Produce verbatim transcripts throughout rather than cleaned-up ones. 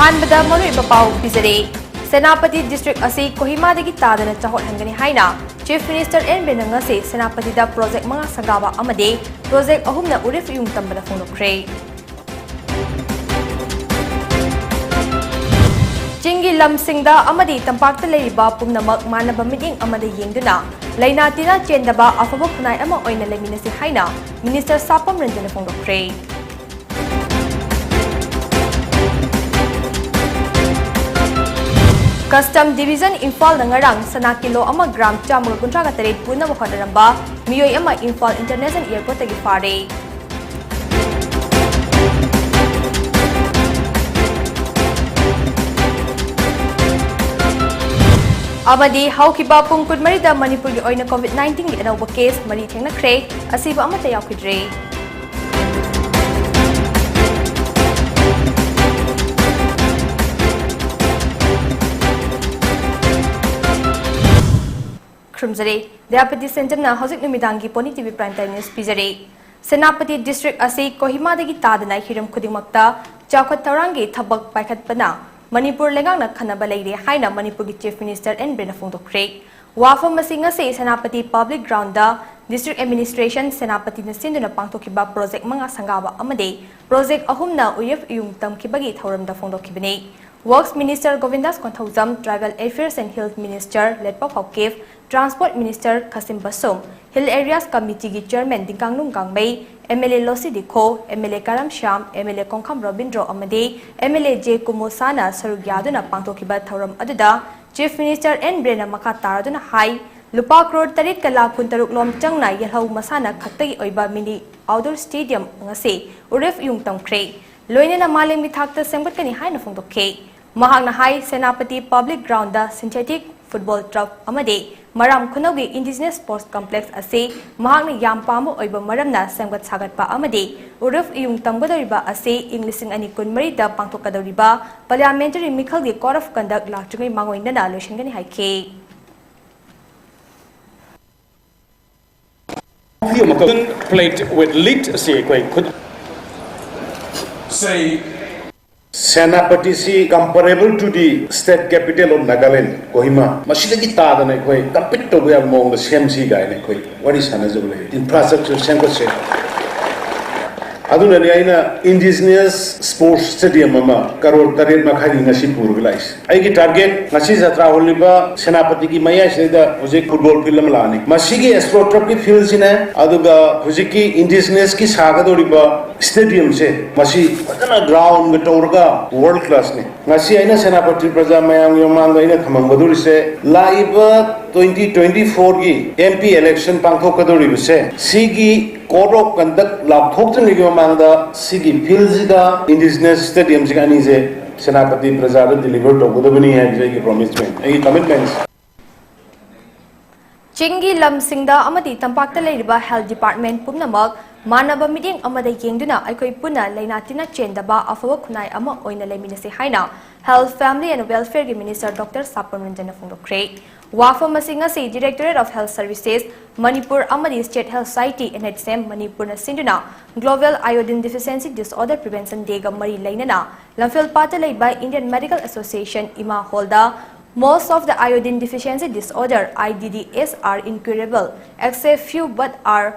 ꯑꯍꯥꯟꯕꯗ ꯃꯔꯨꯑꯣꯏꯕ ꯄꯥꯎ ꯄꯤꯖꯔꯤ꯫ ꯁꯦꯅꯥꯄꯇꯤ ꯗꯤꯁꯇ꯭ꯔꯤꯛ ꯑꯁꯤ ꯀꯣꯍꯤꯃꯥꯗꯒꯤ ꯇꯥꯗꯅ ꯆꯥꯎꯈꯠꯍꯟꯒꯅꯤ ꯍꯥꯏꯅ Chief Minister ꯑꯦꯟ ꯕꯤꯔꯦꯟꯅ ꯉꯁꯤ ꯁꯦꯅꯥꯄꯇꯤꯗ ꯄ꯭ꯔꯣꯖꯦꯛ ꯃꯉꯥ ꯁꯪꯒꯥꯕ ꯑꯃꯗꯤ ꯄ꯭ꯔꯣꯖꯦꯛ ꯑꯍꯨꯝꯅ ꯎꯔꯤꯐ ꯏꯌꯨꯡ ꯇꯝꯕꯗ ꯐꯣꯡꯗꯣꯛꯈ꯭ꯔꯦ꯫ ꯆꯤꯡꯒꯤ ꯂꯝꯁꯤꯡꯗ ꯑꯃꯗꯤ ꯇꯝꯄꯥꯛꯇ ꯂꯩꯔꯤꯕ ꯄꯨꯝꯅꯃꯛ ꯃꯥꯟꯅꯕ ꯃꯤꯠꯌꯦꯡ ꯑꯃꯗ ꯌꯦꯡꯗꯨꯅ ꯂꯩꯅꯥ ꯇꯤꯟꯅꯥ ꯆꯦꯟꯗꯕ ꯑꯐꯕ ꯈꯨꯟꯅꯥꯏ ꯑꯃ ꯑꯣꯏꯅ ꯂꯩꯃꯤꯟꯅꯁꯤ ꯍꯥꯏꯅ Minister ꯁꯥꯄꯝ ꯔꯟꯖꯟꯅ ꯐꯣꯡꯗꯣꯛꯈ꯭ꯔꯦ꯫ Custom Division ꯏꯝꯐꯥꯜꯗ ꯉꯔꯥꯡ ꯁꯅꯥ ꯀꯤꯂꯣ ꯑꯃ ꯒ꯭ꯔꯥꯝ ꯆꯥꯝꯃꯒ ꯀꯨꯟꯊ꯭ꯔꯥꯒ ꯇꯔꯦꯠ ꯄꯨꯅꯕ ꯍꯣꯠꯅꯔꯝꯕ ꯃꯤꯑꯣꯏ ꯑꯃ ꯏꯝꯐꯥꯜ International Airportꯇꯒꯤ ꯐꯥꯔꯦ꯫ ꯑꯃꯗꯤ ꯍꯧꯈꯤꯕ ꯄꯨꯡ ꯀꯨꯟꯃꯔꯤꯗ ꯃꯅꯤꯄꯨꯔꯒꯤ ꯑꯣꯏꯅ COVID nineteenꯒꯤ ꯑꯅꯧꯕ case ꯃꯔꯤ ꯊꯦꯡꯅꯈ꯭ꯔꯦ, ꯑꯁꯤꯕ ꯑꯃꯠꯇ ꯌꯥꯎꯈꯤꯗ꯭ꯔꯦ꯫ ꯈꯨꯔꯨꯝꯖꯔꯤ꯫ ꯗꯌꯥꯄꯇꯤ ꯁꯦꯟꯖꯝꯅ ꯍꯧꯖꯤꯛ ꯅꯨꯃꯤꯗꯥꯡꯒꯤ Pony TV Prime Time News ꯄꯤꯖꯔꯤ꯫ ꯁꯦꯅꯥꯄꯇꯤ ꯗꯤꯁꯇ꯭ꯔꯤꯛ ꯑꯁꯤ ꯀꯣꯍꯤꯃꯥꯗꯒꯤ ꯇꯥꯗꯅ ꯍꯤꯔꯝ ꯈꯨꯗꯤꯡꯃꯛꯇ ꯆꯥꯎꯈꯠ ꯊꯧꯔꯥꯡꯒꯤ ꯊꯕꯛ ꯄꯥꯏꯈꯠꯄꯅ ꯃꯅꯤꯄꯨꯔ ꯂꯩꯉꯥꯛꯅ ꯈꯟꯅꯕ ꯂꯩꯔꯦ ꯍꯥꯏꯅ ꯃꯅꯤꯄꯨꯔꯒꯤ Chief Minister ꯑꯦꯟ ꯕꯤꯔꯦꯟꯅ ꯐꯣꯡꯗꯣꯛꯈ꯭ꯔꯦ꯫ ꯋꯥꯐꯝ ꯑꯁꯤ ꯉꯁꯤ ꯁꯦꯅꯥꯄꯇꯤ Public Groundꯗ District Administration ꯁꯦꯅꯥꯄꯇꯤꯅ ꯁꯤꯟꯗꯨꯅ ꯄꯥꯡꯊꯣꯛꯈꯤꯕ ꯄ꯭ꯔꯣꯖꯦꯛ ꯃꯉꯥ ꯁꯪꯒꯥꯕ ꯑꯃꯗꯤ ꯄ꯭ꯔꯣꯖꯦꯛ ꯑꯍꯨꯝꯅ ꯎꯌꯦꯐ ꯏꯌꯨꯡ ꯇꯝꯈꯤꯕꯒꯤ ꯊꯧꯔꯝꯗ ꯐꯣꯡꯗꯣꯛꯈꯤꯕꯅꯤ꯫ Works Minister ꯒꯣꯕꯤꯟꯗꯥꯁ Konthoujam, Tribal Affairs and Health Minister ꯂꯦꯠꯄꯥꯎ Haokip, Transport Minister ꯈꯥꯁꯤꯝ ꯕꯁꯨꯝ, Hill Areas Committeeꯒꯤ Chairman ꯗꯤꯡꯀꯥꯡꯅꯨꯡ ꯒꯥꯡꯃꯩ, MLA ꯂꯣꯁꯤ ꯗꯤꯈꯣ, MLA ꯀꯔꯝ ꯁ꯭ꯌꯥꯝ, MLA ꯀꯣꯡꯈꯥꯝ ꯔꯣꯕꯤꯟꯗ꯭ꯔꯣ ꯑꯃꯗꯤ MLA ꯖꯦ ꯀꯨꯃꯨꯁꯥꯅ ꯁꯔꯨꯛ ꯌꯥꯗꯨꯅ ꯄꯥꯡꯊꯣꯛꯈꯤꯕ ꯊꯧꯔꯝ ꯑꯗꯨꯗ Chief Minister ꯑꯦꯟ ꯕꯤꯔꯦꯟꯅ ꯃꯈꯥ ꯇꯥꯔꯗꯨꯅ ꯍꯥꯏ, ꯂꯨꯄꯥ ꯀ꯭ꯔꯣꯔ ꯇꯔꯦꯠꯀ ꯂꯥꯈ ꯀꯨꯟꯇꯔꯨꯛ ꯂꯣꯝ ꯆꯪꯅ ꯌꯦꯜꯍꯧ ꯃꯁꯥꯟꯅ ꯈꯛꯇꯒꯤ ꯑꯣꯏꯕ mini outdoor stadium ꯉꯁꯤ ꯎꯔꯤꯐ ꯏꯌꯨꯡ ꯇꯝꯈ꯭ꯔꯦ꯫ ꯂꯣꯏꯅꯅ ꯃꯥꯂꯦꯝꯒꯤ ꯊꯥꯛꯇ ꯁꯦꯝꯒꯠꯀꯅꯤ ꯍꯥꯏꯅ ꯐꯣꯡꯗꯣꯛꯈꯤ꯫ ꯃꯍꯥꯛꯅ ꯍꯥꯏ, Senapati Public Groundꯗ synthetic football turf ꯑꯃꯗꯤ ꯃꯔꯥꯝ ꯈꯨꯅꯧꯒꯤ Indigenous Sports Complex ꯑꯁꯤ ꯃꯍꯥꯛꯅ ꯌꯥꯝ ꯄꯥꯝꯕ ꯑꯣꯏꯕ ꯃꯔꯝꯅ ꯁꯦꯝꯒꯠ ꯁꯥꯒꯠꯄ ꯑꯃꯗꯤ ꯎꯔꯤꯐ ꯏꯌꯨꯡ ꯇꯝꯒꯗꯧꯔꯤꯕ ꯑꯁꯤ ꯏꯪ ꯂꯤꯁꯤꯡ ꯑꯅꯤ ꯀꯨꯟꯃꯔꯤꯗ ꯄꯥꯡꯊꯣꯛꯀꯗꯧꯔꯤꯕ Parliamentary ꯃꯤꯈꯜꯒꯤ Code of Conduct ꯂꯥꯛꯇ꯭ꯔꯤꯉꯩ ꯃꯥꯡꯑꯣꯏꯅꯅ ꯂꯣꯏꯁꯤꯟꯒꯅꯤ ꯍꯥꯏꯈꯤ꯫ Plate with lid ꯑꯁꯤ ꯑꯩꯈꯣꯏ ꯈꯨꯠ ꯁꯤ ꯁꯦꯅꯥꯄꯇꯤꯁꯤ comparable to the state capital of Nagaland, Kohima, ꯃꯁꯤꯗꯒꯤ ꯇꯥꯗꯅ ꯑꯩꯈꯣꯏ ꯀꯝꯄꯤꯠ ꯇꯧꯕ ꯌꯥꯕ ꯃꯑꯣꯡꯗ ꯁꯦꯝꯁꯤ ꯀꯥꯏꯅ ꯑꯩꯈꯣꯏ ꯋꯥꯔꯤ ꯁꯥꯟꯅꯖꯕ ꯂꯩ꯫ ꯏꯟꯐ꯭ꯔꯥꯁ꯭ꯇ꯭ꯔꯛꯆꯔ ꯁꯦꯝꯒꯠꯁꯦ꯫ ꯑꯗꯨꯅꯅꯤ ꯑꯩꯅ ꯏꯟꯗꯤꯖꯤꯅꯁ ꯁ꯭ꯄꯣꯔꯠꯁ ꯁ꯭ꯇꯦꯗꯤꯌꯝ ꯑꯃ ꯀꯔꯣꯔ ꯇꯔꯦꯠ ꯃꯈꯥꯏꯒꯤ ꯉꯁꯤ ꯄꯨꯔꯒ ꯂꯥꯛꯏꯁꯦ꯫ ꯑꯩꯒꯤ ꯇꯥꯔꯒꯦꯠ, ꯉꯁꯤ ꯖꯇ꯭ꯔꯥ ꯍꯧꯔꯤꯕ ꯁꯦꯅꯥꯄꯇꯤꯒꯤ ꯃꯌꯥꯏꯁꯤꯗꯩꯗ ꯍꯧꯖꯤꯛ ꯐꯨꯠꯕꯣꯜ ꯐꯤꯜꯗ ꯑꯃ ꯂꯥꯛꯑꯅꯤ꯫ ꯃꯁꯤꯒꯤ ꯑꯦꯁꯇ꯭ꯔꯣꯇ꯭ꯔꯞꯀꯤ ꯐꯤꯜꯁꯤꯅꯦ, ꯑꯗꯨꯒ ꯍꯧꯖꯤꯛꯀꯤ ꯏꯟꯗꯤꯖꯤꯅꯁꯀꯤ ꯁꯥꯒꯗꯧꯔꯤꯕ ꯁ꯭ꯇꯦꯗꯤꯌꯝꯁꯦ, ꯃꯁꯤ ꯐꯖꯅ ꯒ꯭ꯔꯥꯎꯟꯒ ꯇꯧꯔꯒ ꯋꯥꯔꯜ ꯀ꯭ꯂꯥꯁꯅꯤ꯫ ꯉꯁꯤ ꯑꯩꯅ ꯁꯦꯅꯥꯄꯇꯤ ꯄ꯭ꯔꯖꯥ ꯃꯌꯥꯝꯒꯤ ꯃꯃꯥꯡꯗ ꯑꯩꯅ ꯊꯝꯃꯝꯒꯗꯧꯔꯤꯁꯦ, ꯂꯥꯛꯏꯕ ꯇ꯭ꯋꯦꯟꯇꯤ ꯇ꯭ꯋꯦꯟꯇꯤ ꯐꯣꯔꯒꯤ ꯑꯦꯝ ꯄꯤ ꯏꯂꯦꯛꯁꯟ ꯄꯥꯡꯊꯣꯛꯀꯗꯧꯔꯤꯕꯁꯦ, ꯁꯤꯒꯤ code of conduct ꯂꯥꯎꯊꯣꯛꯇ꯭ꯔꯤꯉꯩꯒꯤ ꯃꯃꯥꯡꯗ ꯁꯤꯒꯤ ꯐꯤꯜꯁꯤꯒ ꯏꯟꯗꯤꯖꯤꯅꯁ ꯁ꯭ꯇꯦꯗꯤꯌꯝꯁꯤꯒ ꯑꯅꯤꯁꯦ ꯁꯦꯅꯥꯄꯇꯤ ꯄ꯭ꯔꯖꯥꯗ ꯗꯤꯂꯤꯚꯔ ꯇꯧꯒꯗꯕꯅꯤ ꯍꯥꯏꯕꯁꯦ ꯑꯩꯒꯤ ꯄ꯭ꯔꯣꯃꯤꯁꯃꯦꯟ, ꯑꯩꯒꯤ ꯀꯃꯤꯠꯃꯦꯟ꯫ ꯆꯤꯡꯒꯤ ꯂꯝꯁꯤꯡꯗ ꯑꯃꯗꯤ ꯇꯝꯄꯥꯛꯇ ꯂꯩꯔꯤꯕ ꯍꯦꯜꯊ ꯗꯤꯄꯥꯔꯠꯃꯦꯟ ꯄꯨꯝꯅꯃꯛ ꯃꯥꯟꯅꯕ ꯃꯤꯠꯌꯦꯡ ꯑꯃꯗ ꯌꯦꯡꯗꯨꯅ ꯑꯩꯈꯣꯏ ꯄꯨꯟꯅ ꯂꯩꯅꯥ ꯇꯤꯟꯅ ꯆꯦꯟꯗꯕ ꯑꯐꯕ ꯈꯨꯟꯅꯥꯏ ꯑꯃ ꯑꯣꯏꯅ ꯂꯩꯃꯤꯟꯅꯁꯤ ꯍꯥꯏꯅ Health, Family and Welfare ꯒꯤ Minister Doctor ꯁꯥꯄꯝ ꯔꯟꯖꯟꯅ ꯐꯣꯡꯗꯣꯛꯈ꯭ꯔꯦ꯫ ꯋꯥꯐꯝ ꯑꯁꯤ ꯉꯁꯤ Directorate of Health Services, Manipur ꯑꯃꯗꯤ State Health Society, N H M, ꯃꯅꯤꯄꯨꯔꯅ ꯁꯤꯟꯗꯨꯅ Global Iodine Deficiency Disorder Prevention Day ꯒ ꯃꯔꯤ ꯂꯩꯅꯅ ꯂꯝꯐꯦꯜꯄꯥꯠꯇ ꯂꯩꯕ Indian Medical Association ꯏꯃꯥ ꯍꯣꯜꯗ Most of the iodine deficiency disorder, I D Ds, are incurable, except few, but are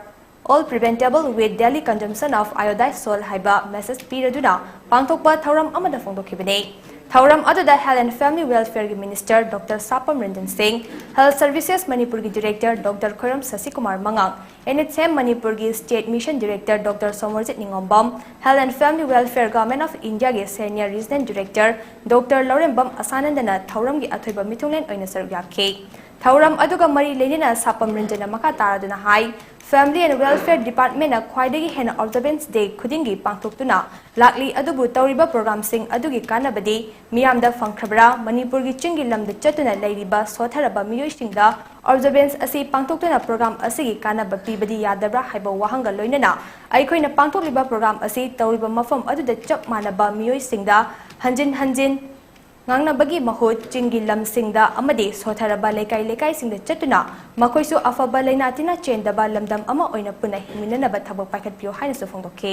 all preventable with daily consumption of iodized salt ꯍꯥꯏꯕ message ꯄꯤꯔꯗꯨꯅ ꯄꯥꯡꯊꯣꯛꯄ ꯊꯧꯔꯝ ꯑꯃꯗ ꯐꯣꯡꯗꯣꯛꯈꯤꯕꯅꯤ꯫ ꯊꯧꯔꯝ ꯑꯗꯨꯗ Health and Family Welfare ꯒꯤ Minister Doctor ꯁꯥꯄꯝ Ranjan ꯁꯤꯡ, Health Services ꯃꯅꯤꯄꯨꯔꯒꯤ Director Doctor ꯈꯣꯏꯔꯝ ꯁꯁꯤꯀꯨꯃꯥꯔ ꯃꯉꯥꯡ, N H M ꯃꯅꯤꯄꯨꯔꯒꯤ State Mission Director Doctor Somorjit ꯅꯤꯉꯣꯝꯕꯝ, Health and Family Welfare Government of India ꯒꯤ Senior Regional Director Doctor ꯂꯧꯔꯦꯝꯕꯝ ꯑꯁꯥꯅꯟꯗꯅ ꯊꯧꯔꯝꯒꯤ ꯑꯊꯣꯏꯕ ꯃꯤꯊꯨꯡꯂꯦꯟ ꯑꯣꯏꯅ ꯁꯔꯨꯛ ꯌꯥꯈꯤ꯫ ꯊꯧꯔꯝ ꯑꯗꯨꯒ ꯃꯔꯤ ꯂꯩꯅꯅ ꯁꯥꯄꯝ ꯔꯟꯖꯟꯅ ꯃꯈꯥ ꯇꯥꯔꯗꯨꯅ ꯍꯥꯏ, Family and Welfare Department ꯅ ꯈ꯭ꯋꯥꯏꯗꯒꯤ ꯍꯦꯟꯅ Observance Day ꯈꯨꯗꯤꯡꯒꯤ ꯄꯥꯡꯊꯣꯛꯇꯨꯅ ꯂꯥꯛꯂꯤ, ꯑꯗꯨꯕꯨ ꯇꯧꯔꯤꯕ ꯄ꯭ꯔꯣꯒ꯭ꯔꯥꯝꯁꯤꯡ ꯑꯗꯨꯒꯤ ꯀꯥꯟꯅꯕꯗꯤ ꯃꯤꯌꯥꯝꯗ ꯐꯪꯈ꯭ꯔꯕ꯭ꯔꯥ? ꯃꯅꯤꯄꯨꯔꯒꯤ ꯆꯤꯡꯒꯤ ꯂꯝꯗ ꯆꯠꯇꯨꯅ ꯂꯩꯔꯤꯕ ꯁꯣꯠꯊꯔꯕ ꯃꯤꯑꯣꯏꯁꯤꯡꯗ Observance ꯑꯁꯤ ꯄꯥꯡꯊꯣꯛꯇꯨꯅ ꯄ꯭ꯔꯣꯒ꯭ꯔꯥꯝ ꯑꯁꯤꯒꯤ ꯀꯥꯟꯅꯕ ꯄꯤꯕꯗꯤ ꯌꯥꯗꯕ꯭ꯔꯥ ꯍꯥꯏꯕ ꯋꯥꯍꯪꯒ ꯂꯣꯏꯅꯅ ꯑꯩꯈꯣꯏꯅ ꯄꯥꯡꯊꯣꯛꯂꯤꯕ ꯄ꯭ꯔꯣꯒ꯭ꯔꯥꯝ ꯑꯁꯤ ꯇꯧꯔꯤꯕ ꯃꯐꯝ ꯑꯗꯨꯗ ꯆꯞ ꯃꯥꯟꯅꯕ ꯃꯤꯑꯣꯏꯁꯤꯡꯗ ꯍꯟꯖꯤꯟ ꯍꯟꯖꯤꯟ ꯉꯥꯡꯅꯕꯒꯤ ꯃꯍꯨꯠ ꯆꯤꯡꯒꯤ ꯂꯝꯁꯤꯡꯗ ꯑꯃꯗꯤ ꯁꯣꯠꯊꯔꯕ ꯂꯩꯀꯥꯏ ꯂꯩꯀꯥꯏꯁꯤꯡꯗ ꯆꯠꯇꯨꯅ ꯃꯈꯣꯏꯁꯨ ꯑꯐꯕ ꯂꯩꯅꯥ ꯇꯤꯟꯅ ꯆꯦꯟꯗꯕ ꯂꯝꯗꯝ ꯑꯃ ꯑꯣꯏꯅ ꯄꯨꯟꯅ ꯍꯤꯡꯃꯤꯟꯅꯅꯕ ꯊꯕꯛ ꯄꯥꯏꯈꯠꯄꯤꯌꯨ ꯍꯥꯏꯅꯁꯨ ꯐꯣꯡꯗꯣꯛꯈꯤ꯫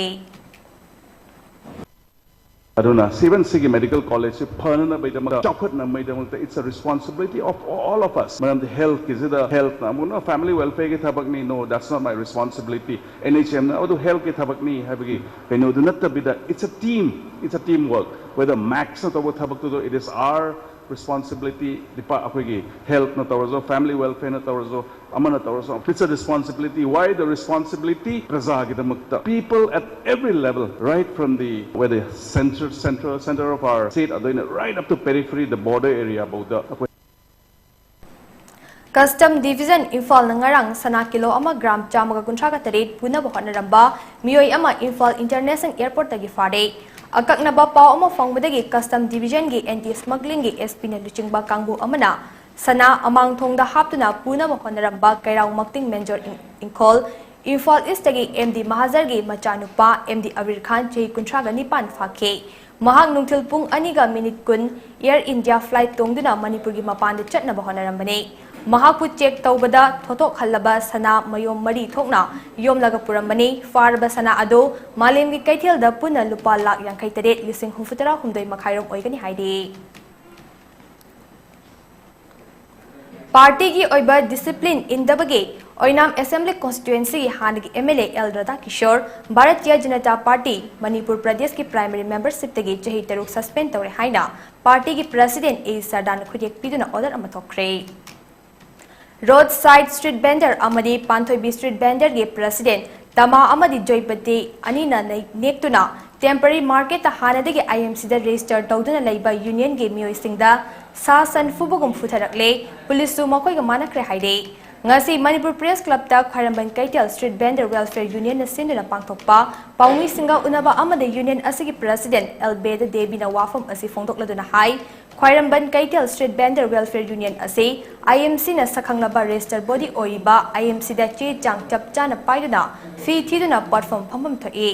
ꯑꯗꯨꯅ ꯁꯤꯕꯟ ꯁꯤꯒꯤ medical college ꯁꯤ ꯐꯅꯅꯕꯒꯤꯗꯃꯛꯇ, ꯆꯥꯎꯈꯠꯅꯕꯒꯤꯗꯃꯛꯇ, it's a responsibility of all of us. ꯃꯔꯝꯗꯤ health ꯀꯤꯁꯤꯗ, health ꯅ ꯑꯃꯨꯛꯅ family welfare ꯒꯤ ꯊꯕꯛꯅꯤ, no, that's not my responsibility. N H M ꯅ ꯑꯗꯨ health ꯀꯤ ꯊꯕꯛꯅꯤ ꯍꯥꯏꯕꯒꯤ ꯀꯩꯅꯣꯗꯨ ꯅꯠꯇꯕꯤꯗ, it's a team, it's a team work. Whether MACS ꯅ ꯇꯧꯕ ꯊꯕꯛꯇꯨꯗ, it is our responsibility, Deepa-, ꯑꯩꯈꯣꯏꯒꯤ health ꯅ ꯇꯧꯔꯁꯨ, family welfare ꯅ ꯇꯧꯔꯁꯨ, ꯑꯃꯅ ꯇꯧꯔꯁꯨ, it's a responsibility. Why the responsibility? ꯄ꯭ꯔꯖꯥꯒꯤꯗꯃꯛꯇ, people at every level, right from the, whether center, central, center of our state, ꯑꯗꯨꯅ right up to periphery, the border area ꯐꯥꯎꯗ ꯑꯩꯈꯣꯏ Custom Division ꯏꯝꯐꯥꯜꯅ ꯉꯔꯥꯡ ꯁꯅꯥ kilo ꯑꯃ ꯒ꯭ꯔꯥꯝ ꯆꯥꯝꯃꯒ ꯀꯨꯟꯊ꯭ꯔꯥꯒ ꯇꯔꯦꯠ ꯄꯨꯅꯕ ꯍꯣꯠꯅꯔꯝꯕ ꯃꯤꯑꯣꯏ ꯑꯃ ꯏꯝꯐꯥꯜ International Airport ꯇꯒꯤ ꯐꯥꯔꯦ꯫ ꯑꯀꯛꯅꯕ ꯄꯥꯎ ꯑꯃ ꯐꯪꯕꯗꯒꯤ Custom Division ꯒꯤ Anti Smuggling ꯒꯤ S P ꯅ ꯂꯨꯆꯤꯡꯕ ꯀꯥꯡꯕꯨ ꯑꯃꯅ ꯁꯅꯥ ꯑꯃꯥꯡꯊꯣꯡꯗ ꯍꯥꯞꯇꯨꯅ ꯄꯨꯅꯕ ꯍꯣꯠꯅꯔꯝꯕ ꯀꯩꯔꯥꯎ ꯃꯛꯇꯤꯡ ꯃꯦꯟꯖꯣꯔ ꯏꯪ-, ꯏꯪꯈꯣꯜ, ꯏꯝꯐꯥꯜ East ꯇꯒꯤ M D ꯃꯍꯥꯖꯔꯒꯤ ꯃꯆꯥꯅꯨꯄꯥ M D ꯑꯕꯤꯔ ꯈꯥꯟ, ꯆꯍꯤ ꯀꯨꯟꯊ꯭ꯔꯥꯒ ꯅꯤꯄꯥꯟ ꯐꯥꯈꯤ꯫ ꯃꯍꯥꯛ ꯅꯨꯡꯊꯤꯜ ꯄꯨꯡ ꯑꯅꯤꯒ ꯃꯤꯅꯤꯠ ꯀꯨꯟ Air India flight ꯇꯣꯡꯗꯨꯅ ꯃꯅꯤꯄꯨꯔꯒꯤ ꯃꯄꯥꯟꯗ ꯆꯠꯅꯕ ꯍꯣꯠꯅꯔꯝꯕꯅꯤ꯫ ꯃꯍꯥꯛꯄꯨ check ꯇꯧꯕꯗ ꯊꯣꯊꯣꯛꯍꯜꯂꯕ ꯁꯅꯥ ꯃꯌꯣꯝ ꯃꯔꯤ ꯊꯣꯛꯅ ꯌꯣꯝꯂꯒ ꯄꯨꯔꯝꯕꯅꯤ꯫ ꯐꯥꯔꯕ ꯁꯅꯥ ꯑꯗꯨ ꯃꯥꯂꯦꯝꯒꯤ ꯀꯩꯊꯦꯜꯗ ꯄꯨꯟꯅ ꯂꯨꯄꯥ ꯂꯥꯈ ꯌꯥꯡꯈꯩ ꯇꯔꯦꯠ ꯂꯤꯁꯤꯡ ꯍꯨꯝꯐꯨꯇꯔꯥ ꯍꯨꯝꯗꯣꯏ ꯃꯈꯥꯏꯔꯣꯝ ꯑꯣꯏꯒꯅꯤ ꯍꯥꯏꯔꯤ꯫ ꯄꯥꯔꯇꯤꯒꯤ ꯑꯣꯏꯕ discipline ꯏꯟꯗꯕꯒꯤ ꯑꯣꯏꯅꯥꯝ Assembly Constituency ꯒꯤ ꯍꯥꯟꯅꯒꯤ M L A L Radhakishore Bharatiya Janata party Manipur ꯄ꯭ꯔꯗꯦꯁꯀꯤ primary membership ꯇꯒꯤ ꯆꯍꯤ ꯇꯔꯨꯛ suspend ꯇꯧꯔꯦ ꯍꯥꯏꯅ ꯄꯥꯔꯇꯤꯒꯤ president A ꯁꯔꯗꯥꯅ ꯈꯨꯠꯌꯦꯛ ꯄꯤꯗꯨꯅ order ꯑꯃ ꯊꯣꯛꯈ꯭ꯔꯦ꯫ Road side street vendor ꯑꯃꯗꯤ ꯄꯥꯟꯊꯣꯏꯕꯤ street vendor ꯒꯤ president ꯇꯃꯥ ꯑꯃꯗꯤ ꯖꯣꯏꯄꯇꯤ ꯑꯅꯤꯅ ꯅꯩ-, ꯅꯦꯛꯇꯨꯅ temporary market ꯇ ꯍꯥꯟꯅꯗꯒꯤ I M C the register ꯇꯧꯗꯨꯅ ꯂꯩꯕ union ꯒꯤ ꯃꯤꯑꯣꯏꯁꯤꯡꯗ ꯁꯥ ꯁꯟ ꯐꯨꯕꯒꯨꯝ ꯐꯨꯊꯔꯛꯂꯦ꯫ ꯄꯨꯂꯤꯁꯁꯨ ꯃꯈꯣꯏꯒ ꯃꯥꯟꯅꯈ꯭ꯔꯦ ꯍꯥꯏꯔꯦ꯫ ꯉꯁꯤ ꯃꯅꯤꯄꯨꯔ Press Club ꯇ ꯈ꯭ꯋꯥꯏꯔꯝꯕꯟ ꯀꯩꯊꯦꯜ street vendor welfare union ꯅ ꯁꯤꯟꯗꯨꯅ ꯄꯥꯡꯊꯣꯛꯄ ꯄꯥꯎꯃꯤꯁꯤꯡꯒ ꯎꯅꯕ ꯑꯃꯗ union ꯑꯁꯤꯒꯤ president ꯑꯦꯜꯕꯦꯗ ꯗꯦꯕꯤꯅ ꯋꯥꯐꯝ ꯑꯁꯤ ꯐꯣꯡꯗꯣꯛꯂꯗꯨꯅ ꯍꯥꯏ, ꯈ꯭ꯋꯥꯏꯔꯝꯕꯟ ꯀꯩꯊꯦꯜ street vendor welfare union ꯑꯁꯤ I M C ꯅ ꯁꯛꯈꯪꯂꯕ register body ꯑꯣꯏꯔꯤꯕ I M C ꯗ ꯆꯦ ꯆꯥꯡ ꯆꯞ ꯆꯥꯅ ꯄꯥꯏꯗꯨꯅ ꯐꯤ ꯊꯤꯗꯨꯅ ꯄꯣꯠꯐꯝ ꯐꯝꯐꯝ ꯊꯣꯛꯏ꯫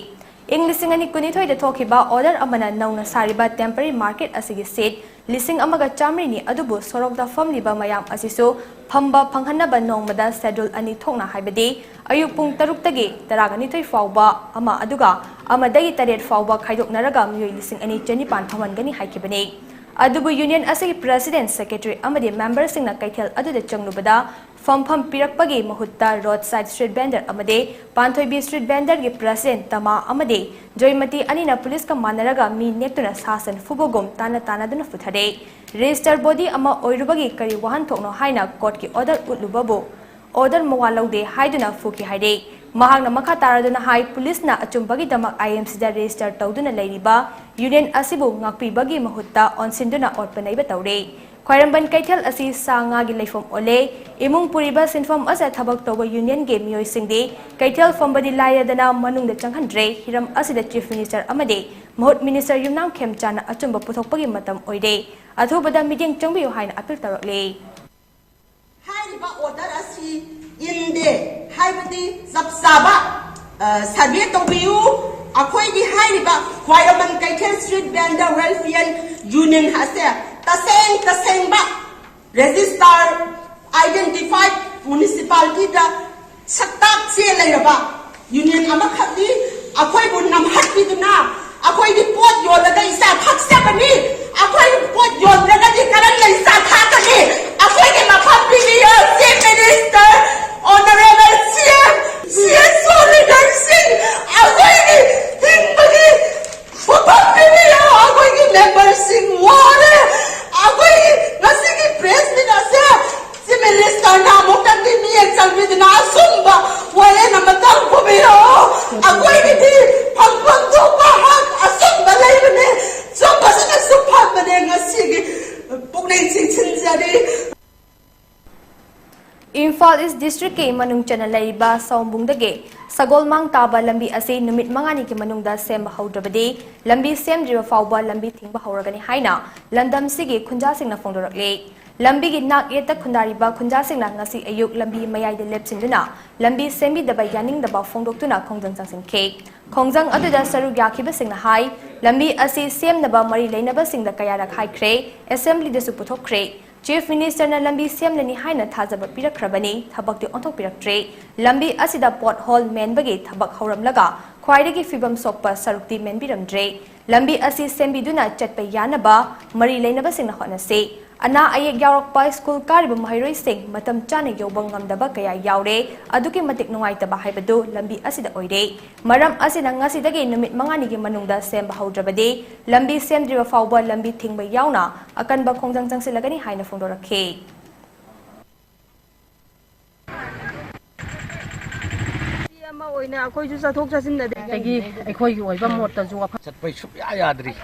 ꯏꯪ ꯂꯤꯁꯤꯡ ꯑꯅꯤ ꯀꯨꯟꯅꯤꯊꯣꯏꯗ ꯊꯣꯛꯈꯤꯕ order ꯑꯃꯅ ꯅꯧꯅ ꯁꯥꯔꯤꯕ temporary market ꯑꯁꯤꯒꯤ seat ꯂꯤꯁꯤꯡ ꯑꯃꯒ ꯆꯥꯃꯔꯤꯅꯤ, ꯑꯗꯨꯕꯨ ꯁꯣꯔꯣꯛꯇ ꯐꯝꯂꯤꯕ ꯃꯌꯥꯝ ꯑꯁꯤꯁꯨ ꯐꯝꯕ ꯐꯪꯍꯟꯅꯕ ꯅꯣꯡꯃꯗ schedule ꯑꯅꯤ ꯊꯣꯛꯅ, ꯍꯥꯏꯕꯗꯤ ꯑꯌꯨꯛ ꯄꯨꯡ ꯇꯔꯨꯛꯇꯒꯤ ꯇꯔꯥꯒ ꯅꯤꯊꯣꯏ ꯐꯥꯎꯕ ꯑꯃ, ꯑꯗꯨꯒ ꯑꯃꯗꯒꯤ ꯇꯔꯦꯠ ꯐꯥꯎꯕ ꯈꯥꯏꯗꯣꯛꯅꯔꯒ ꯃꯤꯑꯣꯏ ꯂꯤꯁꯤꯡ ꯑꯅꯤ ꯆꯅꯤꯄꯥꯟ ꯐꯝꯍꯟꯒꯅꯤ ꯍꯥꯏꯈꯤꯕꯅꯤ꯫ ꯑꯗꯨꯕꯨ ꯌꯨꯅꯤꯌꯟ ꯑꯁꯤꯒꯤ ꯄ꯭ꯔꯁꯤꯗꯦꯟꯠ, ꯁꯦꯀ꯭ꯔꯦꯇꯔꯤ ꯑꯃꯗꯤ ꯃꯦꯝꯕꯔꯁꯤꯡꯅ ꯀꯩꯊꯦꯜ ꯑꯗꯨꯗ ꯆꯪꯂꯨꯕꯗ ꯐꯝꯐꯝ ꯄꯤꯔꯛꯄꯒꯤ ꯃꯍꯨꯠꯇ ꯔꯣꯗ ꯁꯥꯏꯗ ꯁ꯭ꯇ꯭ꯔꯤꯠ ꯚꯦꯟꯗꯔ ꯑꯃꯗꯤ ꯄꯥꯟꯊꯣꯏꯕꯤ ꯁ꯭ꯇ꯭ꯔꯤꯠ ꯚꯦꯟꯗꯔꯒꯤ ꯄ꯭ꯔꯁꯤꯗꯦꯟꯠ ꯇꯃꯥ ꯑꯃꯗꯤ ꯖꯣꯏꯃꯇꯤ ꯑꯅꯤꯅ ꯄꯨꯂꯤꯁꯀ ꯃꯥꯟꯅꯔꯒ ꯃꯤ ꯅꯦꯛꯇꯨꯅ ꯁꯥ ꯁꯟ ꯐꯨꯕꯒꯨꯝ ꯇꯥꯟꯅ ꯇꯥꯟꯅꯗꯨꯅ ꯐꯨꯊꯔꯦ꯫ ꯔꯦꯖꯤꯁꯇꯔ ꯕꯣꯗꯤ ꯑꯃ ꯑꯣꯏꯔꯨꯕꯒꯤ ꯀꯔꯤ ꯋꯥꯍꯟꯊꯣꯛꯅꯣ ꯍꯥꯏꯅ ꯀꯣꯔꯠꯀꯤ ꯑꯣꯔꯗꯔ ꯎꯠꯂꯨꯕꯕꯨ ꯑꯣꯔꯗꯔ ꯃꯋꯥ ꯂꯧꯗꯦ ꯍꯥꯏꯗꯨꯅ ꯐꯨꯈꯤ ꯍꯥꯏꯔꯦ꯫ ꯃꯍꯥꯛꯅ ꯃꯈꯥ ꯇꯥꯔꯗꯨꯅ ꯍꯥꯏ, ꯄꯨꯂꯤꯁꯅ ꯑꯆꯨꯝꯕꯒꯤꯗꯃꯛ ꯑꯥꯏ ꯑꯦꯝ ꯁꯤꯗ ꯔꯦꯖꯤꯁꯇꯔ ꯇꯧꯗꯨꯅ ꯂꯩꯔꯤꯕ ꯌꯨꯅꯤꯌꯟ ꯑꯁꯤꯕꯨ ꯉꯥꯛꯄꯤꯕꯒꯤ ꯃꯍꯨꯠꯇ ꯑꯣꯟꯁꯤꯟꯗꯨꯅ ꯑꯣꯠꯄ ꯅꯩꯕ ꯇꯧꯔꯦ꯫ ꯈ꯭ꯋꯥꯏꯔꯝꯕꯟ ꯀꯩꯊꯦꯜ ꯑꯁꯤ ꯁꯥ ꯉꯥꯒꯤ ꯂꯩꯐꯝ ꯑꯣꯜꯂꯦ꯫ ꯏꯃꯨꯡ ꯄꯨꯔꯤꯕ ꯁꯤꯟꯐꯝ ꯑꯁꯤꯗ ꯊꯕꯛ ꯇꯧꯕ ꯌꯨꯅꯤꯌꯟꯒꯤ ꯃꯤꯑꯣꯏꯁꯤꯡꯗꯤ ꯀꯩꯊꯦꯜ ꯐꯝꯕꯗꯤ ꯂꯥꯏꯔꯗꯅ ꯃꯅꯨꯡꯗ ꯆꯪꯍꯟꯗ꯭ꯔꯦ꯫ ꯍꯤꯔꯝ ꯑꯁꯤꯗ ꯆꯤꯐ ꯃꯤꯅꯤꯁꯇꯔ ꯑꯃꯗꯤ ꯃꯍꯨꯠ ꯃꯤꯅꯤꯁꯇꯔ ꯌꯨꯝꯅꯥꯝ ꯈꯦꯝꯆꯥꯟꯅ ꯑꯆꯨꯝꯕ ꯄꯨꯊꯣꯛꯄꯒꯤ ꯃꯇꯝ ꯑꯣꯏꯔꯦ꯫ ꯑꯊꯨꯕꯗ ꯃꯤꯠꯌꯦꯡ ꯆꯪꯕꯤꯌꯨ ꯍꯥꯏꯅ ꯑꯄꯤꯜ ꯇꯧꯔꯛꯂꯦ꯫ ꯍꯥꯏꯔꯤꯕ ꯑꯣꯔꯗꯔ ꯑꯁꯤ ꯏꯟꯗꯦ, ꯍꯥꯏꯕꯗꯤ ꯆꯞ ꯆꯥꯕ, ꯑ, ꯁꯔꯚꯦ ꯇꯧꯕꯤꯌꯨ꯫ ꯑꯩꯈꯣꯏꯒꯤ ꯍꯥꯏꯔꯤꯕ ꯈ꯭ꯋꯥꯏꯔꯝꯕꯟ ꯀꯩꯊꯦꯜ ꯁ꯭ꯇ꯭ꯔꯤꯠ ꯚꯦꯟꯗꯔ ꯋꯦꯜꯐꯤꯌꯔ ꯌꯨꯅꯤꯌꯟ ꯑꯁꯦ ꯇꯁꯦꯡ ꯇꯁꯦꯡꯕ ꯔꯦꯖꯤꯁꯇꯥꯔ, ꯑꯥꯏꯗꯦꯟꯇꯤꯐꯥꯏꯗ ꯃ꯭ꯌꯨꯅꯤꯁꯤꯄꯥꯂꯤꯇꯤꯗ ꯁꯛꯇꯥꯛ ꯆꯦ ꯂꯩꯔꯕ ꯌꯨꯅꯤꯌꯟ ꯑꯃꯈꯛꯅꯤ꯫ ꯑꯩꯈꯣꯏꯕꯨ ꯅꯝꯍꯠꯄꯤꯗꯨꯅ ꯑꯩꯈꯣꯏꯗꯤ ꯄꯣꯠ ꯌꯣꯜꯂꯒ ꯏꯆꯥ ꯊꯛꯆꯕꯅꯤ꯫ ꯑꯩꯈꯣꯏ ꯄꯣꯠ ꯌꯣꯟꯗ꯭ꯔꯒꯗꯤ ꯀꯔꯝꯅ ꯏꯆꯥ ꯊꯥꯛꯀꯅꯤ? ꯑꯩꯈꯣꯏꯒꯤ ꯃꯐꯝ ꯄꯤꯕꯤꯌꯨ, ꯆꯤꯐ ꯃꯤꯅꯤꯁꯇꯔ, ꯑꯣꯅꯔꯦꯕꯜ ꯁꯤ ꯑꯦꯝ, ꯁꯤ ꯑꯦꯁ ꯑꯣ ꯂꯤꯗꯔꯁꯤꯡ, ꯑꯩꯈꯣꯏꯒꯤ ꯍꯤꯡꯕꯒꯤ ꯃꯐꯝ ꯄꯤꯕꯤꯌꯨ꯫ ꯑꯩꯈꯣꯏꯒꯤ ꯃꯦꯝꯕꯔꯁꯤꯡ ꯋꯥꯔꯦ꯫ ꯑꯩꯈꯣꯏꯒꯤ ꯉꯁꯤꯒꯤ ꯄ꯭ꯔꯦꯁ ꯃꯤꯠ ꯑꯁꯦ ꯆꯤꯐ ꯃꯤꯅꯤꯁꯇꯔꯅ ꯑꯃꯨꯛꯇꯪꯗꯤ ꯃꯤꯠꯌꯦꯡ ꯆꯪꯕꯤꯗꯨꯅ ꯑꯆꯨꯝꯕ ꯋꯥꯔꯦꯟ ꯑꯃꯇꯪ ꯄꯨꯕꯤꯔꯛꯑꯣ꯫ ꯑꯩꯈꯣꯏꯒꯤꯗꯤ ꯐꯪꯐꯝ ꯊꯣꯛꯄ ꯍꯛ ꯑꯆꯨꯝꯕ ꯂꯩꯕꯅꯦ꯫ ꯆꯨꯝꯕꯁꯤꯅꯁꯨ ꯐꯕꯅꯦ꯫ ꯉꯁꯤꯒꯤ ꯄꯨꯛꯅꯤꯡ ꯆꯤꯡꯁꯤꯟꯖꯔꯤ꯫ ꯏꯝꯐꯥꯜ ꯏꯁ ꯗꯤꯁꯇ꯭ꯔꯤꯛꯀꯤ ꯃꯅꯨꯡ ꯆꯟꯅ ꯂꯩꯔꯤꯕ ꯁꯑꯣꯝꯕꯨꯡꯗꯒꯤ ꯁꯒꯣꯜꯃꯥꯡ ꯇꯥꯕ ꯂꯝꯕꯤ ꯑꯁꯤ ꯅꯨꯃꯤꯠ ꯃꯉꯥꯅꯤꯒꯤ ꯃꯅꯨꯡꯗ ꯁꯦꯝꯕ ꯍꯧꯗ꯭ꯔꯕꯗꯤ ꯂꯝꯕꯤ ꯁꯦꯝꯗ꯭ꯔꯤꯕ ꯐꯥꯎꯕ ꯂꯝꯕꯤ ꯊꯤꯡꯕ ꯍꯧꯔꯒꯅꯤ ꯍꯥꯏꯅ ꯂꯝꯗꯝꯁꯤꯒꯤ ꯈꯨꯟꯖꯥꯁꯤꯡꯅ ꯐꯣꯡꯗꯣꯔꯛꯂꯤ꯫ ꯂꯝꯕꯤꯒꯤ ꯅꯥꯛ ꯌꯦꯠꯇ ꯈꯨꯟꯗꯥꯔꯤꯕ ꯈꯨꯟꯖꯥꯁꯤꯡꯅ ꯉꯁꯤ ꯑꯌꯨꯛ ꯂꯝꯕꯤ ꯃꯌꯥꯏꯗ ꯂꯦꯞꯁꯤꯟꯗꯨꯅ ꯂꯝꯕꯤ ꯁꯦꯝꯕꯤꯗꯕ ꯌꯥꯅꯤꯡꯗꯕ ꯐꯣꯡꯗꯣꯛꯇꯨꯅ ꯈꯣꯡꯖꯪ ꯆꯪꯁꯤꯟꯈꯤ꯫ ꯈꯣꯡꯖꯪ ꯑꯗꯨꯗ ꯁꯔꯨꯛ ꯌꯥꯈꯤꯕꯁꯤꯡꯅ ꯍꯥꯏ, ꯂꯝꯕꯤ ꯑꯁꯤ ꯁꯦꯝꯅꯕ ꯃꯔꯤ ꯂꯩꯅꯕꯁꯤꯡꯗ ꯀꯌꯥꯔꯛ ꯍꯥꯏꯈ꯭ꯔꯦ, ꯑꯦꯁꯦꯝꯕ꯭ꯂꯤꯗꯁꯨ ꯄꯨꯊꯣꯛꯈ꯭ꯔꯦ꯫ Chief Minister ꯅ ꯂꯝꯕꯤ ꯁꯦꯝꯂꯅꯤ ꯍꯥꯏꯅ ꯊꯥꯖꯕ ꯄꯤꯔꯛꯈ꯭ꯔꯕꯅꯤ, ꯊꯕꯛꯇꯤ ꯑꯣꯟꯊꯣꯛꯄꯤꯔꯛꯇ꯭ꯔꯦ꯫ ꯂꯝꯕꯤ ꯑꯁꯤꯗ pothole ꯃꯦꯟꯕꯒꯤ ꯊꯕꯛ ꯍꯧꯔꯝꯂꯒ ꯈ꯭ꯋꯥꯏꯗꯒꯤ ꯐꯤꯕꯝ ꯁꯣꯛꯄ ꯁꯔꯨꯛꯇꯤ ꯃꯦꯟꯕꯤꯔꯝꯗ꯭ꯔꯦ꯫ ꯂꯝꯕꯤ ꯑꯁꯤ ꯁꯦꯝꯕꯤꯗꯨꯅ ꯆꯠꯄ ꯌꯥꯅꯕ ꯃꯔꯤ ꯂꯩꯅꯕꯁꯤꯡꯅ ꯍꯣꯠꯅꯁꯤ꯫ ꯑꯅꯥ ꯑꯌꯦꯛ ꯌꯥꯎꯔꯛꯄ, ꯁ꯭ꯀꯨꯜ ꯀꯥꯔꯤꯕ ꯃꯍꯩꯔꯣꯏꯁꯤꯡ ꯃꯇꯝ ꯆꯥꯅ ꯌꯧꯕ ꯉꯝꯗꯕ ꯀꯌꯥ ꯌꯥꯎꯔꯦ꯫ ꯑꯗꯨꯛꯀꯤ ꯃꯇꯤꯛ ꯅꯨꯡꯉꯥꯏꯇꯕ ꯍꯥꯏꯕꯗꯨ ꯂꯝꯕꯤ ꯑꯁꯤꯗ ꯑꯣꯏꯔꯦ꯫ ꯃꯔꯝ ꯑꯁꯤꯅ ꯉꯁꯤꯗꯒꯤ ꯅꯨꯃꯤꯠ ꯃꯉꯥꯅꯤꯒꯤ ꯃꯅꯨꯡꯗ ꯁꯦꯝꯕ ꯍꯧꯗ꯭ꯔꯕꯗꯤ ꯂꯝꯕꯤ ꯁꯦꯝꯗ꯭ꯔꯤꯕ ꯐꯥꯎꯕ ꯂꯝꯕꯤ ꯊꯤꯡꯕ ꯌꯥꯎꯅ ꯑꯀꯟꯕ ꯈꯣꯡꯖꯪ ꯆꯪꯁꯤꯜꯂꯒꯅꯤ ꯍꯥꯏꯅ ꯐꯣꯡꯗꯣꯔꯛꯈꯤ꯫ ꯑꯃ ꯑꯣꯏꯅ ꯑꯩꯈꯣꯏꯁꯨ ꯆꯠꯊꯣꯛ ꯆꯠꯁꯤꯟꯗꯗꯤ ꯑꯗꯒꯤ ꯑꯩꯈꯣꯏꯒꯤ ꯑꯣꯏꯕ ꯃꯣꯠꯇꯁꯨ ꯋꯥꯐꯝ ꯆꯠꯄꯩ ꯁꯨꯛꯌꯥ ꯌꯥꯗ꯭ꯔꯤ꯫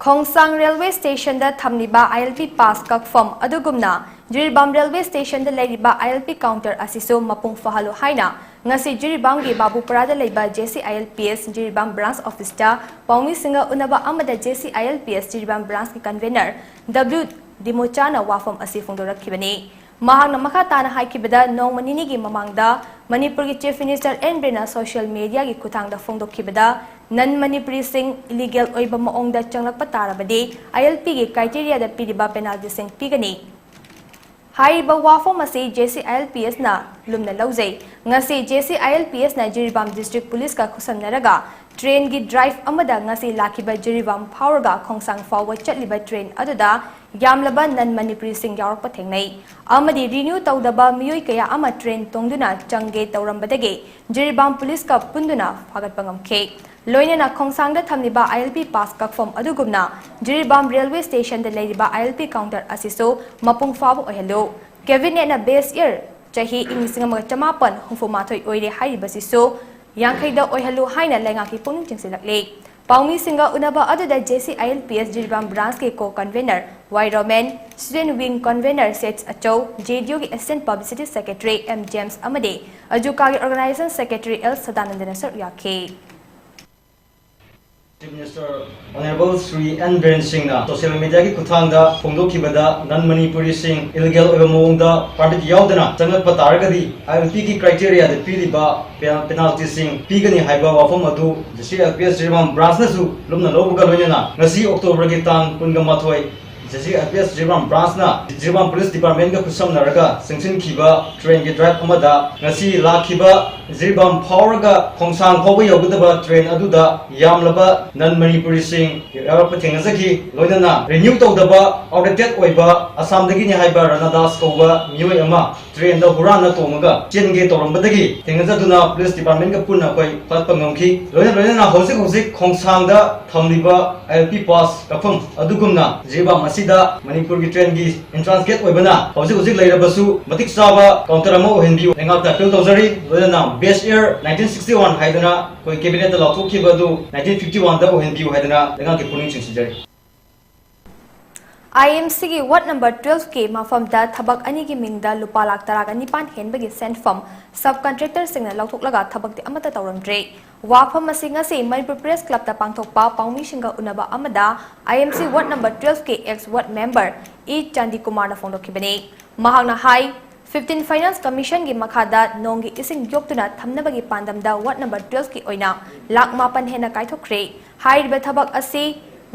ꯈꯣꯡꯁꯥꯡ railway station ꯗ ꯊꯝꯂꯤꯕ I L P pass ꯀꯛꯐꯝ ꯑꯗꯨꯒꯨꯝꯅ ꯖꯤꯔꯤꯕꯥꯝ railway station ꯗ ꯂꯩꯔꯤꯕ I L P counter ꯑꯁꯤꯁꯨ ꯃꯄꯨꯡ ꯐꯥꯍꯜꯂꯨ ꯍꯥꯏꯅ ꯉꯁꯤ ꯖꯤꯔꯤꯕꯥꯝꯒꯤ ꯕꯥꯕꯨꯄꯔꯥꯗ ꯂꯩꯕ J C I L P S Jiribam branch office ꯇ ꯄꯥꯎꯃꯤꯁꯤꯡꯒ ꯎꯅꯕ ꯑꯃꯗ J C I L P S Jiribam branch ꯀꯤ convener W ꯗꯤꯃꯣꯆꯥꯅ ꯋꯥꯐꯝ ꯑꯁꯤ ꯐꯣꯡꯗꯣꯔꯛꯈꯤꯕꯅꯤ꯫ ꯃꯍꯥꯛꯅ ꯃꯈꯥ ꯇꯥꯅ ꯍꯥꯏꯈꯤꯕꯗ, ꯅꯣꯡꯃ ꯅꯤꯅꯤꯒꯤ ꯃꯃꯥꯡꯗ ꯃꯅꯤꯄꯨꯔꯒꯤ Chief Minister ꯑꯦꯟ ꯕꯤꯔꯦꯟꯅ social media ꯒꯤ ꯈꯨꯠꯊꯥꯡꯗ ꯐꯣꯡꯗꯣꯛꯈꯤꯕꯗ, non Manipuri ꯁꯤꯡ illegal ꯑꯣꯏꯕ ꯃꯑꯣꯡꯗ ꯆꯪꯂꯛꯄ ꯇꯥꯔꯕꯗꯤ I L P ꯒꯤ criteria ꯗ ꯄꯤꯔꯤꯕ penalty ꯁꯤꯡ ꯄꯤꯒꯅꯤ꯫ ꯍꯥꯏꯔꯤꯕ ꯋꯥꯐꯝ ꯑꯁꯤ J C I L P S ꯅ ꯂꯨꯝꯅ ꯂꯧꯖꯩ꯫ ꯉꯁꯤ J C I L P S ꯅ ꯖꯤꯔꯤꯕꯥꯝ district police ꯀ ꯈꯨꯠꯁꯝꯅꯔꯒ train ꯒꯤ drive ꯑꯃꯗ ꯉꯁꯤ ꯂꯥꯛꯈꯤꯕ ꯖꯤꯔꯤꯕꯥꯝ ꯐꯥꯎꯔꯒ ꯈꯣꯡꯁꯥꯡ ꯐꯥꯎꯕ ꯆꯠꯂꯤꯕ train ꯑꯗꯨꯗ ꯌꯥꯝꯂꯕ non Manipuri ꯁꯤꯡ ꯌꯥꯎꯔꯛꯄ ꯊꯦꯡꯅꯩ ꯑꯃꯗꯤ renew ꯇꯧꯗꯕ ꯃꯤꯑꯣꯏ ꯀꯌꯥ ꯑꯃ train ꯇꯣꯡꯗꯨꯅ ꯆꯪꯒꯦ ꯇꯧꯔꯝꯕꯗꯒꯤ ꯖꯤꯔꯤꯕꯥꯝ police ꯀ ꯄꯨꯟꯗꯨꯅ ꯐꯥꯒꯠꯄ ꯉꯝꯈꯤ꯫ ꯂꯣꯏꯅꯅ ꯈꯣꯡꯁꯥꯡꯗ ꯊꯝꯂꯤꯕ I L P pass ꯀꯛꯐꯝ ꯑꯗꯨꯒꯨꯝꯅ ꯖꯤꯔꯤꯕꯥꯝ railway station ꯗ ꯂꯩꯔꯤꯕ I L P counter ꯑꯁꯤꯁꯨ ꯃꯄꯨꯡ ꯐꯥꯕ ꯑꯣꯏꯍꯜꯂꯨ꯫ Cabinet ꯅ base year ꯆꯍꯤ ꯏꯪ ꯂꯤꯁꯤꯡ ꯑꯃꯒ ꯆꯃꯥꯄꯟ ꯍꯨꯝꯐꯨ ꯃꯥꯊꯣꯏ ꯑꯣꯏꯔꯦ ꯍꯥꯏꯔꯤꯕꯁꯤꯁꯨ ꯌꯥꯡꯈꯩꯗ ꯑꯣꯏꯍꯜꯂꯨ ꯍꯥꯏꯅ ꯂꯩꯉꯥꯛꯀꯤ ꯄꯨꯛꯅꯤꯡ ꯆꯤꯡꯁꯤꯜꯂꯛꯂꯤ꯫ ꯄꯥꯎꯃꯤꯁꯤꯡꯒ ꯎꯅꯕ ꯑꯗꯨꯗ J C I L P S Jiribam branch ꯀꯤ co-convener Y Roman, student wing convener sets ꯑꯆꯧ, J D U ꯒꯤ assistant publicity secretary M James ꯑꯃꯗꯤ ꯑꯖꯨꯀꯥꯒꯤ organization secretary L ꯁꯗꯥꯅꯟꯗꯅ ꯁꯔꯨꯛ ꯌꯥꯈꯤ꯫ Chief Minister Honorable Shri N Biren Singhꯅ social mediaꯒꯤ ꯈꯨꯠꯊꯥꯡꯗ ꯐꯣꯡꯗꯣꯛꯈꯤꯕꯗ, non Manipuriꯁꯤꯡ illegal ꯑꯣꯏꯕ ꯃꯑꯣꯡꯗ permit ꯌꯥꯎꯗꯅ ꯆꯪꯂꯛꯄ ꯇꯥꯔꯒꯗꯤ, ILPꯒꯤ criteriaꯗ ꯄꯤꯔꯤꯕ pe-, penaltyꯁꯤꯡ ꯄꯤꯒꯅꯤ ꯍꯥꯏꯕ ꯋꯥꯐꯝ ꯑꯗꯨ JCLPS ꯖꯤꯔꯤꯕꯥꯝ branchꯅꯁꯨ ꯂꯨꯝꯅ ꯂꯧꯕꯒ ꯂꯣꯏꯅꯅ, ꯉꯁꯤ Octoberꯒꯤ ꯇꯥꯡ ꯀꯨꯟꯒ ꯃꯥꯊꯣꯏ, JCLPS Jiribam branchꯅ Jiribam police departmentꯒ ꯈꯨꯠꯁꯝꯅꯔꯒ ꯆꯪꯁꯤꯟꯈꯤꯕ trainꯒꯤ drive ꯑꯃꯗ, ꯉꯁꯤ ꯂꯥꯛꯈꯤꯕ ꯖꯤꯔꯤꯕꯥꯝ ꯐꯥꯎꯔꯒ ꯈꯣꯡꯁꯥꯡ ꯐꯥꯎꯕ ꯌꯧꯒꯗꯕ train ꯑꯗꯨꯗ ꯌꯥꯝꯂꯕ non Manipuriꯁꯤꯡ ꯌꯥꯎꯔꯛꯄ ꯊꯦꯡꯅꯖꯈꯤ꯫ ꯂꯣꯏꯅꯅ renew ꯇꯧꯗꯕ, outdated ꯑꯣꯏꯕ, ꯑꯁꯥꯝꯗꯒꯤꯅꯤ ꯍꯥꯏꯕ ꯔꯥꯅꯥꯗꯥꯁ ꯀꯧꯕ ꯃꯤꯑꯣꯏ ꯑꯃ trainꯗ ꯍꯨꯔꯥꯟꯅ ꯇꯣꯡꯉꯒ ꯆꯦꯟꯒꯦ ꯇꯧꯔꯝꯕꯗꯒꯤ ꯊꯦꯡꯅꯖꯗꯨꯅ police departmentꯒ ꯄꯨꯟꯅ ꯑꯩꯈꯣꯏ ꯐꯥꯒꯠꯄ ꯉꯝꯈꯤ꯫ ꯂꯣꯏꯅ ꯂꯣꯏꯅꯅ ꯍꯧꯖꯤꯛ ꯍꯧꯖꯤꯛ ꯈꯣꯡꯁꯥꯡꯗ ꯊꯝꯂꯤꯕ ILP pass ꯀꯛꯐꯝ ꯑꯗꯨꯒꯨꯝꯅ ꯖꯤꯔꯤꯕꯥꯝ ꯑꯁꯤꯗ ꯃꯅꯤꯄꯨꯔꯒꯤ trainꯒꯤ entrance gate ꯑꯣꯏꯕꯅ ꯍꯧꯖꯤꯛ ꯍꯧꯖꯤꯛ ꯂꯩꯔꯕꯁꯨ ꯃꯇꯤꯛ ꯆꯥꯕ counter ꯑꯃ ꯑꯣꯏꯍꯟꯕꯤꯌꯨ꯫ ꯂꯩꯉꯥꯛꯇ appeal ꯇꯧꯖꯔꯤ꯫ ꯂꯣꯏꯅꯅ Best Air nineteen sixty one ꯍꯥꯏꯗꯅ ꯑꯩꯈꯣꯏ cabinetꯇ ꯂꯥꯎꯊꯣꯛꯈꯤꯕ ꯑꯗꯨ nineteen fifty oneꯗ ꯑꯣꯏꯍꯟꯕꯤꯌꯨ ꯍꯥꯏꯗꯅ ꯂꯩꯉꯥꯛꯀꯤ ꯄꯨꯛꯅꯤꯡ ꯆꯤꯡꯁꯤꯟꯖꯔꯤ꯫ IMCꯒꯤ ward number twelveꯀꯤ ꯃꯐꯝꯗ ꯊꯕꯛ ꯑꯅꯤꯒꯤ ꯃꯤꯡꯗ ꯂꯨꯄꯥ ꯂꯥꯈ ꯇꯔꯥꯒ ꯅꯤꯄꯥꯟ ꯍꯦꯟꯕꯒꯤ ꯁꯦꯟꯐꯝ sub contractorꯁꯤꯡꯅ ꯂꯧꯊꯣꯛꯂꯒ ꯊꯕꯛꯇꯤ ꯑꯃꯠꯇ ꯇꯧꯔꯝꯗ꯭ꯔꯦ꯫ ꯋꯥꯐꯝ ꯑꯁꯤ ꯉꯁꯤ ꯃꯅꯤꯄꯨꯔ Press Clubꯇ ꯄꯥꯡꯊꯣꯛꯄ ꯄꯥꯎꯃꯤꯁꯤꯡꯒ ꯎꯅꯕ ꯑꯃꯗ IMC ward number twelveꯀꯤ ex ward member E ꯆꯥꯟꯗꯤꯀꯨꯃꯥꯔꯅ ꯐꯣꯡꯗꯣꯛꯈꯤꯕꯅꯤ꯫ ꯃꯍꯥꯛꯅ ꯍꯥꯏ, fifteen Finance Commissionꯒꯤ ꯃꯈꯥꯗ ꯅꯣꯡꯒꯤ ꯏꯁꯤꯡ ꯌꯣꯛꯇꯨꯅ ꯊꯝꯅꯕꯒꯤ ꯄꯥꯟꯗꯝꯗ ward number twelveꯀꯤ ꯑꯣꯏꯅ ꯂꯥꯈ ꯃꯥꯄꯟ ꯍꯦꯟꯅ ꯀꯥꯏꯊꯣꯛꯈ꯭ꯔꯦ꯫ ꯍꯥꯏꯔꯤꯕ ꯊꯕꯛ ꯑꯁꯤ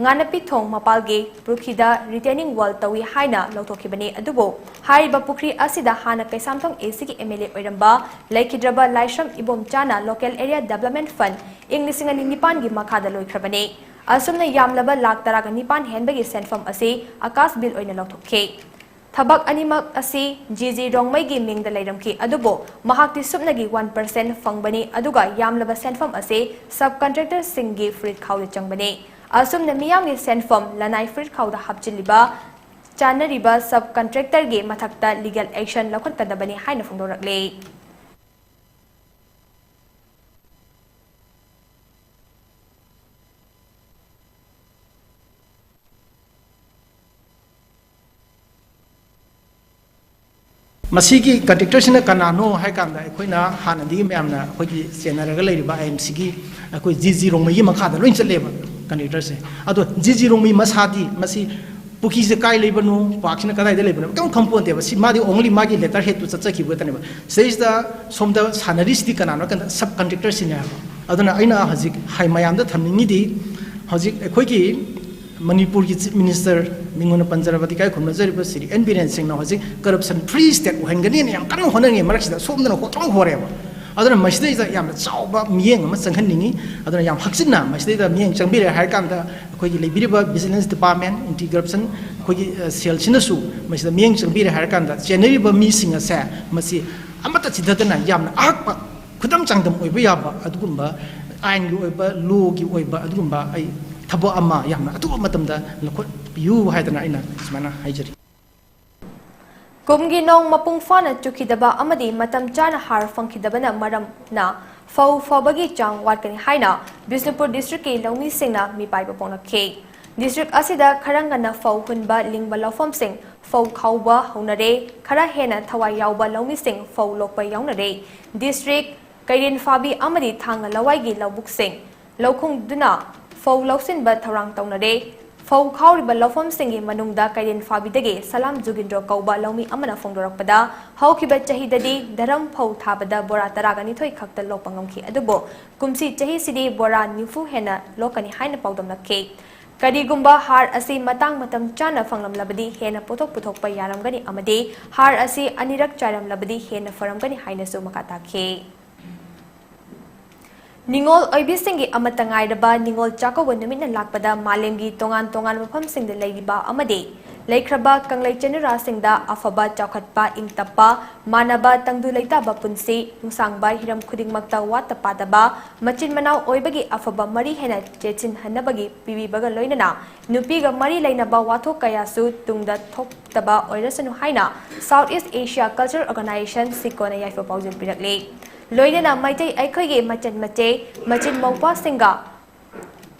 ꯉꯥꯅꯄꯤꯊꯣꯡ ꯃꯄꯥꯜꯒꯤ ꯄꯨꯈ꯭ꯔꯤꯗ retaining wall ꯇꯧꯏ ꯍꯥꯏꯅ ꯂꯧꯊꯣꯛꯈꯤꯕꯅꯤ꯫ ꯑꯗꯨꯕꯨ ꯍꯥꯏꯔꯤꯕ ꯄꯨꯈ꯭ꯔꯤ ꯑꯁꯤꯗ ꯍꯥꯟꯅ ꯀꯩꯁꯥꯝꯊꯣꯡ ACꯒꯤ MLA ꯑꯣꯏꯔꯝꯕ ꯂꯩꯈꯤꯗ꯭ꯔꯕ ꯂꯥꯏꯁ꯭ꯔꯝ ꯏꯕꯣꯝꯆꯥꯅ Local Area Development Fund ꯏꯪ ꯂꯤꯁꯤꯡ ꯑꯅꯤ ꯅꯤꯄꯥꯟꯒꯤ ꯃꯈꯥꯗ ꯂꯣꯏꯈ꯭ꯔꯕꯅꯤ꯫ ꯑꯁꯨꯝꯅ ꯌꯥꯝꯂꯕ ꯂꯥꯈ ꯇꯔꯥꯒ ꯅꯤꯄꯥꯟ ꯍꯦꯟꯕꯒꯤ ꯁꯦꯟꯐꯝ ꯑꯁꯤ ꯑꯀꯥꯁ ꯕꯤꯜ ꯑꯣꯏꯅ ꯂꯧꯊꯣꯛꯈꯤ꯫ ꯊꯕꯛ ꯑꯅꯤꯃꯛ ꯑꯁꯤ ꯖꯤ ꯖꯤ ꯔꯣꯡꯃꯩꯒꯤ ꯃꯤꯡꯗ ꯂꯩꯔꯝꯈꯤ, ꯑꯗꯨꯕꯨ ꯃꯍꯥꯛꯇꯤ ꯁꯨꯞꯅꯒꯤ one percent ꯐꯪꯕꯅꯤ, ꯑꯗꯨꯒ ꯌꯥꯝꯂꯕ ꯁꯦꯟꯐꯝ ꯑꯁꯤ sub contractorꯁꯤꯡꯒꯤ ꯐꯨꯔꯤꯠ ꯈꯥꯎꯗ ꯆꯪꯕꯅꯤ꯫ ꯑꯁꯨꯝꯅ ꯃꯤꯌꯥꯝꯒꯤ ꯁꯦꯟꯐꯝ ꯂꯅꯥꯏ ꯐꯨꯔꯤꯠ ꯈꯥꯎꯗ ꯍꯥꯞꯆꯤꯜꯂꯤꯕ ꯆꯥꯅꯔꯤꯕ sub contractorꯒꯤ ꯃꯊꯛꯇ legal action ꯂꯧꯈꯠꯀꯗꯕꯅꯤ ꯍꯥꯏꯅ ꯐꯣꯡꯗꯣꯔꯛꯂꯤ꯫ ꯃꯁꯤꯒꯤ ꯀꯟꯇ꯭ꯔꯦꯛꯇꯔꯁꯤꯅ ꯀꯅꯥꯅꯣ ꯍꯥꯏ ꯀꯥꯟꯗ, ꯑꯩꯈꯣꯏꯅ ꯍꯥꯟꯅꯗꯒꯤ ꯃꯌꯥꯝꯅ ꯑꯩꯈꯣꯏꯒꯤ ꯆꯦꯟꯅꯔꯒ ꯂꯩꯔꯤꯕ ꯑꯥꯏ ꯑꯦꯝ ꯁꯤꯒꯤ ꯑꯩꯈꯣꯏ ꯖꯤ ꯖꯤ ꯔꯣꯡꯃꯩꯒꯤ ꯃꯈꯥꯗ ꯂꯣꯏ ꯆꯠꯂꯦꯕ ꯀꯟꯇ꯭ꯔꯦꯛꯇꯔꯁꯦ꯫ ꯑꯗꯣ ꯖꯤ ꯖꯤ ꯔꯣꯡꯃꯩ ꯃꯁꯥꯗꯤ ꯃꯁꯤ ꯄꯨꯈ꯭ꯔꯤꯁꯦ ꯀꯥꯏ ꯂꯩꯕꯅꯣ, ꯄꯥꯔꯛꯁꯤꯅ ꯀꯗꯥꯏꯗ ꯂꯩꯕꯅꯣ, ꯀꯔꯤꯝ ꯈꯪꯄꯣꯟꯇꯦꯕ꯫ ꯁꯤ ꯃꯥꯗꯤ only ꯃꯥꯒꯤ ꯂꯦꯇꯔ ꯍꯦꯗꯇꯨ ꯆꯠꯆꯈꯤꯕ ꯈꯛꯇꯅꯦꯕ꯫ ꯁꯤꯗꯩꯁꯤꯗ ꯁꯣꯝꯗ ꯁꯥꯟꯅꯔꯤꯁꯤꯗꯤ ꯀꯅꯥꯅꯣ ꯍꯥꯏ ꯀꯥꯟꯗ ꯁꯕ ꯀꯟꯇ꯭ꯔꯦꯛꯇꯔꯁꯤꯅꯦ ꯍꯥꯏꯕ꯫ ꯑꯗꯨꯅ ꯑꯩꯅ ꯍꯧꯖꯤꯛ ꯍꯥꯏ ꯃꯌꯥꯝꯗ ꯊꯝꯅꯤꯡꯉꯤꯗꯤ, ꯍꯧꯖꯤꯛ ꯑꯩꯈꯣꯏꯒꯤ ꯃꯅꯤꯄꯨꯔꯒꯤ ꯆꯤꯐ ꯃꯤꯅꯤꯁꯇꯔ, ꯃꯤꯉꯣꯟꯗ ꯄꯟꯖꯔꯕꯗ ꯏꯀꯥꯏ ꯈꯨꯝꯅꯖꯔꯤꯕ ꯁ꯭ꯔꯤ ꯑꯦꯟ ꯕꯤꯔꯦꯟ ꯁꯤꯡꯅ ꯍꯧꯖꯤꯛ ꯀꯔꯞꯁꯟ ꯐ꯭ꯔꯤ ꯁ꯭ꯇꯦꯠ ꯑꯣꯏꯍꯟꯒꯅꯤꯅ ꯌꯥꯝ ꯀꯟꯅ ꯍꯣꯠꯅꯔꯤꯉꯩ ꯃꯔꯛꯁꯤꯗ ꯁꯣꯝꯗꯅ ꯍꯣꯠꯇ꯭ꯔꯣꯛ ꯍꯣꯔꯦꯕ꯫ ꯑꯗꯨꯅ ꯃꯁꯤꯗꯩꯗ ꯌꯥꯝꯅ ꯆꯥꯎꯕ ꯃꯤꯠꯌꯦꯡ ꯑꯃ ꯆꯪꯍꯟꯅꯤꯡꯉꯤ꯫ ꯑꯗꯨꯅ ꯌꯥꯝ ꯍꯛꯆꯤꯟꯅ ꯃꯁꯤꯗꯩꯗ ꯃꯤꯠꯌꯦꯡ ꯆꯪꯕꯤꯔꯦ ꯍꯥꯏꯔ ꯀꯥꯟꯗ, ꯑꯩꯈꯣꯏꯒꯤ ꯂꯩꯕꯤꯔꯤꯕ ꯚꯤꯖꯤꯂꯦꯟꯁ ꯗꯤꯄꯥꯔꯠꯃꯦꯟ, ꯑꯦꯟꯇꯤ ꯀꯔꯞꯁꯟ ꯑꯩꯈꯣꯏꯒꯤ, ꯑ, ꯁꯦꯜꯁꯤꯅꯁꯨ ꯃꯁꯤꯗ ꯃꯤꯠꯌꯦꯡ ꯆꯪꯕꯤꯔꯦ ꯍꯥꯏꯔ ꯀꯥꯟꯗ, ꯆꯦꯟꯅꯔꯤꯕ ꯃꯤꯁꯤꯡ ꯑꯁꯦ ꯃꯁꯤ ꯑꯃꯠꯇ ꯆꯤꯊꯗꯅ ꯌꯥꯝꯅ ꯑꯍꯛꯄ, ꯈꯨꯗꯝ ꯆꯥꯡꯗꯝ ꯑꯣꯏꯕ ꯌꯥꯕ ꯑꯗꯨꯒꯨꯝꯕ ꯑꯥꯏꯟꯒꯤ ꯑꯣꯏꯕ, ꯂꯣꯒꯤ ꯑꯣꯏꯕ ꯑꯗꯨꯒꯨꯝꯕ ꯑꯩ ꯊꯕꯛ ꯑꯃ ꯌꯥꯝꯅ ꯑꯊꯨꯕ ꯃꯇꯝꯗ ꯂꯧꯈꯠꯄꯤꯌꯨ ꯍꯥꯏꯗꯅ ꯑꯩꯅ ꯁꯨꯃꯥꯏꯅ ꯍꯥꯏꯖꯔꯤ꯫ ꯀꯨꯝꯒꯤ ꯅꯣꯡ ꯃꯄꯨꯡ ꯐꯥꯅ ꯆꯨꯈꯤꯗꯕ ꯑꯃꯗꯤ ꯃꯇꯝ ꯆꯥꯅ ꯍꯥꯔ ꯐꯪꯈꯤꯗꯕꯅ ꯃꯔꯝꯅ ꯐꯧ ꯐꯕꯒꯤ ꯆꯥꯡ ꯋꯥꯠꯀꯅꯤ ꯍꯥꯏꯅ ꯕꯤꯁꯅꯨꯄꯨꯔ ꯗꯤꯁꯇ꯭ꯔꯤꯛꯀꯤ ꯂꯧꯃꯤꯁꯤꯡꯅ ꯃꯤꯄꯥꯏꯕ ꯐꯣꯡꯂꯛꯈꯤ꯫ ꯗꯤꯁꯇ꯭ꯔꯤꯛ ꯑꯁꯤꯗ ꯈꯔ ꯉꯟꯅ ꯐꯧ ꯍꯨꯟꯕ ꯂꯤꯡꯕ ꯂꯧꯐꯝꯁꯤꯡ ꯐꯧ ꯈꯥꯎꯕ ꯍꯧꯅꯔꯦ꯫ ꯈꯔ ꯍꯦꯟꯅ ꯊꯋꯥꯏ ꯌꯥꯎꯕ ꯂꯧꯃꯤꯁꯤꯡ ꯐꯧ ꯂꯣꯛꯄ ꯌꯥꯎꯅꯔꯦ꯫ ꯗꯤꯁꯇ꯭ꯔꯤꯛ ꯀꯩꯔꯦꯟ ꯐꯥꯕꯤ ꯑꯃꯗꯤ ꯊꯥꯡꯒ ꯂꯋꯥꯏꯒꯤ ꯂꯧꯕꯨꯛꯁꯤꯡ ꯂꯧꯈꯨꯡꯗꯨꯅ ꯐꯧ ꯂꯧꯁꯤꯟꯕ ꯊꯧꯔꯥꯡ ꯇꯧꯅꯔꯦ꯫ ꯐꯧ ꯈꯥꯎꯔꯤꯕ ꯂꯧꯐꯝꯁꯤꯡꯒꯤ ꯃꯅꯨꯡꯗ ꯀꯩꯔꯦꯟ ꯐꯥꯕꯤꯗꯒꯤ ꯁꯂꯥꯝ ꯖꯨꯒꯤꯟꯗ꯭ꯔꯣ ꯀꯧꯕ ꯂꯧꯃꯤ ꯑꯃꯅ ꯐꯣꯡꯗꯣꯔꯛꯄꯗ, ꯍꯧꯈꯤꯕ ꯆꯍꯤꯗꯗꯤ ꯗꯔꯝ ꯐꯧ ꯊꯥꯕꯗ ꯕꯣꯔꯥ ꯇꯔꯥꯒ ꯅꯤꯊꯣꯏ ꯈꯛꯇ ꯂꯣꯛꯄ ꯉꯝꯈꯤ, ꯑꯗꯨꯕꯨ ꯀꯨꯝꯁꯤ ꯆꯍꯤꯁꯤꯗꯤ ꯕꯣꯔꯥ ꯅꯤꯐꯨ ꯍꯦꯟꯅ ꯂꯣꯛꯀꯅꯤ ꯍꯥꯏꯅ ꯄꯥꯎꯗꯝꯂꯛꯈꯤ꯫ ꯀꯔꯤꯒꯨꯝꯕ ꯍꯥꯔ ꯑꯁꯤ ꯃꯇꯥꯡ ꯃꯇꯝ ꯆꯥꯅ ꯐꯪꯂꯝꯂꯕꯗꯤ ꯍꯦꯟꯅ ꯄꯣꯠꯊꯣꯛ ꯄꯨꯊꯣꯛꯄ ꯌꯥꯔꯝꯒꯅꯤ ꯑꯃꯗꯤ ꯍꯥꯔ ꯑꯁꯤ ꯑꯅꯤꯔꯛ ꯆꯥꯏꯔꯝꯂꯕꯗꯤ ꯍꯦꯟꯅ ꯐꯔꯝꯒꯅꯤ ꯍꯥꯏꯅꯁꯨ ꯃꯈꯥ ꯇꯥꯈꯤ꯫ ꯅꯤꯉꯣꯜ ꯑꯣꯏꯕꯤꯁꯤꯡꯒꯤ ꯑꯃꯠꯇ ꯉꯥꯏꯔꯕ ꯅꯤꯉꯣꯜ ꯆꯥꯛꯀꯧꯕ ꯅꯨꯃꯤꯠꯅ ꯂꯥꯛꯄꯗ ꯃꯥꯂꯦꯝꯒꯤ ꯇꯣꯉꯥꯟ ꯇꯣꯉꯥꯟꯕ ꯃꯐꯝꯁꯤꯡꯗ ꯂꯩꯔꯤꯕ ꯑꯃꯗꯤ ꯂꯩꯈ꯭ꯔꯕ ꯀꯪꯂꯩ ꯆꯅꯨꯔꯥꯁꯤꯡꯗ ꯑꯐꯕ, ꯆꯥꯎꯈꯠꯄ, ꯏꯪ ꯇꯞꯄ, ꯃꯥꯟꯅꯕ ꯇꯪꯗꯨ ꯂꯩꯇꯥꯕ ꯄꯨꯟꯁꯤ, ꯅꯨꯡꯁꯥꯡꯕ ꯍꯤꯔꯝ ꯈꯨꯗꯤꯡꯃꯛꯇ ꯋꯥꯠꯇ ꯄꯥꯗꯕ, ꯃꯆꯤꯟ ꯃꯅꯥꯎ ꯑꯣꯏꯕꯒꯤ ꯑꯐꯕ ꯃꯔꯤ ꯍꯦꯟꯅ ꯆꯦꯠꯁꯤꯟꯍꯟꯅꯕꯒꯤ ꯄꯤꯕꯤꯕꯒ ꯂꯣꯏꯅꯅ ꯅꯨꯄꯤꯒ ꯃꯔꯤ ꯂꯩꯅꯕ ꯋꯥꯊꯣꯛ ꯀꯌꯥꯁꯨ ꯇꯨꯡꯗ ꯊꯣꯛꯇꯕ ꯑꯣꯏꯔꯁꯅꯨ ꯍꯥꯏꯅ South East Asia Cultural Organization, ꯁꯤꯀꯣꯅ ꯌꯥꯏꯐ ꯄꯥꯎꯖꯦꯜ ꯄꯤꯔꯛꯂꯤ꯫ ꯂꯣꯏꯅꯅ ꯃꯩꯇꯩ ꯑꯩꯈꯣꯏꯒꯤ ꯃꯆꯟ ꯃꯆꯦ, ꯃꯆꯤꯟ ꯃꯧꯄ꯭ꯋꯥꯁꯤꯡꯒ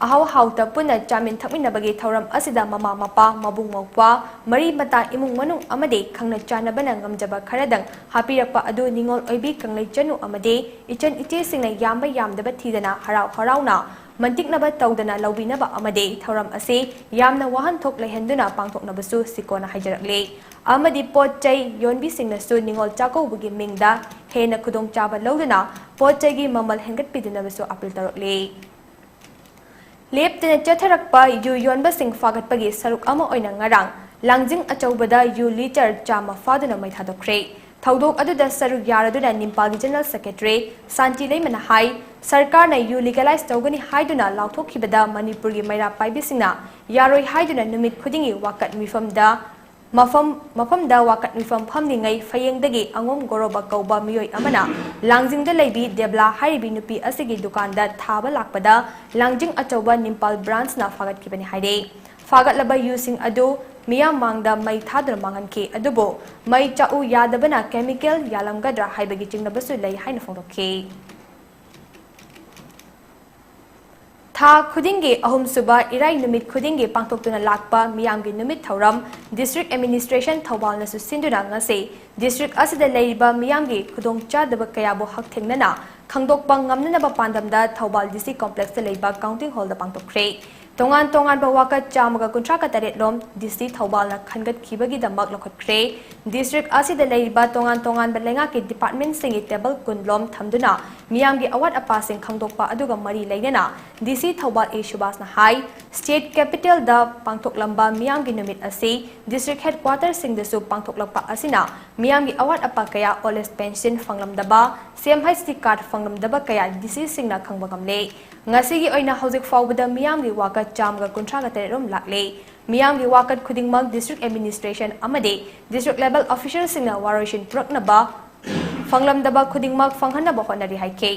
ꯑꯍꯥꯎ ꯍꯥꯎꯇ ꯄꯨꯟꯅ ꯆꯥꯃꯤꯟ ꯊꯛꯃꯤꯟꯅꯕꯒꯤ ꯊꯧꯔꯝ ꯑꯁꯤꯗ ꯃꯃꯥ ꯃꯄꯥ, ꯃꯕꯨꯡ ꯃꯧꯄ꯭ꯋꯥ, ꯃꯔꯤ ꯃꯇꯥ, ꯏꯃꯨꯡ ꯃꯅꯨꯡ ꯑꯃꯗꯤ ꯈꯪꯅ ꯆꯥꯟꯅꯕꯅ ꯉꯝꯖꯕ ꯈꯔꯗꯪ ꯍꯥꯞꯄꯤꯔꯛꯄ ꯑꯗꯨ ꯅꯤꯉꯣꯜ ꯑꯣꯏꯕꯤ ꯀꯪꯂꯩ ꯆꯅꯨ ꯑꯃꯗꯤ ꯏꯆꯟ ꯏꯆꯦꯁꯤꯡꯅ ꯌꯥꯝꯕ ꯌꯥꯝꯗꯕ ꯊꯤꯗꯅ ꯍꯔꯥꯎ ꯍꯔꯥꯎꯅ ꯃꯟꯇꯤꯛꯅꯕ ꯇꯧꯗꯅ ꯂꯧꯕꯤꯅꯕ ꯑꯃꯗꯤ ꯊꯧꯔꯝ ꯑꯁꯤ ꯌꯥꯝꯅ ꯋꯥꯍꯟꯊꯣꯛ ꯂꯩꯍꯟꯗꯨꯅ ꯄꯥꯡꯊꯣꯛꯅꯕꯁꯨ ꯁꯤꯀꯣꯟꯅ ꯍꯥꯏꯖꯔꯛꯂꯤ꯫ ꯑꯃꯗꯤ ꯄꯣꯠ ꯆꯩ ꯌꯣꯟꯕꯤꯁꯤꯡꯅꯁꯨ ꯅꯤꯉꯣꯜ ꯆꯥꯛꯀꯧꯕꯒꯤ ꯃꯤꯡꯗ ꯍꯦꯟꯅ ꯈꯨꯗꯣꯡꯆꯥꯕ ꯂꯧꯗꯨꯅ ꯄꯣꯠ ꯆꯩꯒꯤ ꯃꯃꯜ ꯍꯦꯟꯒꯠꯄꯤꯗꯅꯕꯁꯨ ꯑꯥꯄꯤꯜ ꯇꯧꯔꯛꯂꯤ꯫ ꯂꯦꯞꯇꯅ ꯆꯠꯊꯔꯛꯄ ꯌꯨ ꯌꯣꯟꯕꯁꯤꯡ ꯐꯥꯒꯠꯄꯒꯤ ꯁꯔꯨꯛ ꯑꯃ ꯑꯣꯏꯅ ꯉꯔꯥꯡ ꯂꯥꯡꯖꯤꯡ ꯑꯆꯧꯕꯗ ꯌꯨ ꯂꯤꯇꯔ ꯆꯥꯝꯃ ꯐꯥꯗꯨꯅ ꯃꯩ ꯊꯥꯗꯣꯛꯈ꯭ꯔꯦ꯫ ꯊꯧꯗꯣꯛ ꯑꯗꯨꯗ ꯁꯔꯨꯛ ꯌꯥꯔꯗꯨꯅ ꯅꯤꯝꯄꯥꯜꯒꯤ ꯖꯦꯅꯔꯦꯜ ꯁꯦꯀ꯭ꯔꯦꯇꯔꯤ ꯁꯥꯟꯇꯤ ꯂꯩꯃꯅ ꯍꯥꯏ, ꯁꯔꯀꯥꯔꯅ ꯌꯨ ꯂꯤꯒꯦꯂꯥꯏꯖ ꯇꯧꯒꯅꯤ ꯍꯥꯏꯗꯨꯅ ꯂꯥꯎꯊꯣꯛꯈꯤꯕꯗ ꯃꯅꯤꯄꯨꯔꯒꯤ ꯃꯩꯔꯥ ꯄꯥꯏꯕꯤꯁꯤꯡꯅ ꯌꯥꯔꯣꯏ ꯍꯥꯏꯗꯨꯅ ꯅꯨꯃꯤꯠ ꯈꯨꯗꯤꯡꯒꯤ ꯋꯥꯀꯠ ꯃꯤꯐꯝꯗ ꯃꯐꯝ, ꯃꯐꯝꯗ ꯋꯥꯀꯠ ꯃꯤꯐꯝ ꯐꯝꯂꯤꯉꯩ ꯐꯌꯦꯡꯗꯒꯤ ꯑꯉꯣꯝ ꯒꯣꯔꯣꯕ ꯀꯧꯕ ꯃꯤꯑꯣꯏ ꯑꯃꯅ ꯂꯥꯡꯖꯤꯡꯗ ꯂꯩꯕꯤ ꯗꯦꯕꯂꯥ ꯍꯥꯏꯔꯤꯕꯤ ꯅꯨꯄꯤ ꯑꯁꯤꯒꯤ ꯗꯨꯀꯥꯟꯗ ꯊꯥꯕ ꯂꯥꯛꯄꯗ ꯂꯥꯡꯖꯤꯡ ꯑꯆꯧꯕ ꯅꯤꯝꯄꯥꯜ ꯕ꯭ꯔꯥꯟꯁꯅ ꯐꯥꯒꯠꯈꯤꯕꯅꯤ ꯍꯥꯏꯔꯤ꯫ ꯐꯥꯒꯠꯂꯕ ꯌꯨꯁꯤꯡ ꯑꯗꯨ ꯃꯤꯌꯥꯝ ꯃꯥꯡꯗ ꯃꯩ ꯊꯥꯗꯨꯅ ꯃꯥꯡꯍꯟꯈꯤ꯫ ꯑꯗꯨꯕꯨ ꯃꯩ ꯆꯥꯛꯎ ꯌꯥꯗꯕꯅ ꯀꯦꯃꯤꯀꯦꯜ ꯌꯥꯜꯂꯝꯒꯗ꯭ꯔꯥ ꯍꯥꯏꯕꯒꯤ ꯆꯤꯡꯅꯕꯁꯨ ꯂꯩ ꯍꯥꯏꯅ ꯐꯣꯡꯗꯣꯛꯈꯤ꯫ ꯊꯥ ꯈꯨꯗꯤꯡꯒꯤ ꯑꯍꯨꯝꯁꯨꯕ ꯏꯔꯥꯏ ꯅꯨꯃꯤꯠ ꯈꯨꯗꯤꯡꯒꯤ ꯄꯥꯡꯊꯣꯛꯇꯨꯅ ꯂꯥꯛꯄ ꯃꯤꯌꯥꯝꯒꯤ ꯅꯨꯃꯤꯠ ꯊꯧꯔꯝ ꯗꯤꯁꯇ꯭ꯔꯤꯛ ꯑꯦꯗꯃꯤꯅꯤꯁꯇ꯭ꯔꯦꯁꯟ ꯊꯧꯕꯥꯜꯅꯁꯨ ꯁꯤꯟꯗꯨꯅ ꯉꯁꯤ ꯗꯤꯁꯇ꯭ꯔꯤꯛ ꯑꯁꯤꯗ ꯂꯩꯔꯤꯕ ꯃꯤꯌꯥꯝꯒꯤ ꯈꯨꯗꯣꯡꯆꯥꯗꯕ ꯀꯌꯥꯕꯨ ꯍꯛꯊꯦꯡꯅꯅ ꯈꯪꯗꯣꯛꯄ ꯉꯝꯅꯅꯕ ꯄꯥꯟꯗꯝꯗ ꯊꯧꯕꯥꯜ ꯗꯤ ꯁꯤ ꯀꯣꯝꯄ꯭ꯂꯦꯛꯁꯇ ꯂꯩꯕ ꯀꯥꯎꯟꯇꯤꯡ ꯍꯣꯜꯗ ꯄꯥꯡꯊꯣꯛꯈ꯭ꯔꯦ꯫ ꯇꯣꯉꯥꯟ ꯇꯣꯉꯥꯟꯕ ꯋꯥꯀꯠ ꯆꯥꯝꯃꯒ ꯀꯨꯟꯊ꯭ꯔꯥꯒ ꯇꯔꯦꯠ ꯂꯣꯝ ꯗꯤ ꯁꯤ ꯊꯧꯕꯥꯜꯅ ꯈꯟꯒꯠꯈꯤꯕꯒꯤꯗꯃꯛ ꯂꯧꯈꯠꯈ꯭ꯔꯦ꯫ ꯗꯤꯁꯇ꯭ꯔꯤꯛ ꯑꯁꯤꯗ ꯂꯩꯔꯤꯕ ꯇꯣꯉꯥꯟ ꯇꯣꯉꯥꯟꯕ ꯂꯩꯉꯥꯛꯀꯤ ꯗꯤꯄꯥꯔꯠꯃꯦꯟꯁꯤꯡꯒꯤ ꯇꯦꯕꯜ ꯀꯨꯟ ꯂꯣꯝ ꯊꯝꯗꯨꯅ ꯃꯤꯌꯥꯝꯒꯤ ꯑꯋꯥꯠ ꯑꯄꯥꯁꯤꯡ ꯈꯪꯗꯣꯛꯄ ꯑꯗꯨꯒ ꯃꯔꯤ ꯂꯩꯅꯅ ꯗꯤ ꯁꯤ ꯊꯧꯕꯥꯜ ꯑꯦ ꯁꯨꯕꯥꯁꯅ ꯍꯥꯏ, ꯁ꯭ꯇꯦꯠ ꯀꯦꯄꯤꯇꯦꯜꯗ ꯄꯥꯡꯊꯣꯛꯂꯝꯕ ꯃꯤꯌꯥꯝꯒꯤ ꯅꯨꯃꯤꯠ ꯑꯁꯤ ꯗꯤꯁꯇ꯭ꯔꯤꯛ ꯍꯦꯗꯀ꯭ꯋꯥꯇꯔꯁꯤꯡꯗꯁꯨ ꯄꯥꯡꯊꯣꯛꯂꯛꯄ ꯑꯁꯤꯅ ꯃꯤꯌꯥꯝꯒꯤ ꯑꯋꯥꯠ ꯑꯄꯥ ꯀꯌꯥ, ꯑꯣꯜ ꯑꯦꯖ ꯄꯦꯟꯁꯤꯟ ꯐꯪꯂꯝꯗꯕ, ꯁꯤ ꯑꯦꯝ ꯍꯩꯆ ꯇꯤ ꯀꯥꯔꯗ ꯐꯪꯂꯝꯗꯕ ꯀꯌꯥ ꯗꯤ ꯁꯤꯁꯤꯡꯅ ꯈꯪꯕ ꯉꯝꯂꯦ꯫ ꯉꯁꯤꯒꯤ ꯑꯣꯏꯅ ꯍꯧꯖꯤꯛ ꯐꯥꯎꯕꯗ ꯃꯤꯌꯥꯝꯒꯤ ꯋꯥꯀꯠ ꯆꯥꯝꯃꯒ ꯀꯨꯟꯊ꯭ꯔꯥꯒ ꯇꯔꯦꯠ ꯔꯣꯝ ꯂꯥꯛꯂꯦ꯫ ꯃꯤꯌꯥꯝꯒꯤ ꯋꯥꯀꯠ ꯈꯨꯗꯤꯡꯃꯛ ꯗꯤꯁꯇ꯭ꯔꯤꯛ ꯑꯦꯗꯃꯤꯅꯤꯁꯇ꯭ꯔꯦꯁꯟ ꯑꯃꯗꯤ ꯗꯤꯁꯇ꯭ꯔꯤꯛ ꯂꯦꯚꯦꯜ ꯑꯣꯐꯤꯁꯤꯌꯦꯜꯁꯤꯡꯅ ꯋꯥꯔꯣꯏꯁꯤꯟ ꯄꯨꯔꯛꯅꯕ, ꯐꯪꯂꯝꯗꯕ ꯈꯨꯗꯤꯡꯃꯛ ꯐꯪꯍꯟꯅꯕ ꯍꯣꯠꯅꯔꯤ ꯍꯥꯏꯈꯤ꯫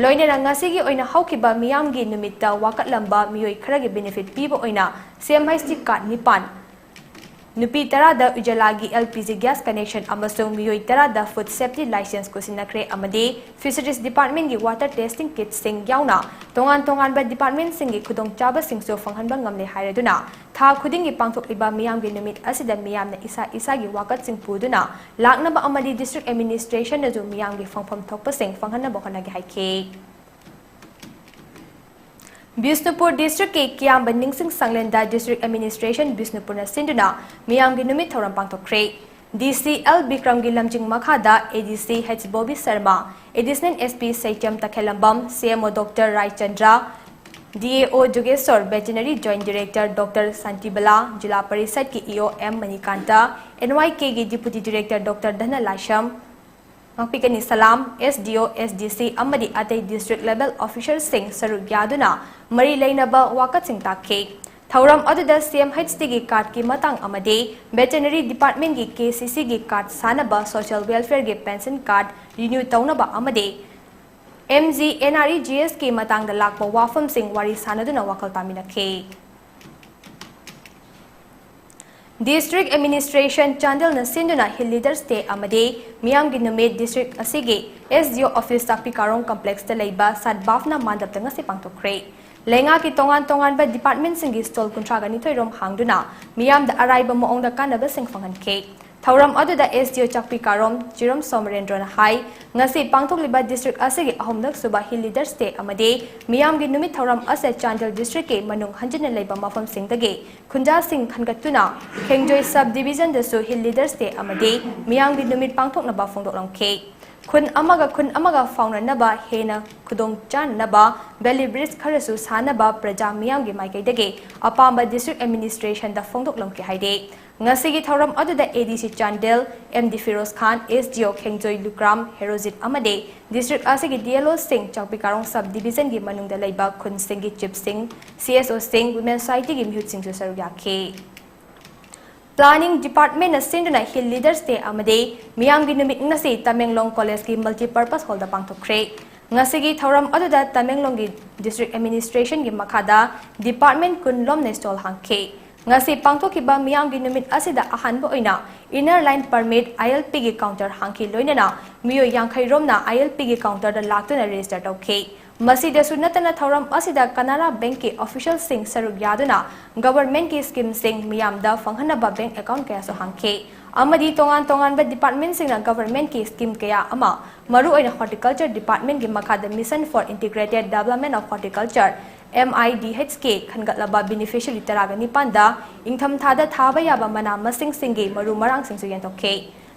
ꯂꯣꯏꯅꯅ ꯉꯁꯤꯒꯤ ꯑꯣꯏꯅ ꯍꯧꯈꯤꯕ ꯃꯤꯌꯥꯝꯒꯤ ꯅꯨꯃꯤꯠꯇ ꯋꯥꯀꯠꯂꯝꯕ ꯃꯤꯑꯣꯏ ꯈꯔꯒꯤ ꯕꯦꯅꯤꯐꯤꯠ ꯄꯤꯕ ꯑꯣꯏꯅ ꯁꯤ ꯑꯦꯝ ꯍꯩꯆ ꯇꯤ ꯀꯥꯔꯗ ꯅꯤꯄꯥꯟ, ꯅꯨꯄꯤ ꯇꯔꯥꯗ ꯎꯖꯂꯥꯒꯤ L P G gas connection ꯑꯃꯁꯨꯡ ꯃꯤꯑꯣꯏ ꯇꯔꯥꯗ food safety licence ꯈꯨꯠꯁꯤꯟꯅꯈ꯭ꯔꯦ ꯑꯃꯗꯤ Fisheries Department ꯀꯤ water testing kit ꯁꯤꯡ ꯌꯥꯎꯅ ꯇꯣꯉꯥꯟ ꯇꯣꯉꯥꯟꯕ department ꯁꯤꯡꯒꯤ ꯈꯨꯗꯣꯡꯆꯥꯕꯁꯤꯡꯁꯨ ꯐꯪꯍꯟꯕ ꯉꯝꯂꯦ ꯍꯥꯏꯔꯗꯨꯅ, ꯊꯥ ꯈꯨꯗꯤꯡꯒꯤ ꯄꯥꯡꯊꯣꯛꯂꯤꯕ ꯃꯤꯌꯥꯝꯒꯤ ꯅꯨꯃꯤꯠ ꯑꯁꯤꯗ ꯃꯤꯌꯥꯝꯅ ꯏꯁꯥ ꯏꯁꯥꯒꯤ ꯋꯥꯀꯠꯁꯤꯡ ꯄꯨꯗꯨꯅ ꯂꯥꯛꯅꯕ ꯑꯃꯗꯤ district administration ꯅꯁꯨ ꯃꯤꯌꯥꯝꯒꯤ ꯐꯪꯐꯝ ꯊꯣꯛꯄꯁꯤꯡ ꯐꯪꯍꯟꯅꯕ ꯍꯣꯠꯅꯒꯦ ꯍꯥꯏꯈꯤ꯫ ꯕꯤꯁꯅꯨꯄꯨꯔ district ꯀꯤ ꯀꯤꯌꯥꯝꯕ ꯅꯤꯡꯁꯤꯡ ꯁꯪꯂꯦꯟꯗ District Administration ꯕꯤꯁꯅꯨꯄꯨꯔꯅ ꯁꯤꯟꯗꯨꯅ ꯃꯤꯌꯥꯝꯒꯤ ꯅꯨꯃꯤꯠ ꯊꯧꯔꯝ ꯄꯥꯡꯊꯣꯛꯈ꯭ꯔꯦ꯫ D C L ꯕꯤꯀ꯭ꯔꯝꯒꯤ ꯂꯝꯖꯤꯡ ꯃꯈꯥꯗ A D C H Bobby Sharma, Additional S P ꯁꯩꯇ꯭ꯌꯝ ꯇꯈꯦꯜꯂꯝꯕꯝ, C M O Doctor Raichandra, D A O Jugeshor, Veterinary Joint Director Doctor Shantibala, zila ꯄꯔꯤꯁꯠꯀꯤ E O M Manikanta, N Y K ꯒꯤ Deputy Director Doctor ꯙꯅꯂꯥꯏꯁꯝ, ꯉꯥꯛꯄꯤꯀꯅꯤ ꯁꯂꯥꯝ, S D O, S D C ꯑꯃꯗꯤ ꯑꯇꯩ district level officer ꯁꯤꯡ ꯁꯔꯨꯛ ꯌꯥꯗꯨꯅ ꯃꯔꯤ ꯂꯩꯅꯕ ꯋꯥꯀꯠꯁꯤꯡ ꯇꯥꯛꯈꯤ꯫ ꯊꯧꯔꯝ ꯑꯗꯨꯗ C M H T ꯒꯤ card ꯀꯤ ꯃꯇꯥꯡ ꯑꯃꯗꯤ Veterinary Department ꯀꯤ K C C ꯒꯤ card ꯁꯥꯅꯕ, Social Welfare ꯒꯤ pension card renew ꯇꯧꯅꯕ ꯑꯃꯗꯤ M G N R E G S ꯀꯤ ꯃꯇꯥꯡꯗ ꯂꯥꯛꯄ ꯋꯥꯐꯝꯁꯤꯡ ꯋꯥꯔꯤ ꯁꯥꯅꯗꯨꯅ ꯋꯥꯈꯜ ꯇꯥꯃꯤꯟꯅꯈꯤ꯫ District Administration ꯆꯥꯟꯗꯦꯜꯅ ꯁꯤꯟꯗꯨꯅ Hill Leaders Day ꯑꯃꯗꯤ ꯃꯤꯌꯥꯝꯒꯤ ꯅꯨꯃꯤꯠ district ꯑꯁꯤꯒꯤ S D O office ꯆꯥꯛꯄꯤ ꯀꯥꯔꯣꯡ complex ꯇ ꯂꯩꯕ ꯁꯠ ꯚꯥꯕꯅꯥ ꯃꯥꯟꯗꯞꯇ ꯉꯁꯤ ꯄꯥꯡꯊꯣꯛꯈ꯭ꯔꯦ꯫ ꯂꯩꯉꯥꯛꯀꯤ ꯇꯣꯉꯥꯟ ꯇꯣꯉꯥꯟꯕ department ꯁꯤꯡꯒꯤ stall ꯀꯨꯟꯊ꯭ꯔꯥꯒ ꯅꯤꯊꯣꯏ ꯔꯣꯝ ꯍꯥꯡꯗꯨꯅ ꯃꯤꯌꯥꯝꯗ ꯑꯔꯥꯏꯕ ꯃꯑꯣꯡꯗ ꯀꯥꯟꯅꯕꯁꯤꯡ ꯐꯪꯍꯟꯈꯤ꯫ ꯊꯧꯔꯝ ꯑꯗꯨꯗ S D O ꯆꯥꯛꯄꯤ ꯀꯥꯔꯣꯝ ꯆꯤꯔꯣꯝ ꯁꯣꯃꯔꯦꯟꯗ꯭ꯔꯣꯅ ꯍꯥꯏ, ꯉꯁꯤ ꯄꯥꯡꯊꯣꯛꯂꯤꯕ district ꯑꯁꯤꯒꯤ ꯑꯍꯨꯝꯂꯛ ꯁꯨꯕ Hill Leaders Day ꯑꯃꯗꯤ ꯃꯤꯌꯥꯝꯒꯤ ꯅꯨꯃꯤꯠ ꯊꯧꯔꯝ ꯑꯁꯤ ꯆꯥꯟꯗꯦꯜ district ꯀꯤ ꯃꯅꯨꯡ ꯍꯟꯖꯤꯟꯅ ꯂꯩꯕ ꯃꯐꯝꯁꯤꯡꯗꯒꯤ ꯈꯨꯟꯖꯥꯁꯤꯡ ꯈꯟꯒꯠꯇꯨꯅ ꯈꯦꯡꯖꯣꯏ sub division ꯗꯁꯨ Hill Leaders Day ꯑꯃꯗꯤ ꯃꯤꯌꯥꯝꯒꯤ ꯅꯨꯃꯤꯠ ꯄꯥꯡꯊꯣꯛꯅꯕ ꯐꯣꯡꯗꯣꯛꯂꯝꯈꯤ꯫ ꯈꯨꯟ ꯑꯃꯒ ꯈꯨꯟ ꯑꯃꯒ ꯐꯥꯎꯅꯅꯕ ꯍꯦꯟꯅ ꯈꯨꯗꯣꯡ ꯆꯥꯅꯅꯕ valley bridge ꯈꯔꯁꯨ ꯁꯥꯅꯕ ꯄ꯭ꯔꯖꯥ ꯃꯤꯌꯥꯝꯒꯤ ꯃꯥꯏꯀꯩꯗꯒꯤ ꯑꯄꯥꯝꯕ district administration ꯗ ꯐꯣꯡꯗꯣꯛꯂꯝꯈꯤ ꯍꯥꯏꯔꯤ꯫ ꯉꯁꯤꯒꯤ ꯊꯧꯔꯝ ꯑꯗꯨꯗ A D C Chandel, M D Firoz Khan, S D O ꯈꯦꯡꯖꯣꯏ ꯂꯨꯀ꯭ꯔꯥꯝ ꯍꯦꯔꯣꯖꯤꯠ ꯑꯃꯗꯤ district ꯑꯁꯤꯒꯤ D L O ꯁꯤꯡ, ꯆꯥꯛꯄꯤ ꯀꯥꯔꯣꯡ sub division ꯒꯤ ꯃꯅꯨꯡꯗ ꯂꯩꯕ ꯈꯨꯟꯁꯤꯡꯒꯤ chief ꯁꯤꯡ, C S O ꯁꯤꯡ, Women Society ꯒꯤ ꯃꯤꯍꯨꯠꯁꯤꯡꯁꯨ ꯁꯔꯨꯛ ꯌꯥꯈꯤ꯫ Planning Department ꯅ ꯁꯤꯟꯗꯨꯅ Hill Leaders Day ꯑꯃꯗꯤ ꯃꯤꯌꯥꯝꯒꯤ ꯅꯨꯃꯤꯠ ꯉꯁꯤ ꯇꯃꯦꯡꯂꯣꯡ College ꯀꯤ Multipurpose Hall ꯗ ꯄꯥꯡꯊꯣꯛꯈ꯭ꯔꯦ꯫ ꯉꯁꯤꯒꯤ ꯊꯧꯔꯝ ꯑꯗꯨꯗ ꯇꯃꯦꯡꯂꯣꯡꯒꯤ District Administration ꯒꯤ ꯃꯈꯥꯗ department ꯀꯨꯟ ꯂꯣꯝꯅ stall ꯍꯥꯡꯈꯤ꯫ ꯉꯁꯤ ꯄꯥꯡꯊꯣꯛꯈꯤꯕ ꯃꯤꯌꯥꯝꯒꯤ ꯅꯨꯃꯤꯠ ꯑꯁꯤꯗ ꯑꯍꯥꯟꯕ ꯑꯣꯏꯅ Inner Line Permit, ILP ꯒꯤ counter ꯍꯥꯡꯈꯤ꯫ ꯂꯣꯏꯅꯅ ꯃꯤꯑꯣꯏ ꯌꯥꯡꯈꯩ ꯔꯣꯝꯅ ILP ꯒꯤ counter ꯗ ꯂꯥꯛꯇꯨꯅ register ꯇꯧꯈꯤ꯫ ꯃꯁꯤꯗꯁꯨ ꯅꯠꯇꯅ ꯊꯧꯔꯝ ꯑꯁꯤꯗ Canara Bank ꯀꯤ official ꯁꯤꯡ ꯁꯔꯨꯛ ꯌꯥꯗꯨꯅ government ꯀꯤ scheme ꯁꯤꯡ ꯃꯤꯌꯥꯝꯗ ꯐꯪꯍꯟꯅꯕ bank account ꯀꯌꯥꯁꯨ ꯍꯥꯡꯈꯤ꯫ ꯑꯃꯗꯤ ꯇꯣꯉꯥꯟ ꯇꯣꯉꯥꯟꯕ department ꯁꯤꯡꯅ government ꯀꯤ scheme ꯀꯌꯥ ꯑꯃ, ꯃꯔꯨꯑꯣꯏꯅ Horticulture Department ꯀꯤ ꯃꯈꯥꯗ Mission for Integrated Development of Horticulture, MIDHK, ꯈꯟꯒꯠꯂꯕ beneficiary ꯇꯔꯥꯒ ꯅꯤꯄꯥꯟꯗ ꯏꯪꯊꯝꯊꯥꯗ ꯊꯥꯕ ꯌꯥꯕ ꯃꯅꯥ ꯃꯁꯤꯡꯁꯤꯡꯒꯤ ꯃꯔꯨ ꯃꯔꯥꯡꯁꯤꯡꯁꯨ ꯌꯦꯟꯊꯣꯛꯈꯤ꯫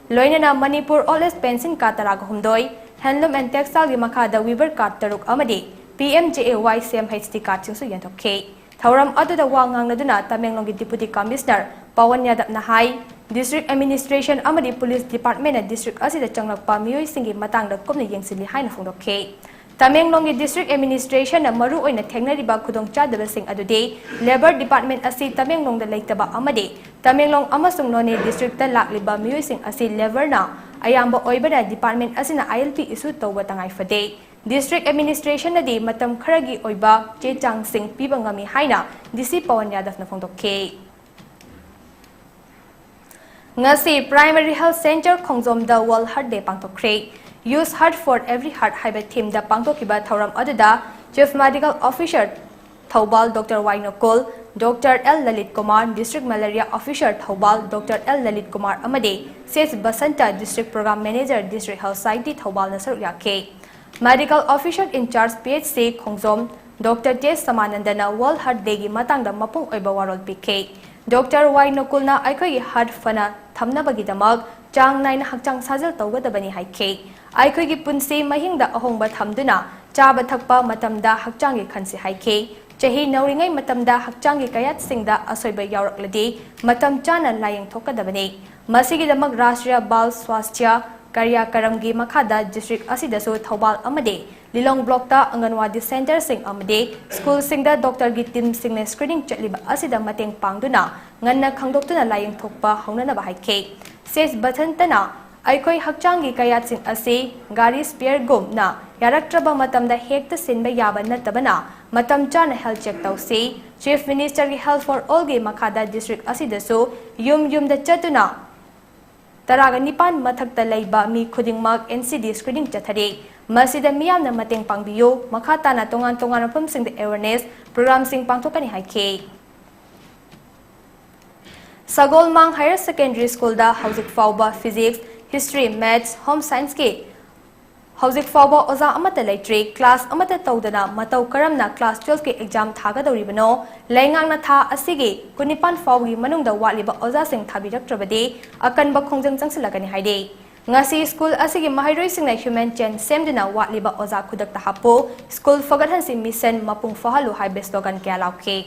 ꯂꯣꯏꯅꯅ Manipur Old Age Pension card ꯇꯔꯥꯒ ꯍꯨꯝꯗꯣꯏ, Handloom and Textile ꯒꯤ ꯃꯈꯥꯗ weaver card ꯇꯔꯨꯛ ꯑꯃꯗꯤ PMJAY CMHT card ꯁꯤꯡꯁꯨ ꯌꯦꯟꯊꯣꯛꯈꯤ꯫ ꯊꯧꯔꯝ ꯑꯗꯨꯗ ꯋꯥ ꯉꯥꯡꯅꯗꯨꯅ ꯇꯃꯦꯡꯂꯣꯡꯒꯤ Deputy Commissioner ꯄꯋꯟ ꯌꯥꯗꯕꯅ ꯍꯥꯏ, District Administration ꯑꯃꯗꯤ Police Department ꯅ district ꯑꯁꯤꯗ ꯆꯪꯂꯛꯄ ꯃꯤꯑꯣꯏꯁꯤꯡꯒꯤ ꯃꯇꯥꯡꯗ ꯀꯨꯞꯅ ꯌꯦꯡꯁꯤꯜꯂꯤ ꯍꯥꯏꯅ ꯐꯣꯡꯗꯣꯛꯈꯤ꯫ ꯇꯃꯦꯡꯂꯣꯡꯒꯤ District Administration ꯅ ꯃꯔꯨꯑꯣꯏꯅ ꯊꯦꯡꯅꯔꯤꯕ ꯈꯨꯗꯣꯡꯆꯥꯗꯕꯁꯤꯡ ꯑꯗꯨꯗꯤ Labour Department ꯑꯁꯤ ꯇꯃꯦꯡꯂꯣꯡꯗ ꯂꯩꯇꯕ ꯑꯃꯗꯤ ꯇꯃꯦꯡꯂꯣꯡ ꯑꯃꯁꯨꯡ ꯅꯣꯅꯦ district ꯇ ꯂꯥꯛꯂꯤꯕ ꯃꯤꯑꯣꯏꯁꯤꯡ ꯑꯁꯤ labour ꯅ ꯑꯌꯥꯝꯕ ꯑꯣꯏꯕꯅ department ꯑꯁꯤꯅ ILP issue ꯇꯧꯕ ꯇꯉꯥꯏ ꯐꯗꯦ꯫ District Administration ꯅꯗꯤ ꯃꯇꯝ ꯈꯔꯒꯤ ꯑꯣꯏꯕ ꯆꯦ ꯆꯥꯡꯁꯤꯡ ꯄꯤꯕ ꯉꯝꯃꯤ ꯍꯥꯏꯅ DC ꯄꯋꯟ ꯌꯥꯗꯕꯅ ꯐꯣꯡꯗꯣꯛꯈꯤ꯫ ꯉꯁꯤ Primary Health Centre ꯈꯣꯡꯖꯣꯝꯗ World Heart Day ꯄꯥꯡꯊꯣꯛꯈ꯭ꯔꯦ꯫ Use Heart for Every Heart ꯍꯥꯏꯕ theme ꯗ ꯄꯥꯡꯊꯣꯛꯈꯤꯕ ꯊꯧꯔꯝ ꯑꯗꯨꯗ Chief Medical Officer Thoubal Doctor ꯋꯥꯏ ꯅꯀꯨꯜ, Doctor L Lalit Kumar, District Malaria Officer Thoubal Doctor L Lalit Kumar ꯑꯃꯗꯤ ꯁꯦꯁ Basanta, District Program Manager, District Health Society ꯊꯧꯕꯥꯜꯅ ꯁꯔꯨꯛ ꯌꯥꯈꯤ꯫ Medical Officer in Charge PHC Khongjom Doctor ꯇꯦꯖ ꯁꯃꯥꯅꯟꯗꯅ World Heart Day ꯒꯤ ꯃꯇꯥꯡꯗ ꯃꯄꯨꯡ ꯑꯣꯏꯕ ꯋꯥꯔꯣꯜ ꯄꯤꯈꯤ꯫ Doctor ꯋꯥꯏ ꯅꯀꯨꯜꯅ ꯑꯩꯈꯣꯏꯒꯤ heart ꯐꯅ ꯊꯝꯅꯕꯒꯤꯗꯃꯛ ꯆꯥꯡ ꯅꯥꯏꯅ ꯍꯛꯆꯥꯡ ꯁꯥꯖꯦꯜ ꯇꯧꯒꯗꯕꯅꯤ ꯍꯥꯏꯈꯤ꯫ ꯑꯩꯈꯣꯏꯒꯤ ꯄꯨꯟꯁꯤ ꯃꯍꯤꯡꯗ ꯑꯍꯣꯡꯕ ꯊꯝꯗꯨꯅ ꯆꯥꯕ ꯊꯛꯄ ꯃꯇꯝꯗ ꯍꯛꯆꯥꯡꯒꯤ ꯈꯟꯁꯤ ꯍꯥꯏꯈꯤ꯫ ꯆꯍꯤ ꯅꯧꯔꯤꯉꯩ ꯃꯇꯝꯗ ꯍꯛꯆꯥꯡꯒꯤ ꯀꯌꯥꯠꯁꯤꯡꯗ ꯑꯁꯣꯏꯕ ꯌꯥꯎꯔꯛꯂꯗꯤ ꯃꯇꯝ ꯆꯥꯅ ꯂꯥꯌꯦꯡ ꯊꯣꯛꯀꯗꯕꯅꯤ꯫ ꯃꯁꯤꯒꯤꯗꯃꯛ ꯔꯥꯁꯇ꯭ꯔꯤꯌꯥ ꯕꯥꯜ ꯁ꯭ꯋꯥꯁꯊ꯭ꯌ ꯀꯥꯔꯌꯀꯔꯝꯒꯤ ꯃꯈꯥꯗ district ꯑꯁꯤꯗꯁꯨ ꯊꯧꯕꯥꯜ ꯑꯃꯗꯤ ꯂꯤꯂꯣꯡ block ꯇ ꯑꯪꯒꯟꯋꯥꯗꯤ centre ꯁꯤꯡ ꯑꯃꯗꯤ school ꯁꯤꯡꯗ doctor ꯒꯤ team ꯁꯤꯡꯅ screening ꯆꯠꯂꯤꯕ ꯑꯁꯤꯗ ꯃꯇꯦꯡ ꯄꯥꯡꯗꯨꯅ ꯉꯟꯅ ꯈꯪꯗꯣꯛꯇꯨꯅ ꯂꯥꯌꯦꯡꯊꯣꯛꯄ ꯍꯧꯅꯅꯕ ꯍꯥꯏꯈꯤ꯫ ꯁꯦꯁ ꯕꯁꯟꯇꯅ ꯑꯩꯈꯣꯏ ꯍꯛꯆꯥꯡꯒꯤ ꯀꯌꯥꯠꯁꯤꯡ ꯑꯁꯤ ꯒꯥꯔꯤ spare ꯒꯨꯝꯅ ꯌꯥꯔꯛꯇ꯭ꯔꯕ ꯃꯇꯝꯗ ꯍꯦꯛꯇ ꯁꯤꯟꯕ ꯌꯥꯕ ꯅꯠꯇꯕꯅ ꯃꯇꯝ ꯆꯥꯅ health check ꯇꯧꯁꯤ꯫ Chief Minister ꯒꯤ Health for All ꯒꯤ ꯃꯈꯥꯗ district ꯑꯁꯤꯗꯁꯨ ꯌꯨꯝ ꯌꯨꯝꯗ ꯆꯠꯇꯨꯅ ꯇꯔꯥꯒ ꯅꯤꯄꯥꯟ ꯃꯊꯛꯇ ꯂꯩꯕ ꯃꯤ ꯈꯨꯗꯤꯡꯃꯛ N C D screening ꯆꯠꯊꯔꯤ꯫ ꯃꯁꯤꯗ ꯃꯤꯌꯥꯝꯅ ꯃꯇꯦꯡ ꯄꯥꯡꯕꯤꯌꯨ꯫ ꯃꯈꯥ ꯇꯥꯅ ꯇꯣꯉꯥꯟ ꯇꯣꯉꯥꯟꯕ ꯃꯐꯝꯁꯤꯡꯗ awareness program ꯁꯤꯡ ꯄꯥꯡꯊꯣꯛꯀꯅꯤ ꯍꯥꯏꯈꯤ꯫ ꯁꯒꯣꯜꯃꯥꯡ Higher Secondary School ꯗ ꯍꯧꯖꯤꯛ ꯐꯥꯎꯕ Physics, History, Maths, Home Science ꯀꯤ ꯍꯧꯖꯤꯛ ꯐꯥꯎꯕ ꯑꯣꯖꯥ ꯑꯃꯠꯇ ꯂꯩꯇ꯭ꯔꯤ꯫ Class ꯑꯃꯠꯇ ꯇꯧꯗꯅ ꯃꯇꯧ ꯀꯔꯝꯅ class twelve ꯀꯤ exam ꯊꯥꯒꯗꯧꯔꯤꯕꯅꯣ? ꯂꯩꯉꯥꯛꯅ ꯊꯥ ꯑꯁꯤꯒꯤ ꯀꯨꯟꯅꯤꯄꯥꯟ ꯐꯥꯎꯕꯒꯤ ꯃꯅꯨꯡꯗ ꯋꯥꯠꯂꯤꯕ ꯑꯣꯖꯥꯁꯤꯡ ꯊꯥꯕꯤꯔꯛꯇ꯭ꯔꯕꯗꯤ ꯑꯀꯟꯕ ꯈꯣꯡꯖꯪ ꯆꯪꯁꯤꯜꯂꯛꯀꯅꯤ ꯍꯥꯏꯔꯤ꯫ ꯉꯁꯤ school ꯑꯁꯤꯒꯤ ꯃꯍꯩꯔꯣꯏꯁꯤꯡꯅ human chain ꯁꯦꯝꯗꯨꯅ ꯋꯥꯠꯂꯤꯕ ꯑꯣꯖꯥ ꯈꯨꯗꯛꯇ ꯍꯥꯞꯄꯨ, school ꯐꯒꯠꯍꯟꯁꯤ mission ꯃꯄꯨꯡ ꯐꯥꯍꯜꯂꯨ ꯍꯥꯏꯕ slogan ꯀꯌꯥ ꯂꯥꯎꯈꯤ꯫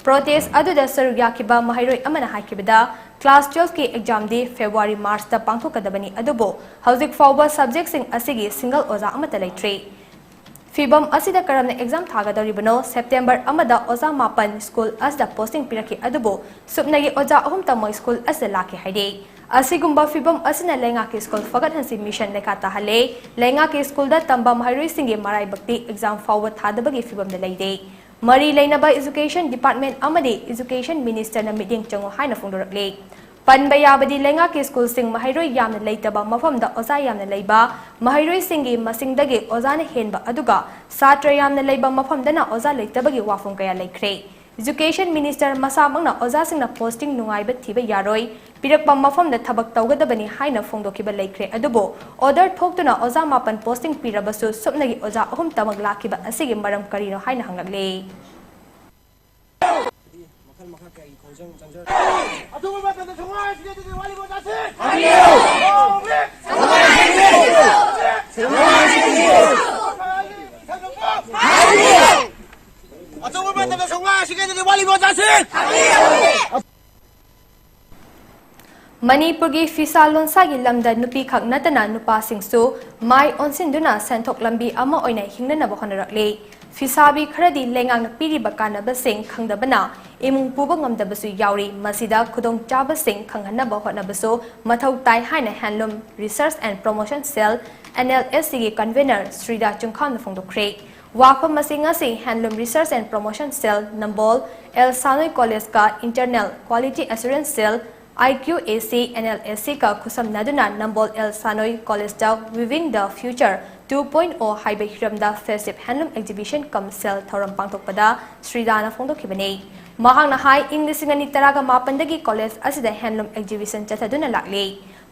Protest ꯑꯗꯨꯗ ꯁꯔꯨꯛ ꯌꯥꯈꯤꯕ ꯃꯍꯩꯔꯣꯏ ꯑꯃꯅ ꯍꯥꯏꯈꯤꯕꯗ, class twelve ꯀꯤ exam ꯗꯤ February March ꯇ ꯄꯥꯡꯊꯣꯛꯀꯗꯕꯅꯤ, ꯑꯗꯨꯕꯨ ꯍꯧꯖꯤꯛ ꯐꯥꯎꯕ subject ꯁꯤꯡ ꯑꯁꯤꯒꯤ single ꯑꯣꯖꯥ ꯑꯃꯠꯇ ꯂꯩꯇ꯭ꯔꯤ꯫ ꯐꯤꯕꯝ ꯑꯁꯤꯗ ꯀꯔꯝꯅ exam ꯊꯥꯒꯗꯧꯔꯤꯕꯅꯣ? September ꯑꯃꯗ ꯑꯣꯖꯥ ꯃꯥꯄꯟ school ꯑꯁꯤꯗ posting ꯄꯤꯔꯛꯈꯤ, ꯑꯗꯨꯕꯨ ꯁꯨꯞꯅꯒꯤ ꯑꯣꯖꯥ ꯑꯍꯨꯝꯇꯃꯛ school ꯑꯁꯤꯗ ꯂꯥꯛꯈꯤ ꯍꯥꯏꯔꯤ꯫ ꯑꯁꯤꯒꯨꯝꯕ ꯐꯤꯕꯝ ꯑꯁꯤꯅ ꯂꯩꯉꯥꯛꯀꯤ school ꯐꯒꯠꯍꯟꯁꯤ mission ꯂꯩꯈꯥ ꯇꯥꯍꯜꯂꯦ꯫ ꯂꯩꯉꯥꯛꯀꯤ school ꯗ ꯇꯝꯕ ꯃꯍꯩꯔꯣꯏꯁꯤꯡꯒꯤ ꯃꯔꯥꯏꯕꯛꯇꯤ exam ꯐꯥꯎꯕ ꯊꯥꯗꯕꯒꯤ ꯐꯤꯕꯝꯗ ꯂꯩꯔꯦ꯫ ꯃꯔꯤ ꯂꯩꯅꯕ Education Department ꯑꯃꯗꯤ Education Minister ꯅ ꯃꯤꯠꯌꯦꯡ ꯆꯪꯉꯨ ꯍꯥꯏꯅ ꯐꯣꯡꯗꯣꯔꯛꯂꯤ꯫ ꯄꯟꯕ ꯌꯥꯕꯗꯤ, ꯂꯩꯉꯥꯛꯀꯤ school ꯁꯤꯡ ꯃꯍꯩꯔꯣꯏ ꯌꯥꯝꯅ ꯂꯩꯇꯕ ꯃꯐꯝꯗ ꯑꯣꯖꯥ ꯌꯥꯝꯅ ꯂꯩꯕ, ꯃꯍꯩꯔꯣꯏꯁꯤꯡꯒꯤ ꯃꯁꯤꯡꯗꯒꯤ ꯑꯣꯖꯥꯅ ꯍꯦꯟꯕ, ꯑꯗꯨꯒ ꯁꯥꯇ꯭ꯔ ꯌꯥꯝꯅ ꯂꯩꯕ ꯃꯐꯝꯗꯅ ꯑꯣꯖꯥ ꯂꯩꯇꯕꯒꯤ ꯋꯥꯐꯝ ꯀꯌꯥ ꯂꯩꯈ꯭ꯔꯦ꯫ Education Minister ꯃꯁꯥꯃꯛꯅ ꯑꯣꯖꯥꯁꯤꯡꯅ posting ꯅꯨꯡꯉꯥꯏꯕ ꯊꯤꯕ ꯌꯥꯔꯣꯏ, ꯄꯤꯔꯛꯄ ꯃꯐꯝꯗ ꯊꯕꯛ ꯇꯧꯒꯗꯕꯅꯤ ꯍꯥꯏꯅ ꯐꯣꯡꯗꯣꯛꯈꯤꯕ ꯂꯩꯈ꯭ꯔꯦ, ꯑꯗꯨꯕꯨ order ꯊꯣꯛꯇꯨꯅ ꯑꯣꯖꯥ ꯃꯥꯄꯟ posting ꯄꯤꯔꯕꯁꯨ ꯁꯨꯞꯅꯒꯤ ꯑꯣꯖꯥ ꯑꯍꯨꯝꯇꯃꯛ ꯂꯥꯛꯈꯤꯕ ꯑꯁꯤꯒꯤ ꯃꯔꯝ ꯀꯔꯤꯅꯣ ꯍꯥꯏꯅ ꯍꯪꯂꯛꯂꯤ꯫ ꯃꯈꯜ ꯃꯈꯥ ꯀꯌꯥꯒꯤ ꯈꯣꯡꯖꯪ ꯆꯪꯖꯔꯛꯂꯤ꯫ ꯑꯆꯨꯝꯕ ꯃꯇꯝꯗ ꯁꯪꯒꯣꯝ ꯍꯥꯏꯁꯤꯗꯤ ꯑꯗꯨꯗꯤ ꯋꯥꯠꯂꯤꯕ ꯑꯣꯖꯥꯁꯤꯡ! ꯍꯥꯏꯕꯤꯌꯨ! ꯑꯆꯨꯝꯕ ꯃꯇꯝꯗ ꯁꯪꯒꯣꯝ ꯍꯥꯏꯁꯤꯗꯤ ꯑꯗꯨꯗꯤ ꯋꯥꯠꯂꯤꯕ ꯑꯣꯖꯥꯁꯤꯡ! ꯃꯅꯤꯄꯨꯔꯒꯤ ꯐꯤꯁꯥ ꯂꯣꯟꯁꯥꯒꯤ ꯂꯝꯗ ꯅꯨꯄꯤꯈꯛ ꯅꯠꯇꯅ ꯅꯨꯄꯥꯁꯤꯡꯁꯨ ꯃꯥꯏ ꯑꯣꯟꯁꯤꯟꯗꯨꯅ ꯁꯦꯟꯊꯣꯛ ꯂꯝꯕꯤ ꯑꯃ ꯑꯣꯏꯅ ꯍꯤꯡꯅꯅꯕ ꯍꯣꯠꯅꯔꯛꯂꯤ꯫ ꯐꯤꯁꯥꯕꯤ ꯈꯔꯗꯤ ꯂꯩꯉꯥꯛꯅ ꯄꯤꯔꯤꯕ ꯀꯥꯟꯅꯕꯁꯤꯡ ꯈꯪꯗꯕꯅ ꯏꯃꯨꯡ ꯄꯨꯕ ꯉꯝꯗꯕꯁꯨ ꯌꯥꯎꯔꯤ꯫ ꯃꯁꯤꯗ ꯈꯨꯗꯣꯡꯆꯥꯕꯁꯤꯡ ꯈꯪꯍꯟꯅꯕ ꯍꯣꯠꯅꯕꯁꯨ ꯃꯊꯧ ꯇꯥꯏ ꯍꯥꯏꯅ Handloom Research and Promotion Cell, N L S C ꯒꯤ convener ꯁ꯭ꯔꯤꯗꯥ ꯆꯨꯡꯈꯥꯝꯅ ꯐꯣꯡꯗꯣꯛꯈ꯭ꯔꯦ꯫ ꯋꯥꯐꯝ ꯑꯁꯤ ꯉꯁꯤ Handloom Research and Promotion Cell, Nambol, L ꯁꯥꯅꯣꯏ ꯀꯣꯂꯦꯖꯀ Internal Quality Assurance Cell, I Q A C N L S C ꯀ ꯈꯨꯠꯁꯝꯅꯗꯨꯅ ꯅꯝꯕꯣꯜ ꯑꯦꯜ ꯁꯥꯅꯣꯏ ꯀꯣꯂꯦꯖꯇ Weaving the Future two point oh ꯍꯥꯏꯕ ꯍꯤꯔꯝꯗ Festive Handloom Exhibition cum Cell ꯊꯧꯔꯝ ꯄꯥꯡꯊꯣꯛꯄꯗ ꯁ꯭ꯔꯤꯗꯥꯅ ꯐꯣꯡꯗꯣꯛꯈꯤꯕꯅꯤ꯫ ꯃꯍꯥꯛꯅ ꯍꯥꯏ, ꯏꯪ ꯂꯤꯁꯤꯡ ꯑꯅꯤ ꯇꯔꯥꯒ ꯃꯥꯄꯟꯗꯒꯤ college ꯑꯁꯤꯗ Handloom Exhibition ꯆꯠꯊꯗꯨꯅ ꯂꯥꯛꯂꯤ꯫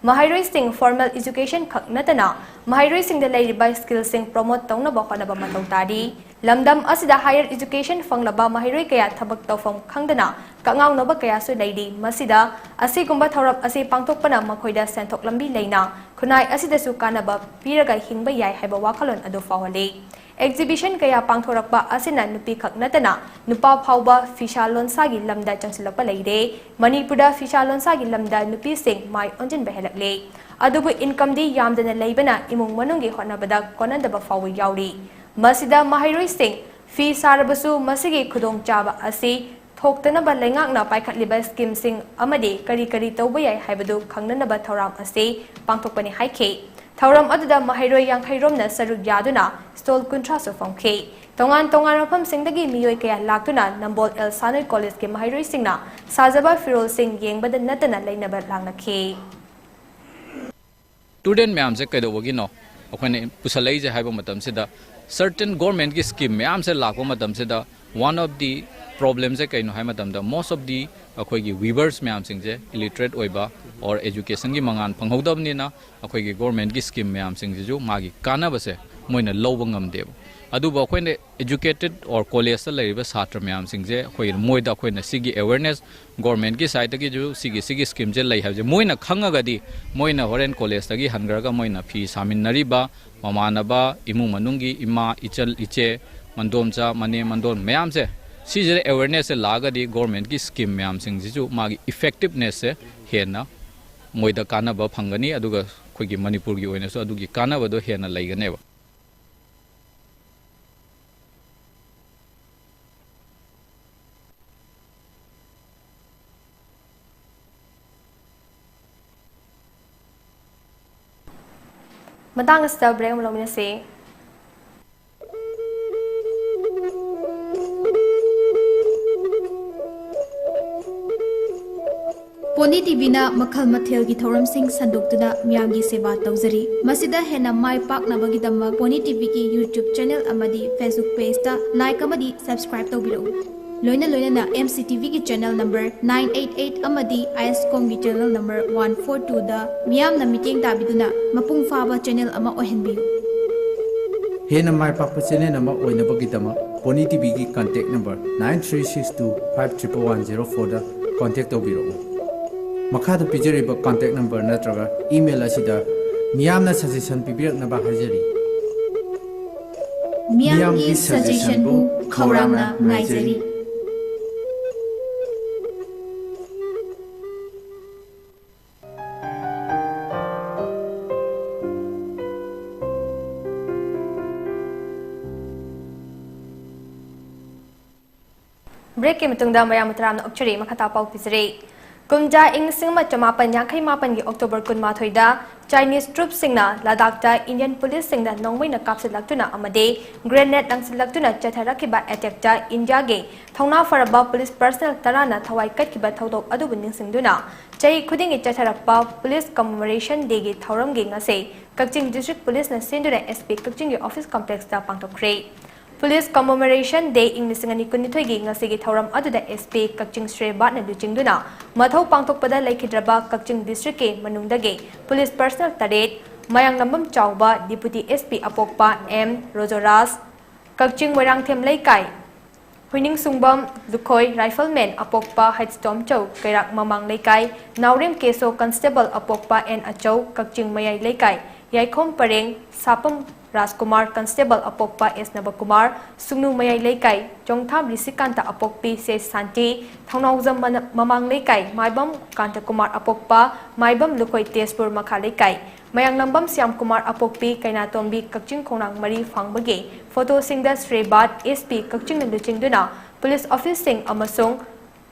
ꯃꯍꯩꯔꯣꯏꯁꯤꯡ formal education ꯈꯛ ꯅꯠꯇꯅ ꯃꯍꯩꯔꯣꯏꯁꯤꯡꯗ ꯂꯩꯔꯤꯕ skillꯁꯤꯡ promote ꯇꯧꯅꯕ ꯍꯣꯠꯅꯕ ꯃꯊꯧ ꯇꯥꯔꯤ꯫ ꯂꯝꯗꯝ ꯑꯁꯤꯗ higher education ꯐꯪꯂꯕ ꯃꯍꯩꯔꯣꯏ ꯀꯌꯥ ꯊꯕꯛ ꯇꯧꯐꯝ ꯈꯪꯗꯅ ꯀꯛꯉꯥꯎꯅꯕ ꯀꯌꯥꯁꯨ ꯂꯩꯔꯤ꯫ ꯃꯁꯤꯗ ꯑꯁꯤꯒꯨꯝꯕ ꯊꯧꯔꯝ ꯑꯁꯤ ꯄꯥꯡꯊꯣꯛꯄꯅ ꯃꯈꯣꯏꯗ ꯁꯦꯟꯊꯣꯛ ꯂꯝꯕꯤ ꯂꯩꯅ ꯈꯨꯟꯅꯥꯏ ꯑꯁꯤꯗꯁꯨ ꯀꯥꯟꯅꯕ ꯄꯤꯔꯒ ꯍꯤꯡꯕ ꯌꯥꯏ ꯍꯥꯏꯕ ꯋꯥꯈꯜꯂꯣꯟ ꯑꯗꯨ ꯐꯥꯎꯍꯜꯂꯤ꯫ Exhibition ꯀꯌꯥ ꯄꯥꯡꯊꯣꯔꯛꯄ ꯑꯁꯤꯅ ꯅꯨꯄꯤ ꯈꯛ ꯅꯠꯇꯅ ꯅꯨꯄꯥ ꯐꯥꯎꯕ ꯐꯤꯁꯥ ꯂꯣꯟꯁꯥꯒꯤ ꯂꯝꯗ ꯆꯪꯁꯤꯜꯂꯛꯄ ꯂꯩꯔꯦ꯫ ꯃꯅꯤꯄꯨꯔꯗ ꯐꯤꯁꯥ ꯂꯣꯟꯁꯥꯒꯤ ꯂꯝꯗ ꯅꯨꯄꯤꯁꯤꯡ ꯃꯥꯏ ꯑꯣꯟꯁꯤꯟꯕ ꯍꯦꯜꯂꯛꯂꯦ꯫ ꯑꯗꯨꯕꯨ incomeꯗꯤ ꯌꯥꯝꯗꯅ ꯂꯩꯕꯅ ꯏꯃꯨꯡ ꯃꯅꯨꯡꯒꯤ ꯍꯣꯠꯅꯕꯗ ꯀꯣꯟꯅꯗꯕ ꯐꯥꯎꯕ ꯌꯥꯎꯔꯤ꯫ ꯃꯁꯤꯗ ꯃꯍꯩꯔꯣꯏꯁꯤꯡ ꯐꯤ ꯁꯥꯔꯕꯁꯨ ꯃꯁꯤꯒꯤ ꯈꯨꯗꯣꯡꯆꯥꯕ ꯑꯁꯤ ꯊꯣꯛꯇꯅꯕ ꯂꯩꯉꯥꯛꯅ ꯄꯥꯏꯈꯠꯂꯤꯕ schemeꯁꯤꯡ ꯑꯃꯗꯤ ꯀꯔꯤ ꯀꯔꯤ ꯇꯧꯕ ꯌꯥꯏ ꯍꯥꯏꯕꯗꯨ ꯈꯪꯅꯅꯕ ꯊꯧꯔꯥꯡ ꯑꯁꯤ ꯄꯥꯡꯊꯣꯛꯄꯅꯤ ꯍꯥꯏꯈꯤ꯫ ꯊꯧꯔꯝ ꯑꯗꯨꯗ ꯃꯍꯩꯔꯣꯏ ꯌꯥꯡꯈꯩ ꯔꯣꯝꯅ ꯁꯔꯨꯛ ꯌꯥꯗꯨꯅ stall ꯀꯨꯟꯊ꯭ꯔꯥꯁꯨ ꯐꯝꯈꯤ꯫ ꯇꯣꯉꯥꯟ ꯇꯣꯉꯥꯟꯕ ꯃꯐꯝꯁꯤꯡꯗꯒꯤ ꯃꯤꯑꯣꯏ ꯀꯌꯥ ꯂꯥꯛꯇꯨꯅ ꯅꯝꯕꯣꯜ ꯑꯦꯜ ꯁꯥꯅꯣꯏ ꯀꯣꯂꯦꯖꯀꯤ ꯃꯍꯩꯔꯣꯏꯁꯤꯡꯅ ꯁꯥꯖꯕ ꯐꯤꯔꯣꯜꯁꯤꯡ ꯌꯦꯡꯕꯗ ꯅꯠꯇꯅ ꯂꯩꯅꯕ ꯂꯥꯡꯂꯛꯈꯤ꯫ Student ꯃꯌꯥꯝꯁꯦ ꯀꯩꯗꯧꯕꯒꯤꯅꯣ ꯑꯩꯈꯣꯏꯅ ꯄꯨꯁꯜꯂꯛꯏꯁꯦ ꯍꯥꯏꯕ ꯃꯇꯝꯁꯤꯗ, certain governmentꯀꯤ scheme ꯃꯌꯥꯝꯁꯦ ꯂꯥꯛꯄ ꯃꯇꯝꯁꯤꯗ, one of the problemꯁꯦ ꯀꯩꯅꯣ ꯍꯥꯏꯕ ꯃꯇꯝꯗ, most of the ꯑꯩꯈꯣꯏꯒꯤ weavers ꯃꯌꯥꯝꯁꯤꯡꯁꯦ illiterate ꯑꯣꯏꯕ or educationꯒꯤ ꯃꯉꯥꯜ ꯐꯪꯍꯧꯗꯕꯅꯤꯅ ꯑꯩꯈꯣꯏꯒꯤ governmentꯀꯤ scheme ꯃꯌꯥꯝꯁꯤꯡꯁꯤꯁꯨ ꯃꯥꯒꯤ ꯀꯥꯟꯅꯕꯁꯦ ꯃꯣꯏꯅ ꯂꯧꯕ ꯉꯝꯗꯦꯕ꯫ ꯑꯗꯨꯕꯨ ꯑꯩꯈꯣꯏꯅ educated or collegeꯇ ꯂꯩꯔꯤꯕ ꯁꯥꯇ꯭ꯔ ꯃꯌꯥꯝꯁꯤꯡꯁꯦ ꯑꯩꯈꯣꯏ ꯃꯣꯏꯗ ꯑꯩꯈꯣꯏꯅ ꯁꯤꯒꯤ awareness, governmentꯀꯤ sideꯇꯒꯤꯁꯨ ꯁꯤꯒꯤ ꯁꯤꯒꯤ schemeꯁꯦ ꯂꯩ ꯍꯥꯏꯕꯁꯦ ꯃꯣꯏꯅ ꯈꯪꯉꯒꯗꯤ, ꯃꯣꯏꯅ ꯍꯣꯔꯦꯟ collegeꯇꯒꯤ ꯍꯟꯈ꯭ꯔꯒ ꯃꯣꯏꯅ ꯐꯤ ꯁꯥꯃꯤꯟꯅꯔꯤꯕ ꯃꯃꯥꯟꯅꯕ, ꯏꯃꯨꯡ ꯃꯅꯨꯡꯒꯤ ꯏꯃꯥ, ꯏꯆꯜ, ꯏꯆꯦ, ꯃꯟꯗꯣꯝꯆꯥ, ꯃꯅꯦꯝ, ꯃꯟꯗꯣꯟ ꯃꯌꯥꯝꯁꯦ, ꯁꯤꯁꯤꯗ awarenessꯁꯦ ꯂꯥꯛꯑꯒꯗꯤ governmentꯀꯤ scheme ꯃꯌꯥꯝꯁꯤꯡꯁꯤꯁꯨ ꯃꯥꯒꯤ effectivenessꯁꯦ ꯍꯦꯟꯅ ꯃꯣꯏꯗ ꯀꯥꯟꯅꯕ ꯐꯪꯒꯅꯤ, ꯑꯗꯨꯒ ꯑꯩꯈꯣꯏꯒꯤ ꯃꯅꯤꯄꯨꯔꯒꯤ ꯑꯣꯏꯅꯁꯨ ꯑꯗꯨꯒꯤ ꯀꯥꯟꯅꯕꯗꯣ ꯍꯦꯟꯅ ꯂꯩꯒꯅꯦꯕ꯫ ꯃꯇꯥꯡ ꯑꯁꯤꯗ break ꯑꯃ ꯂꯧꯃꯤꯟꯅꯁꯤ꯫ ꯄꯣꯅꯤ ꯇꯤꯚꯤꯅ ꯃꯈꯜ ꯃꯊꯦꯜꯒꯤ ꯊꯧꯔꯝꯁꯤꯡ ꯁꯟꯗꯣꯛꯇꯨꯅ ꯃꯤꯌꯥꯝꯒꯤ ꯁꯦꯕꯥ ꯇꯧꯖꯔꯤ꯫ ꯃꯁꯤꯗ ꯍꯦꯟꯅ ꯃꯥꯏ ꯄꯥꯛꯅꯕꯒꯤꯗꯃꯛ ꯄꯣꯅꯤ ꯇꯤꯚꯤꯒꯤ YouTube ꯆꯦꯅꯦꯜ ꯑꯃꯗꯤ Facebook ꯄꯦꯖꯇ ꯂꯥꯏꯛ ꯑꯃꯗꯤ ꯁꯕꯁꯀ꯭ꯔꯥꯏꯕ ꯇꯧꯕꯤꯔꯛꯎ꯫ ꯂꯣꯏꯅ ꯂꯣꯏꯅꯅ ꯑꯦꯝ ꯁꯤ ꯇꯤꯚꯤꯒꯤ channel number nine eight eight ꯑꯃꯗꯤ ꯑꯥꯏ ꯑꯦꯁ ꯀꯣꯝꯒꯤ ꯆꯦꯅꯦꯜ ꯅꯝꯕꯔ ꯋꯥꯟ ꯐꯣꯔ ꯇꯨꯗ ꯃꯤꯌꯥꯝꯅ ꯃꯤꯠꯌꯦꯡ ꯇꯥꯕꯤꯗꯨꯅ ꯃꯄꯨꯡ ꯐꯥꯕ ꯆꯦꯅꯦꯜ ꯑꯃ ꯑꯣꯏꯍꯟꯕꯤꯌꯨ꯫ ꯍꯦꯟꯅ ꯃꯥꯏ ꯄꯥꯛꯄ ꯆꯦꯅꯦꯜ ꯑꯃ ꯑꯣꯏꯅꯕꯒꯤꯗꯃꯛ ꯄꯣꯅꯤ ꯇꯤꯚꯤꯒꯤ contact number nine three six two five triple one zero ꯐꯣꯔꯗ ꯀꯟꯇꯦꯛ ꯇꯧꯕꯤꯔꯛꯎ꯫ ꯃꯈꯥꯗ ꯄꯤꯖꯔꯤꯕ ꯀꯟꯇꯦꯛ ꯅꯝꯕꯔ ꯅꯠꯇ꯭ꯔꯒ ꯏꯃꯦꯜ ꯑꯁꯤꯗ ꯃꯤꯌꯥꯝꯅ ꯁꯖꯦꯁꯟ ꯄꯤꯕꯤꯔꯛꯅꯕ ꯍꯥꯏꯖꯔꯤ꯫ ꯃꯤꯌꯥꯝꯒꯤ ꯁꯖꯦꯁꯟꯕꯨ ꯈꯧꯔꯥꯡꯅ ꯉꯥꯏꯖꯔꯤ꯫ ꯕ꯭ꯔꯦꯛꯀꯤ ꯃꯇꯨꯡꯗ ꯃꯌꯥꯝ ꯇꯔꯥꯝꯅ ꯑꯣꯛꯆꯔꯤ꯫ ꯃꯈꯥ ꯇꯥ ꯄꯥꯎ ꯄꯤꯖꯔꯤ꯫ ꯀꯨꯝꯖꯥ ꯏꯪ ꯂꯤꯁꯤꯡ ꯑꯃ ꯆꯃꯥꯄꯟ ꯌꯥꯡꯈꯩ ꯃꯥꯄꯟꯒꯤ ꯑꯣꯛꯇꯣꯕꯔ ꯀꯨꯟꯃꯥꯊꯣꯏꯗ ꯆꯥꯏꯅꯤꯁ ꯇ꯭ꯔꯨꯞꯁꯤꯡꯅ ꯂꯗꯥꯈꯇ ꯏꯟꯗꯤꯌꯟ ꯄꯨꯂꯤꯁꯁꯤꯡꯅ ꯅꯣꯡꯃꯩꯅ ꯀꯥꯞꯁꯤꯜꯂꯛꯇꯨꯅ ꯑꯃꯗꯤ ꯒ꯭ꯔꯦꯅꯦꯗ ꯂꯪꯁꯤꯜꯂꯛꯇꯨꯅ ꯆꯠꯊꯔꯛꯈꯤꯕ ꯑꯦꯇꯦꯛꯇ ꯏꯟꯗꯤꯌꯥꯒꯤ ꯊꯧꯅꯥ ꯐꯔꯕ ꯄꯨꯂꯤꯁ ꯄꯔꯁꯅꯦꯜ ꯇꯔꯥꯅ ꯊꯋꯥꯏ ꯀꯠꯈꯤꯕ ꯊꯧꯗꯣꯛ ꯑꯗꯨꯕꯨ ꯅꯤꯡꯁꯤꯡꯗꯨꯅ ꯆꯍꯤ ꯈꯨꯗꯤꯡꯒꯤ ꯆꯠꯊꯔꯛꯄ ꯄꯨꯂꯤꯁ ꯀꯃꯦꯃꯣꯔꯦꯁꯟ ꯗꯦꯒꯤ ꯊꯧꯔꯝꯒꯤ ꯉꯁꯤ ꯀꯛꯆꯤꯡ ꯗꯤꯁꯇ꯭ꯔꯤꯛ ꯄꯨꯂꯤꯁꯅ ꯁꯤꯟꯗꯨꯅ ꯑꯦꯁ ꯄꯤ ꯀꯛꯆꯤꯡꯒꯤ ꯑꯣꯐꯤꯁ ꯀꯝꯄ꯭ꯂꯦꯛꯁꯇ ꯄꯥꯡꯊꯣꯛꯈ꯭ꯔꯦ꯫ ꯄꯨꯂꯤꯁ ꯀꯃꯦꯃꯣꯔꯦꯁꯟ ꯗꯦ ꯏꯪ ꯂꯤꯁꯤꯡ ꯑꯅꯤ ꯀꯨꯟꯅꯤꯊꯣꯏꯒꯤ ꯉꯁꯤꯒꯤ ꯊꯧꯔꯝ ꯑꯗꯨꯗ ꯑꯦꯁ ꯄꯤ ꯀꯛꯆꯤꯡ ꯁ꯭ꯔꯦꯕꯥꯠꯅ ꯂꯨꯆꯤꯡꯗꯨꯅ ꯃꯊꯧ ꯄꯥꯡꯊꯣꯛꯄꯗ ꯂꯩꯈꯤꯗ꯭ꯔꯕ ꯀꯛꯆꯤꯡ ꯗꯤꯁꯇ꯭ꯔꯤꯛꯀꯤ ꯃꯅꯨꯡꯗꯒꯤ ꯄꯨꯂꯤꯁ ꯄꯔꯁꯅꯦꯜ ꯇꯔꯦꯠ, ꯃꯌꯥꯡꯂꯝꯕꯝ ꯆꯥꯎꯕ, ꯗꯤꯄꯨꯇꯤ ꯑꯦꯁ ꯄꯤ ꯑꯄꯣꯛꯄ ꯑꯦꯝ ꯔꯣꯖꯣꯔꯥꯖ, ꯀꯛꯆꯤꯡ ꯃꯣꯏꯔꯥꯡꯊꯦꯝ ꯂꯩꯀꯥꯏ, ꯍꯨꯏꯅꯤꯡꯁꯨꯡꯕꯝ ꯂꯨꯈꯣꯏ ꯔꯥꯏꯐꯜꯃꯦꯟ ꯑꯄꯣꯛꯄ ꯍꯩꯆ ꯇꯣꯝꯆꯧ, ꯀꯩꯔꯥꯛ ꯃꯃꯥꯡ ꯂꯩꯀꯥꯏ, ꯅꯥꯎꯔꯦꯝ ꯀꯦꯁꯣ ꯀꯟꯁꯇꯦꯕꯜ ꯑꯄꯣꯛꯄ ꯑꯦꯟ ꯑꯆꯧ, ꯀꯛꯆꯤꯡ ꯃꯌꯥꯏ ꯂꯩꯀꯥꯏ, ꯌꯥꯏꯈꯣꯝ ꯄꯔꯦꯡ ꯁꯥꯄꯝ ꯔꯥꯖꯀꯨꯃꯥꯔ ꯀꯟꯁꯇꯦꯕꯜ ꯑꯄꯣꯛꯄ ꯑꯦꯁ ꯅꯕꯀꯨꯃꯥꯔ, ꯁꯨꯡꯅꯨ ꯃꯌꯥꯏ ꯂꯩꯀꯥꯏ, ꯆꯣꯡꯊꯥꯝ ꯔꯤꯁꯤꯀꯥꯟꯇ ꯑꯄꯣꯛꯄꯤ ꯁꯦ ꯁꯥꯟꯇꯤ, ꯊꯧꯅꯥꯎꯖꯝ ꯃꯅ-, ꯃꯃꯥꯡ ꯂꯩꯀꯥꯏ ꯃꯥꯏꯕꯝ ꯀꯥꯟꯇꯀꯨꯃꯥꯔ ꯑꯄꯣꯛꯄ ꯃꯥꯏꯕꯝ ꯂꯨꯈꯣꯏ ꯇꯦꯖꯄꯨꯔ ꯃꯈꯥ ꯂꯩꯀꯥꯏ, ꯃꯌꯥꯡꯂꯝꯕꯝ ꯁ꯭ꯌꯥꯝꯀꯨꯃꯥꯔ ꯑꯄꯣꯛꯄꯤ ꯀꯩꯅꯥꯇꯣꯝꯕꯤ ꯀꯛꯆꯤꯡ ꯈꯣꯡꯅꯥꯡ ꯃꯔꯤ ꯐꯥꯡꯕꯒꯤ ꯐꯣꯇꯣꯁꯤꯡꯗ ꯁ꯭ꯔꯦꯕꯥꯠ ꯑꯦꯁ ꯄꯤ ꯀꯛꯆꯤꯡꯅ ꯂꯨꯆꯤꯡꯗꯨꯅ ꯄꯨꯂꯤꯁ ꯑꯣꯐꯤꯁꯁꯤꯡ ꯑꯃꯁꯨꯡ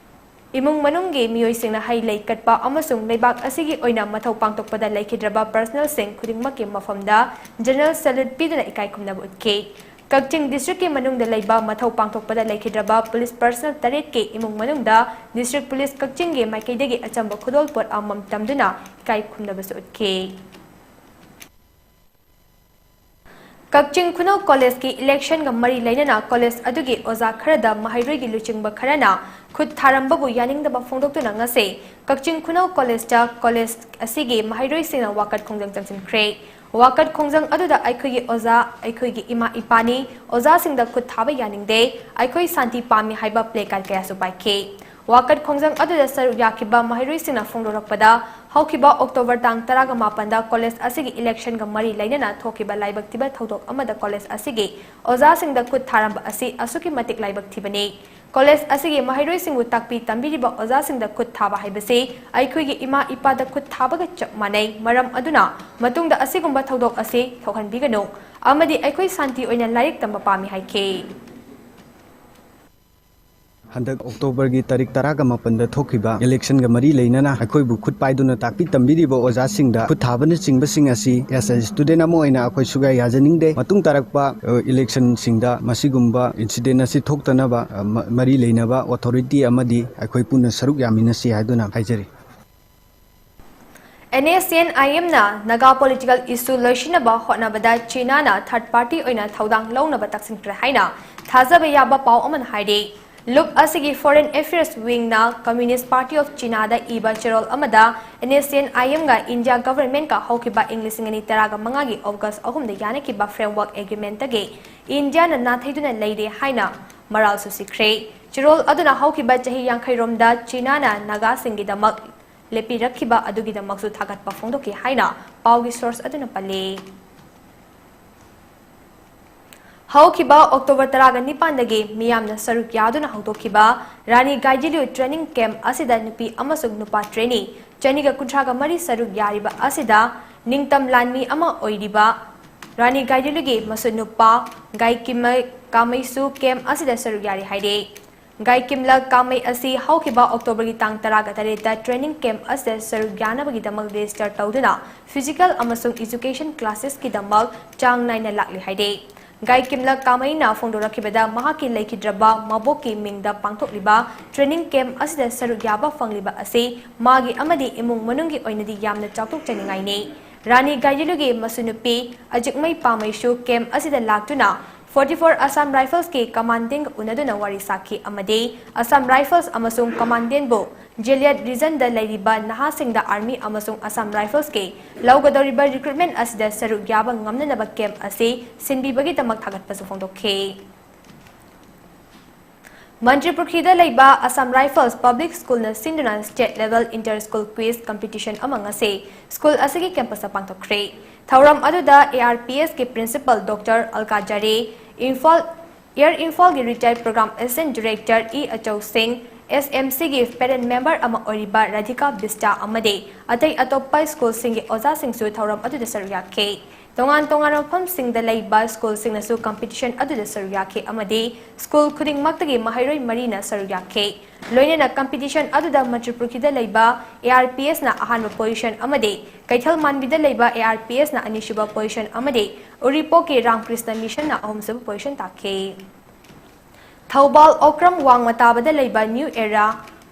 ꯏꯃꯨꯡ ꯃꯅꯨꯡꯒꯤ ꯃꯤꯑꯣꯏꯁꯤꯡꯅ ꯍꯩ ꯂꯩ ꯀꯠꯄ ꯑꯃꯁꯨꯡ ꯂꯩꯕꯥꯛ ꯑꯁꯤꯒꯤ ꯑꯣꯏꯅ ꯃꯊꯧ ꯄꯥꯡꯊꯣꯛꯄꯗ ꯂꯩꯈꯤꯗ꯭ꯔꯕ ꯄꯔꯁꯅꯦꯜꯁꯤꯡ ꯈꯨꯗꯤꯡꯃꯛꯀꯤ ꯃꯐꯝꯗ ꯖꯦꯅꯔꯦꯜ ꯁꯦꯂ꯭ꯌꯨꯠ ꯄꯤꯗꯨꯅ ꯏꯀꯥꯏ ꯈꯨꯝꯅꯕ ꯎꯠꯈꯤ꯫ ꯀꯛꯆꯤꯡ ꯗꯤꯁꯇ꯭ꯔꯤꯛꯀꯤ ꯃꯅꯨꯡꯗ ꯂꯩꯕ ꯃꯊꯧ ꯄꯥꯡꯊꯣꯛꯄꯗ ꯂꯩꯈꯤꯗ꯭ꯔꯕ ꯄꯨꯂꯤꯁ ꯄꯔꯁꯅꯦꯜ ꯇꯔꯦꯠꯀꯤ ꯏꯃꯨꯡ ꯃꯅꯨꯡꯗ ꯗꯤꯁꯇ꯭ꯔꯤꯛ ꯄꯨꯂꯤꯁ ꯀꯛꯆꯤꯡꯒꯤ ꯃꯥꯏꯀꯩꯗꯒꯤ ꯑꯆꯝꯕ ꯈꯨꯗꯣꯜꯄꯣꯠ ꯑꯃꯃꯝ ꯇꯝꯗꯨꯅ ꯏꯀꯥꯏ ꯈꯨꯝꯅꯕꯁꯨ ꯎꯠꯈꯤ꯫ ꯀꯛꯆꯤꯡ ꯈꯨꯅꯧ ꯀꯣꯂꯦꯖꯀꯤ ꯏꯂꯦꯛꯁꯟꯒ ꯃꯔꯤ ꯂꯩꯅꯅ ꯀꯣꯂꯦꯖ ꯑꯗꯨꯒꯤ ꯑꯣꯖꯥ ꯈꯔꯗ ꯃꯍꯩꯔꯣꯏꯒꯤ ꯂꯨꯆꯤꯡꯕ ꯈꯔꯅ ꯈꯨꯠ ꯊꯥꯔꯝꯕꯕꯨ ꯌꯥꯅꯤꯡꯗꯕ ꯐꯣꯡꯗꯣꯛꯇꯨꯅ ꯉꯁꯤ ꯀꯛꯆꯤꯡ ꯈꯨꯅꯧ ꯀꯣꯂꯦꯖꯇ ꯀꯣꯂꯦꯖ ꯑꯁꯤꯒꯤ ꯃꯍꯩꯔꯣꯏꯁꯤꯡꯅ ꯋꯥꯀꯠ ꯈꯣꯡꯖꯪ ꯆꯪꯁꯤꯟꯈ꯭ꯔꯦ꯫ ꯋꯥꯀꯠ ꯈꯣꯡꯖꯪ ꯑꯗꯨꯗ "ꯑꯩꯈꯣꯏꯒꯤ ꯑꯣꯖꯥ, ꯑꯩꯈꯣꯏꯒꯤ ꯏꯃꯥ ꯏꯄꯥꯅꯤ, ꯑꯣꯖꯥꯁꯤꯡꯗ ꯈꯨꯠ ꯊꯥꯕ ꯌꯥꯅꯤꯡꯗꯦ, ꯑꯩꯈꯣꯏ ꯁꯥꯟꯇꯤ ꯄꯥꯝꯃꯤ" ꯍꯥꯏꯕ ꯄ꯭ꯂꯦ ꯀꯥꯔꯗ ꯀꯌꯥꯁꯨ ꯄꯥꯏꯈꯤ꯫ ꯋꯥꯀꯠ ꯈꯣꯡꯖꯪ ꯑꯗꯨꯗ ꯁꯔꯨꯛ ꯌꯥꯈꯤꯕ ꯃꯍꯩꯔꯣꯏꯁꯤꯡꯅ ꯐꯣꯡꯗꯣꯔꯛꯄꯗ, ꯍꯧꯈꯤꯕ ꯑꯣꯛꯇꯣꯕꯔ ꯇꯥꯡ ꯇꯔꯥꯒ ꯃꯥꯄꯟꯗ ꯀꯣꯂꯦꯖ ꯑꯁꯤꯒꯤ ꯏꯂꯦꯛꯁꯟꯒ ꯃꯔꯤ ꯂꯩꯅꯅ ꯊꯣꯛꯈꯤꯕ ꯂꯥꯏꯕꯛ ꯊꯤꯕ ꯊꯧꯗꯣꯛ ꯑꯃꯗ ꯀꯣꯂꯦꯖ ꯑꯁꯤꯒꯤ ꯑꯣꯖꯥꯁꯤꯡꯗ ꯈꯨꯠ ꯊꯥꯔꯝꯕ ꯑꯁꯤ ꯑꯁꯨꯛꯀꯤ ꯃꯇꯤꯛ ꯂꯥꯏꯕꯛ ꯊꯤꯕꯅꯤ꯫ ꯀꯣꯂꯦꯖ ꯑꯁꯤꯒꯤ ꯃꯍꯩꯔꯣꯏꯁꯤꯡꯕꯨ ꯇꯥꯛꯄꯤ ꯇꯝꯕꯤꯔꯤꯕ ꯑꯣꯖꯥꯁꯤꯡꯗ ꯈꯨꯠ ꯊꯥꯕ ꯍꯥꯏꯕꯁꯤ ꯑꯩꯈꯣꯏꯒꯤ ꯏꯃꯥ ꯏꯄꯥꯗ ꯈꯨꯠ ꯊꯥꯕꯒ ꯆꯞ ꯃꯥꯟꯅꯩ꯫ ꯃꯔꯝ ꯑꯗꯨꯅ ꯃꯇꯨꯡꯗ ꯑꯁꯤꯒꯨꯝꯕ ꯊꯧꯗꯣꯛ ꯑꯁꯤ ꯊꯣꯛꯍꯟꯕꯤꯒꯅꯨ ꯑꯃꯗꯤ ꯑꯩꯈꯣꯏ ꯁꯥꯟꯇꯤ ꯑꯣꯏꯅ ꯂꯥꯏꯔꯤꯛ ꯇꯝꯕ ꯄꯥꯝꯃꯤ ꯍꯥꯏꯈꯤ꯫ ꯍꯟꯗꯛ ꯑꯣꯛꯇꯣꯕꯔꯒꯤ ꯇꯥꯔꯤꯛ ꯇꯔꯥꯒ ꯃꯥꯄꯟꯗ ꯊꯣꯛꯈꯤꯕ ꯏꯂꯦꯛꯁꯟꯒ ꯃꯔꯤ ꯂꯩꯅꯅ ꯑꯩꯈꯣꯏꯕꯨ ꯈꯨꯠ ꯄꯥꯏꯗꯨꯅ ꯇꯥꯛꯄꯤ ꯇꯝꯕꯤꯔꯤꯕ ꯑꯣꯖꯥꯁꯤꯡꯗ ꯈꯨꯠ ꯊꯥꯕꯅꯆꯤꯡꯕꯁꯤꯡ ꯑꯁꯤ as a student ꯑꯃ ꯑꯣꯏꯅ ꯑꯩꯈꯣꯏ ꯁꯨꯛꯌꯥ ꯌꯥꯖꯅꯤꯡꯗꯦ꯫ ꯃꯇꯨꯡ ꯇꯥꯔꯛꯄ, ꯑ, ꯏꯂꯦꯛꯁꯟꯁꯤꯡꯗ ꯃꯁꯤꯒꯨꯝꯕ incident ꯑꯁꯤ ꯊꯣꯛꯇꯅꯕ, ꯑ, ꯃ-, ꯃꯔꯤ ꯂꯩꯅꯕ authority ꯑꯃꯗꯤ ꯑꯩꯈꯣꯏ ꯄꯨꯟꯅ ꯁꯔꯨꯛ ꯌꯥꯃꯤꯟꯅꯁꯤ ꯍꯥꯏꯗꯨꯅ ꯍꯥꯏꯖꯔꯤ꯫ NSCN-IMꯅ ꯅꯥꯒꯥ political issue ꯂꯣꯏꯁꯤꯟꯅꯕ ꯍꯣꯠꯅꯕꯗ ꯆꯤꯅꯥꯅ third party ꯑꯣꯏꯅ ꯊꯧꯗꯥꯡ ꯂꯧꯅꯕ ꯇꯛꯁꯤꯟꯈ꯭ꯔꯦ ꯍꯥꯏꯅ ꯊꯥꯖꯕ ꯌꯥꯕ ꯄꯥꯎ ꯑꯃꯅ ꯍꯥꯏꯔꯤ꯫ ꯂꯨꯞ ꯑꯁꯤꯒꯤ Foreign Affairs Wingꯅ Communist Party of Chinaꯗ ꯏꯕ ꯆꯦꯔꯣꯜ ꯑꯃꯗ NSCN-IMꯒ India Governmentꯀ ꯍꯧꯈꯤꯕ ꯏꯪ ꯂꯤꯁꯤꯡ ꯑꯅꯤ ꯇꯔꯥꯒ ꯃꯉꯥꯒꯤ August ꯑꯍꯨꯝꯗ ꯌꯥꯅꯈꯤꯕ Framework Agreementꯇꯒꯤ ꯏꯟꯗꯤꯌꯥꯅ ꯅꯥꯊꯩꯗꯨꯅ ꯂꯩꯔꯦ ꯍꯥꯏꯅ ꯃꯔꯥꯜꯁꯨ ꯁꯤꯈ꯭ꯔꯦ꯫ ꯆꯦꯔꯣꯜ ꯑꯗꯨꯅ ꯍꯧꯈꯤꯕ ꯆꯍꯤ ꯌꯥꯡꯈꯩꯔꯣꯝꯗ ꯆꯤꯅꯥꯅ ꯅꯥꯒꯥꯁꯤꯡꯒꯤꯗꯃꯛ ꯂꯦꯞꯄꯤꯔꯛꯈꯤꯕ ꯑꯗꯨꯒꯤꯗꯃꯛꯁꯨ ꯊꯥꯒꯠꯄ ꯐꯣꯡꯗꯣꯛꯈꯤ ꯍꯥꯏꯅ ꯄꯥꯎꯒꯤ source ꯑꯗꯨꯅ ꯄꯜꯂꯤ꯫ ꯍꯧꯈꯤꯕ ꯑꯣꯛꯇꯣꯕꯔ ꯇꯔꯥꯒ ꯅꯤꯄꯥꯟꯗꯒꯤ ꯃꯤꯌꯥꯝꯅ ꯁꯔꯨꯛ ꯌꯥꯗꯨꯅ ꯍꯧꯗꯣꯛꯈꯤꯕ ꯔꯥꯅꯤ ꯒꯥꯏꯗꯤꯟꯂꯤꯌꯨ training camp ꯑꯁꯤꯗ ꯅꯨꯄꯤ ꯑꯃꯁꯨꯡ ꯅꯨꯄꯥ trainee ꯆꯅꯤꯒ ꯀꯨꯟꯊ꯭ꯔꯥꯒ ꯃꯔꯤ ꯁꯔꯨꯛ ꯌꯥꯔꯤꯕ ꯑꯁꯤꯗ ꯅꯤꯡꯇꯝ ꯂꯥꯟꯃꯤ ꯑꯃ ꯑꯣꯏꯔꯤꯕ ꯔꯥꯅꯤ ꯒꯥꯏꯗꯤꯟꯂꯤꯌꯨꯒꯤ ꯃꯁꯨ ꯅꯨꯄꯥ ꯒꯥꯏꯀꯤꯝꯂ ꯀꯥꯃꯩꯁꯨ camp ꯑꯁꯤꯗ ꯁꯔꯨꯛ ꯌꯥꯔꯤ ꯍꯥꯏꯔꯤ꯫ ꯒꯥꯏꯀꯤꯝꯂ ꯀꯥꯃꯩ ꯑꯁꯤ ꯍꯧꯈꯤꯕ ꯑꯣꯛꯇꯣꯕꯔꯒꯤ ꯇꯥꯡ ꯇꯔꯥꯒ ꯇꯔꯦꯠꯇ training camp ꯑꯁꯤꯗ ꯁꯔꯨꯛ ꯌꯥꯅꯕꯒꯤꯗꯃꯛ register ꯇꯧꯗꯨꯅ physical ꯑꯃꯁꯨꯡ education classesꯀꯤꯗꯃꯛ ꯆꯥꯡ ꯅꯥꯏꯅ ꯂꯥꯛꯂꯤ ꯍꯥꯏꯔꯤ꯫ ꯒꯥꯏꯀꯤꯝꯂ ꯀꯥꯃꯩꯅ ꯐꯣꯡꯗꯣꯔꯛꯈꯤꯕꯗ, ꯃꯍꯥꯛꯀꯤ ꯂꯩꯈꯤꯗ꯭ꯔꯕ ꯃꯕꯣꯛꯀꯤ ꯃꯤꯡꯗ ꯄꯥꯡꯊꯣꯛꯂꯤꯕ training camp ꯑꯁꯤꯗ ꯁꯔꯨꯛ ꯌꯥꯕ ꯐꯪꯂꯤꯕ ꯑꯁꯤ ꯃꯥꯒꯤ ꯑꯃꯗꯤ ꯏꯃꯨꯡ ꯃꯅꯨꯡꯒꯤ ꯑꯣꯏꯅꯗꯤ ꯌꯥꯝꯅ ꯆꯥꯎꯊꯣꯛꯆꯅꯤꯡꯉꯥꯏꯅꯤ꯫ ꯔꯥꯅꯤ ꯒꯥꯏꯗꯤꯂꯨꯒꯤ ꯃꯁꯨ ꯅꯨꯄꯤ ꯑꯖꯤꯛꯃꯩ ꯄꯥꯃꯩꯁꯨ camp ꯑꯁꯤꯗ ꯂꯥꯛꯇꯨꯅ forty-four Assam Riflesꯀꯤ commandantꯒ ꯎꯅꯗꯨꯅ ꯋꯥꯔꯤ ꯁꯥꯈꯤ ꯑꯃꯗꯤ Assam Rifles ꯑꯃꯁꯨꯡ commandantꯕꯨ Jeliat regionꯗ ꯂꯩꯔꯤꯕ ꯅꯍꯥꯁꯤꯡꯗ Army ꯑꯃꯁꯨꯡ Assam Riflesꯀꯤ ꯂꯧꯒꯗꯧꯔꯤꯕ recruitment ꯑꯁꯤꯗ ꯁꯔꯨꯛ ꯌꯥꯕ ꯉꯝꯅꯅꯕ camp ꯑꯁꯤ ꯁꯤꯟꯕꯤꯕꯒꯤꯗꯃꯛ ꯊꯥꯒꯠꯄꯁꯨ ꯐꯣꯡꯗꯣꯛꯈꯤ꯫ ꯃꯟꯇ꯭ꯔꯤꯄꯨꯈ꯭ꯔꯤꯗ ꯂꯩꯕ Assam Rifles Public Schoolꯅ ꯁꯤꯟꯗꯨꯅ state level inter school quiz competition ꯑꯃ ꯉꯁꯤ school ꯑꯁꯤꯒꯤ campusꯇ ꯄꯥꯡꯊꯣꯛꯈ꯭ꯔꯦ꯫ ꯊꯧꯔꯝ ꯑꯗꯨꯗ ARPSꯀꯤ principal Doctor Alka Jare, Imphal, Air Imphalꯒꯤ retired program assistant director E ꯑꯆꯧ ꯁꯤꯡ, SMCꯒꯤ parent member ꯑꯃ ꯑꯣꯏꯔꯤꯕ ꯔꯥꯙꯤꯀꯥ ꯕꯤꯁꯇꯥ ꯑꯃꯗꯤ ꯑꯇꯩ ꯑꯇꯣꯞꯄ schoolꯁꯤꯡꯒꯤ ꯑꯣꯖꯥꯁꯤꯡꯁꯨ ꯊꯧꯔꯝ ꯑꯗꯨꯗ ꯁꯔꯨꯛ ꯌꯥꯈꯤ꯫ ꯇꯣꯉꯥꯟ ꯇꯣꯉꯥꯟꯕ ꯃꯐꯝꯁꯤꯡꯗ ꯂꯩꯕ schoolꯁꯤꯡꯅꯁꯨ competition ꯑꯗꯨꯗ ꯁꯔꯨꯛ ꯌꯥꯈꯤ ꯑꯃꯗꯤ school ꯈꯨꯗꯤꯡꯃꯛꯇꯒꯤ ꯃꯍꯩꯔꯣꯏ ꯃꯔꯤꯅ ꯁꯔꯨꯛ ꯌꯥꯈꯤ꯫ ꯂꯣꯏꯅꯅ competition ꯑꯗꯨꯗ ꯃꯟꯇ꯭ꯔꯤꯄꯨꯈ꯭ꯔꯤꯗ ꯂꯩꯕ ARPSꯅ ꯑꯍꯥꯟꯕ position ꯑꯃꯗꯤ ꯀꯩꯊꯦꯜ ꯃꯥꯟꯕꯤꯗ ꯂꯩꯕ ARPSꯅ ꯑꯅꯤꯁꯨꯕ position ꯑꯃꯗꯤ ꯎꯔꯤꯄꯣꯛꯀꯤ ꯔꯥꯝꯀ꯭ꯔꯤꯁꯅ ꯃꯤꯁꯟꯅ ꯑꯍꯨꯝꯁꯨꯕ position ꯇꯥꯈꯤ꯫ ꯊꯧꯕꯥꯜ ꯑꯣꯀ꯭ꯔꯝ ꯋꯥꯡꯃ ꯇꯥꯕꯗ ꯂꯩꯕ New Era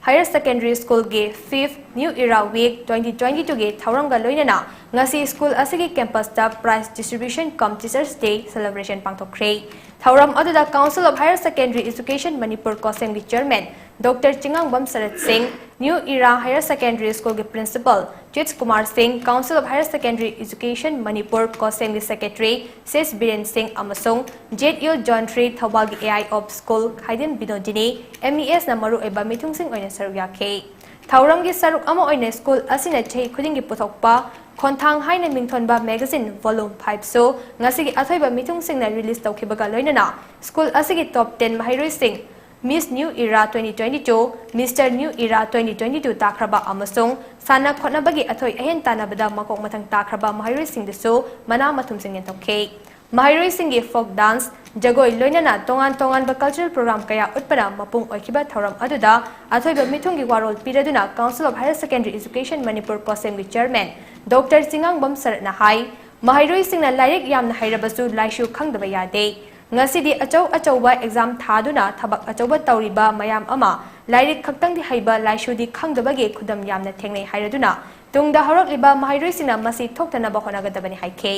Higher Secondary Schoolꯒꯤ fifth New Era Week twenty twenty-twoꯒꯤ ꯊꯧꯔꯝꯒ ꯂꯣꯏꯅꯅ ꯉꯁꯤ school ꯑꯁꯤꯒꯤ campusꯇ prize distribution cum Teachers Day celebration ꯄꯥꯡꯊꯣꯛꯈ꯭ꯔꯦ꯫ ꯊꯧꯔꯝ ꯑꯗꯨꯗ Council of Higher Secondary Education Manipur COHSEMꯒꯤ chairman Doctor ꯆꯤꯉꯥꯡꯕꯝ ꯁꯔꯠ ꯁꯤꯡ, New Era Higher Secondary Schoolꯒꯤ principal ꯆꯤꯠ Kumar ꯁꯤꯡ, Council of Higher Secondary Education Manipur COHSEMꯒꯤ secretary ꯁꯤꯁ ꯕꯤꯔꯦꯟ ꯁꯤꯡ ꯑꯃꯁꯨꯡ ZU Zone three ꯊꯧꯕꯥꯜꯒꯤ AIOP School ꯈꯥꯏꯗꯤꯝ ꯕꯤꯅꯣꯗꯤꯅꯤ, MESꯅ ꯃꯔꯨꯑꯣꯏꯕ ꯃꯤꯊꯨꯡꯁꯤꯡ ꯑꯣꯏꯅ ꯁꯔꯨꯛ ꯌꯥꯈꯤ꯫ ꯊꯧꯔꯝꯒꯤ ꯁꯔꯨꯛ ꯑꯃ ꯑꯣꯏꯅ school ꯑꯁꯤꯅ ꯆꯍꯤ ꯈꯨꯗꯤꯡꯒꯤ ꯄꯨꯊꯣꯛꯄ ꯈꯣꯟꯊꯥꯡ ꯍꯥꯏꯅ ꯃꯤꯡꯊꯣꯟꯕ magazine volume fiveꯁꯨ ꯉꯁꯤꯒꯤ ꯑꯊꯣꯏꯕ ꯃꯤꯊꯨꯡꯁꯤꯡꯅ release ꯇꯧꯈꯤꯕꯒ ꯂꯣꯏꯅꯅ school ꯑꯁꯤꯒꯤ top ten ꯃꯍꯩꯔꯣꯏꯁꯤꯡ Miss New Era twenty twenty-two, Mister New Era twenty twenty-two ꯇꯥꯈ꯭ꯔꯕ ꯑꯃꯁꯨꯡ ꯁꯥꯟꯅ ꯈꯣꯠꯅꯕꯒꯤ ꯑꯊꯣꯏ ꯑꯍꯦꯟ ꯇꯥꯟꯅꯕꯗ ꯃꯀꯣꯛ ꯃꯊꯪ ꯇꯥꯈ꯭ꯔꯕ ꯃꯍꯩꯔꯣꯏꯁꯤꯡꯗꯁꯨ ꯃꯅꯥ ꯃꯊꯨꯝꯁꯤꯡ ꯌꯦꯟꯊꯣꯛꯈꯤ꯫ ꯃꯍꯩꯔꯣꯏꯁꯤꯡꯒꯤ folk dance, ꯖꯒꯣꯏ, ꯂꯣꯏꯅꯅ ꯇꯣꯉꯥꯟ ꯇꯣꯉꯥꯟꯕ cultural program ꯀꯌꯥ ꯎꯠꯄꯅ ꯃꯄꯨꯡ ꯑꯣꯏꯈꯤꯕ ꯊꯧꯔꯝ ꯑꯗꯨꯗ ꯑꯊꯣꯏꯕ ꯃꯤꯊꯨꯡꯒꯤ ꯋꯥꯔꯣꯜ ꯄꯤꯔꯗꯨꯅ Council of Higher Secondary Education Manipur COHSEMꯒꯤ chairman Doctor ꯆꯤꯉꯥꯡꯕꯝ ꯁꯔꯠꯅ ꯍꯥꯏ, ꯃꯍꯩꯔꯣꯏꯁꯤꯡꯅ ꯂꯥꯏꯔꯤꯛ ꯌꯥꯝꯅ ꯍꯩꯔꯕꯁꯨ ꯂꯥꯏꯁꯨ ꯈꯪꯗꯕ ꯌꯥꯗꯦ꯫ ꯉꯁꯤꯗꯤ ꯑꯆꯧ ꯑꯆꯧꯕ ꯑꯦꯛꯖꯥꯝ ꯊꯥꯗꯨꯅ ꯊꯕꯛ ꯑꯆꯧꯕ ꯇꯧꯔꯤꯕ ꯃꯌꯥꯝ ꯑꯃ ꯂꯥꯏꯔꯤꯛ ꯈꯛꯇꯪꯗꯤ ꯍꯩꯕ, ꯂꯥꯏꯁꯨꯗꯤ ꯈꯪꯗꯕꯒꯤ ꯈꯨꯗꯝ ꯌꯥꯝꯅ ꯊꯦꯡꯅꯩ ꯍꯥꯏꯔꯗꯨꯅ ꯇꯨꯡꯗ ꯍꯧꯔꯛꯂꯤꯕ ꯃꯍꯩꯔꯣꯏꯁꯤꯡꯅ ꯃꯁꯤ ꯊꯣꯛꯇꯅꯕ ꯍꯣꯠꯅꯒꯗꯕꯅꯤ ꯍꯥꯏꯈꯤ꯫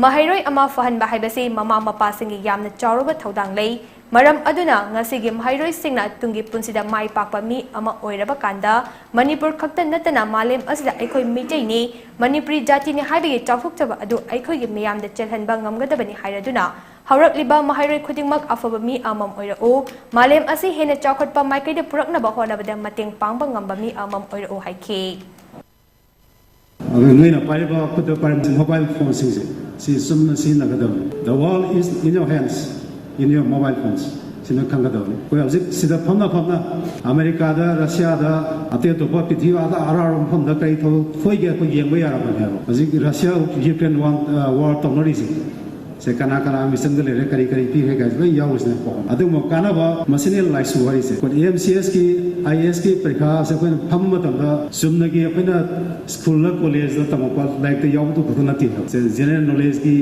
ꯃꯍꯩꯔꯣꯏ ꯑꯃ ꯐꯍꯟꯕ ꯍꯥꯏꯕꯁꯤ ꯃꯃꯥ ꯃꯄꯥꯁꯤꯡꯒꯤ ꯌꯥꯝꯅ ꯆꯥꯎꯔꯕ ꯊꯧꯗꯥꯡ ꯂꯩ꯫ ꯃꯔꯝ ꯑꯗꯨꯅ ꯉꯁꯤꯒꯤ ꯃꯍꯩꯔꯣꯏꯁꯤꯡꯅ ꯇꯨꯡꯒꯤ ꯄꯨꯟꯁꯤꯗ ꯃꯥꯏ ꯄꯥꯛꯄ ꯃꯤ ꯑꯃ ꯑꯣꯏꯔꯕ ꯀꯥꯟꯗ ꯃꯅꯤꯄꯨꯔ ꯈꯛꯇ ꯅꯠꯇꯅ ꯃꯥꯂꯦꯝ ꯑꯁꯤꯗ ꯑꯩꯈꯣꯏ ꯃꯤꯇꯩꯅꯤ, ꯃꯅꯤꯄꯨꯔꯤ ꯖꯥꯇꯤꯅꯤ ꯍꯥꯏꯕꯒꯤ ꯆꯥꯎꯊꯣꯛꯆꯕ ꯑꯗꯨ ꯑꯩꯈꯣꯏꯒꯤ ꯃꯤꯌꯥꯝꯗ ꯆꯦꯜꯍꯟꯕ ꯉꯝꯒꯗꯕꯅꯤ ꯍꯥꯏꯔꯗꯨꯅ ꯍꯧꯔꯛꯂꯤꯕ ꯃꯍꯩꯔꯣꯏ ꯈꯨꯗꯤꯡꯃꯛ ꯑꯐꯕ ꯃꯤ ꯑꯃꯃꯝ ꯑꯣꯏꯔꯛꯎ, ꯃꯥꯂꯦꯝ ꯑꯁꯤ ꯍꯦꯟꯅ ꯆꯥꯎꯈꯠꯄ ꯃꯥꯏꯀꯩꯗ ꯄꯨꯔꯛꯅꯕ ꯍꯣꯠꯅꯕꯗ ꯃꯇꯦꯡ ꯄꯥꯡꯕ ꯉꯝꯕ ꯃꯤ ꯑꯃꯃꯝ ꯑꯣꯏꯔꯛꯎ ꯍꯥꯏꯈꯤ꯫ ꯑꯗꯨ ꯅꯣꯏꯅ ꯄꯥꯏꯔꯤꯕ ꯈꯨꯠꯇ ꯄꯥꯏꯔꯤꯕ ꯃꯣꯕꯥꯏꯜ ꯐꯣꯟꯁꯤꯡꯁꯦ ꯁꯤ ꯆꯨꯝꯅ ꯁꯤꯖꯤꯟꯅꯒꯗꯕꯅꯤ꯫ The world is in your hands, in your mobile phones꯫ ꯁꯤꯅ ꯈꯪꯒꯗꯕꯅꯤ꯫ ꯑꯩꯈꯣꯏ ꯍꯧꯖꯤꯛ ꯁꯤꯗ ꯐꯝꯅ ꯐꯝꯅ ꯑꯃꯦꯔꯤꯀꯥꯗ, ꯔꯁꯤꯌꯥꯗ, ꯑꯇꯩ ꯑꯇꯣꯞꯄ ꯄ꯭ꯔꯤꯊꯤꯕꯤ ꯑꯇꯩ ꯑꯔꯥꯞꯄ ꯃꯐꯝꯗ ꯀꯔꯤ ꯊꯧꯗꯣꯛ ꯊꯣꯛꯏꯒꯦ ꯑꯩꯈꯣꯏ ꯌꯦꯡꯕ ꯌꯥꯔꯕꯅꯦꯕ꯫ ꯍꯧꯖꯤꯛ ꯔꯁꯤꯌꯥ ꯌꯨꯀ꯭ꯔꯦꯟ ꯋꯥꯔ ꯇꯧꯅꯔꯤꯁꯦ, ꯁꯦ ꯀꯅꯥ ꯀꯅꯥ ꯃꯤꯆꯪꯗ ꯂꯩꯔꯦ, ꯀꯔꯤ ꯀꯔꯤ ꯄꯤꯈ꯭ꯔꯦ ꯀꯥꯏꯁꯦ ꯂꯣꯏ ꯌꯥꯎꯔꯤꯁꯤꯅꯦꯀꯣ꯫ ꯑꯗꯨꯒꯨꯝꯕ ꯀꯥꯟꯅꯕ ꯃꯁꯤꯅꯦ ꯂꯥꯏꯁꯨ ꯍꯥꯏꯔꯤꯁꯦ꯫ ꯑꯩꯈꯣꯏ ꯑꯦꯝ ꯁꯤ ꯑꯦꯁꯀꯤ, ꯑꯥꯏ ꯑꯦ ꯑꯦꯁꯀꯤ ꯄꯔꯤꯈꯥꯁꯦ ꯑꯩꯈꯣꯏꯅ ꯐꯝꯕ ꯃꯇꯝꯗ ꯆꯨꯝꯅꯒꯤ ꯑꯩꯈꯣꯏꯅ ꯁ꯭ꯀꯨꯜꯗ ꯀꯣꯂꯦꯖꯇ ꯇꯝꯃꯛꯄ ꯂꯥꯏꯔꯤꯛꯇ ꯌꯥꯎꯕꯗꯨ ꯈꯛꯇ ꯅꯠꯇꯦ꯫ ꯁꯦ ꯖꯦꯅꯔꯦꯜ ꯅꯣꯂꯦꯖꯀꯤ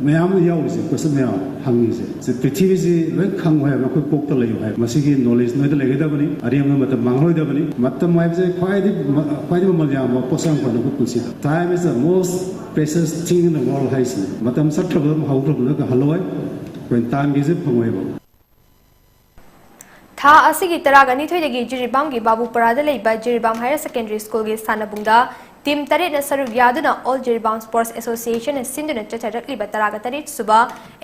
ꯃꯌꯥꯝ ꯑꯃ ꯌꯥꯎꯔꯤꯁꯦ, ꯀꯣꯏꯁꯟ ꯃꯌꯥꯝ ꯍꯪꯉꯤꯁꯦ꯫ ꯁꯦ ꯄ꯭ꯔꯤꯊꯤꯕꯤꯁꯤ ꯂꯣꯏ ꯈꯪꯉꯨ ꯍꯥꯏꯕ, ꯑꯩꯈꯣꯏ ꯀꯣꯛꯇ ꯂꯩꯌꯨ ꯍꯥꯏꯕ꯫ ꯃꯁꯤꯒꯤ ꯅꯣꯂꯦꯖ ꯅꯣꯏꯗ ꯂꯩꯒꯗꯕꯅꯤ꯫ ꯑꯔꯦꯝꯕ ꯃꯇꯝ ꯃꯥꯡꯍꯜꯂꯣꯏꯗꯕꯅꯤ꯫ ꯃꯇꯝ ꯍꯥꯏꯕꯁꯦ ꯈ꯭ꯋꯥꯏꯗꯒꯤ ꯃ-, ꯈ꯭ꯋꯥꯏꯗꯒꯤ ꯃꯃꯜ ꯌꯥꯝꯕ ꯄꯣꯠꯁꯛ ꯑꯃꯈꯛꯅꯤ ꯑꯩꯈꯣꯏ ꯄꯨꯟꯁꯤꯗ꯫ Time is the most precious thing in the world ꯍꯥꯏꯁꯤꯅꯤ꯫ ꯃꯇꯝ ꯆꯠꯈ꯭ꯔꯕꯗ ꯍꯧꯈ꯭ꯔꯕꯗ ꯍꯜꯂꯣꯏ꯫ ꯑꯩꯈꯣꯏ ꯇꯥꯏꯝꯒꯤꯁꯦ ꯐꯪꯉꯣꯏꯕ꯫ ꯊꯥ ꯑꯁꯤꯒꯤ ꯇꯔꯥꯒ ꯅꯤꯊꯣꯏꯗꯒꯤ ꯖꯤꯔꯤꯕꯥꯝꯒꯤ ꯕꯥꯕꯨꯄꯔꯥꯗ ꯂꯩꯕ ꯖꯤꯔꯤꯕꯥꯝ ꯍꯥꯌꯔ ꯁꯦꯀꯦꯟꯗꯔꯤ ꯁ꯭ꯀꯨꯜꯒꯤ ꯁꯥꯟꯅꯕꯨꯡꯗ ꯇꯤꯝ ꯇꯔꯦꯠꯅ ꯁꯔꯨꯛ ꯌꯥꯗꯨꯅ ꯑꯣꯜ ꯖꯤꯔꯤꯕꯥꯝ ꯁ꯭ꯄꯣꯔꯠꯁ ꯑꯦꯁꯣꯁꯤꯌꯦꯁꯟꯅ ꯁꯤꯟꯗꯨꯅ ꯆꯠꯊꯔꯛꯂꯤꯕ ꯇꯔꯥꯒ ꯇꯔꯦꯠ ꯁꯨꯕ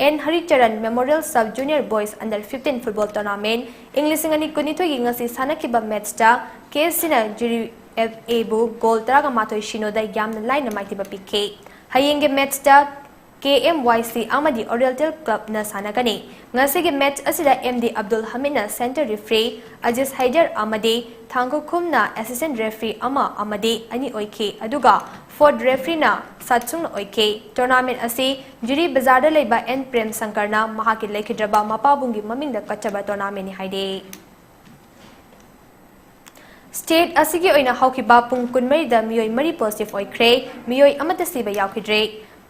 N Harichoran memorial sub junior boys under fifteen football tournament ꯏꯪ ꯂꯤꯁꯤꯡ ꯑꯅꯤ ꯀꯨꯟꯅꯤꯊꯣꯏꯒꯤ ꯉꯁꯤ ꯁꯥꯟꯅꯈꯤꯕ ꯃꯦꯠꯆꯇ ꯀꯦ ꯁꯤꯅ ꯖꯤꯔꯤ ꯑꯦꯐ ꯑꯦꯕꯨ ꯒꯣꯜ ꯇꯔꯥꯒ ꯃꯥꯊꯣꯏ ꯁꯤꯅꯣꯗ ꯌꯥꯝꯅ ꯂꯥꯏꯅ ꯃꯥꯏꯊꯤꯕ ꯄꯤꯈꯤ꯫ ꯍꯌꯦꯡꯒꯤ ꯃꯦꯠꯆꯇ ꯀꯦ ꯑꯦꯝ ꯋꯥꯏ ꯁꯤ ꯑꯃꯗꯤ ꯑꯣꯔꯤꯌꯦꯟꯇꯦꯜ ꯀ꯭ꯂꯕꯅ ꯁꯥꯟꯅꯒꯅꯤ꯫ ꯉꯁꯤꯒꯤ ꯃꯦꯠꯆ ꯑꯁꯤꯗ ꯑꯦꯝ ꯗꯤ ꯑꯕꯗꯨꯜ ꯍꯃꯤꯗꯅ ꯁꯦꯟꯇꯔ ꯔꯦꯐ꯭ꯔꯤ, ꯑꯖꯤꯖ ꯍꯩꯗꯔ ꯑꯃꯗꯤ ꯊꯥꯡꯈꯨꯈꯨꯝꯅ ꯑꯦꯁꯤꯁꯇꯦꯟ ꯔꯦꯐ꯭ꯔꯤ ꯑꯃ ꯑꯃꯗꯤ ꯑꯅꯤ ꯑꯣꯏꯈꯤ, ꯑꯗꯨꯒ ꯐꯣꯔꯠ ꯔꯦꯐ꯭ꯔꯤꯅ ꯁꯥꯠꯁꯨꯡꯅ ꯑꯣꯏꯈꯤ꯫ ꯇꯣꯔꯅꯥꯃꯦꯟꯠ ꯑꯁꯤ ꯖꯤꯔꯤ ꯕꯖꯥꯔꯗ ꯂꯩꯕ ꯑꯦꯟ ꯄ꯭ꯔꯦꯝ ꯁꯪꯀꯔꯅ ꯃꯍꯥꯛꯀꯤ ꯂꯩꯈꯤꯗ꯭ꯔꯕ ꯃꯄꯥꯕꯨꯡꯒꯤ ꯃꯃꯤꯡꯗ ꯀꯠꯆꯕ ꯇꯣꯔꯅꯥꯃꯦꯟꯠꯅꯤ ꯍꯥꯏꯔꯤ꯫ ꯁ꯭ꯇꯦꯠ ꯑꯁꯤꯒꯤ ꯑꯣꯏꯅ ꯍꯧꯈꯤꯕ ꯄꯨꯡ ꯀꯨꯟꯃꯔꯤꯗ ꯃꯤꯑꯣꯏ ꯃꯔꯤ ꯄꯣꯖꯤꯇꯤꯚ ꯑꯣꯏꯈ꯭ꯔꯦ, ꯃꯤꯑꯣꯏ ꯑꯃꯠꯇ ꯁꯤꯕ ꯌꯥꯎꯈꯤꯗ꯭ꯔꯦ꯫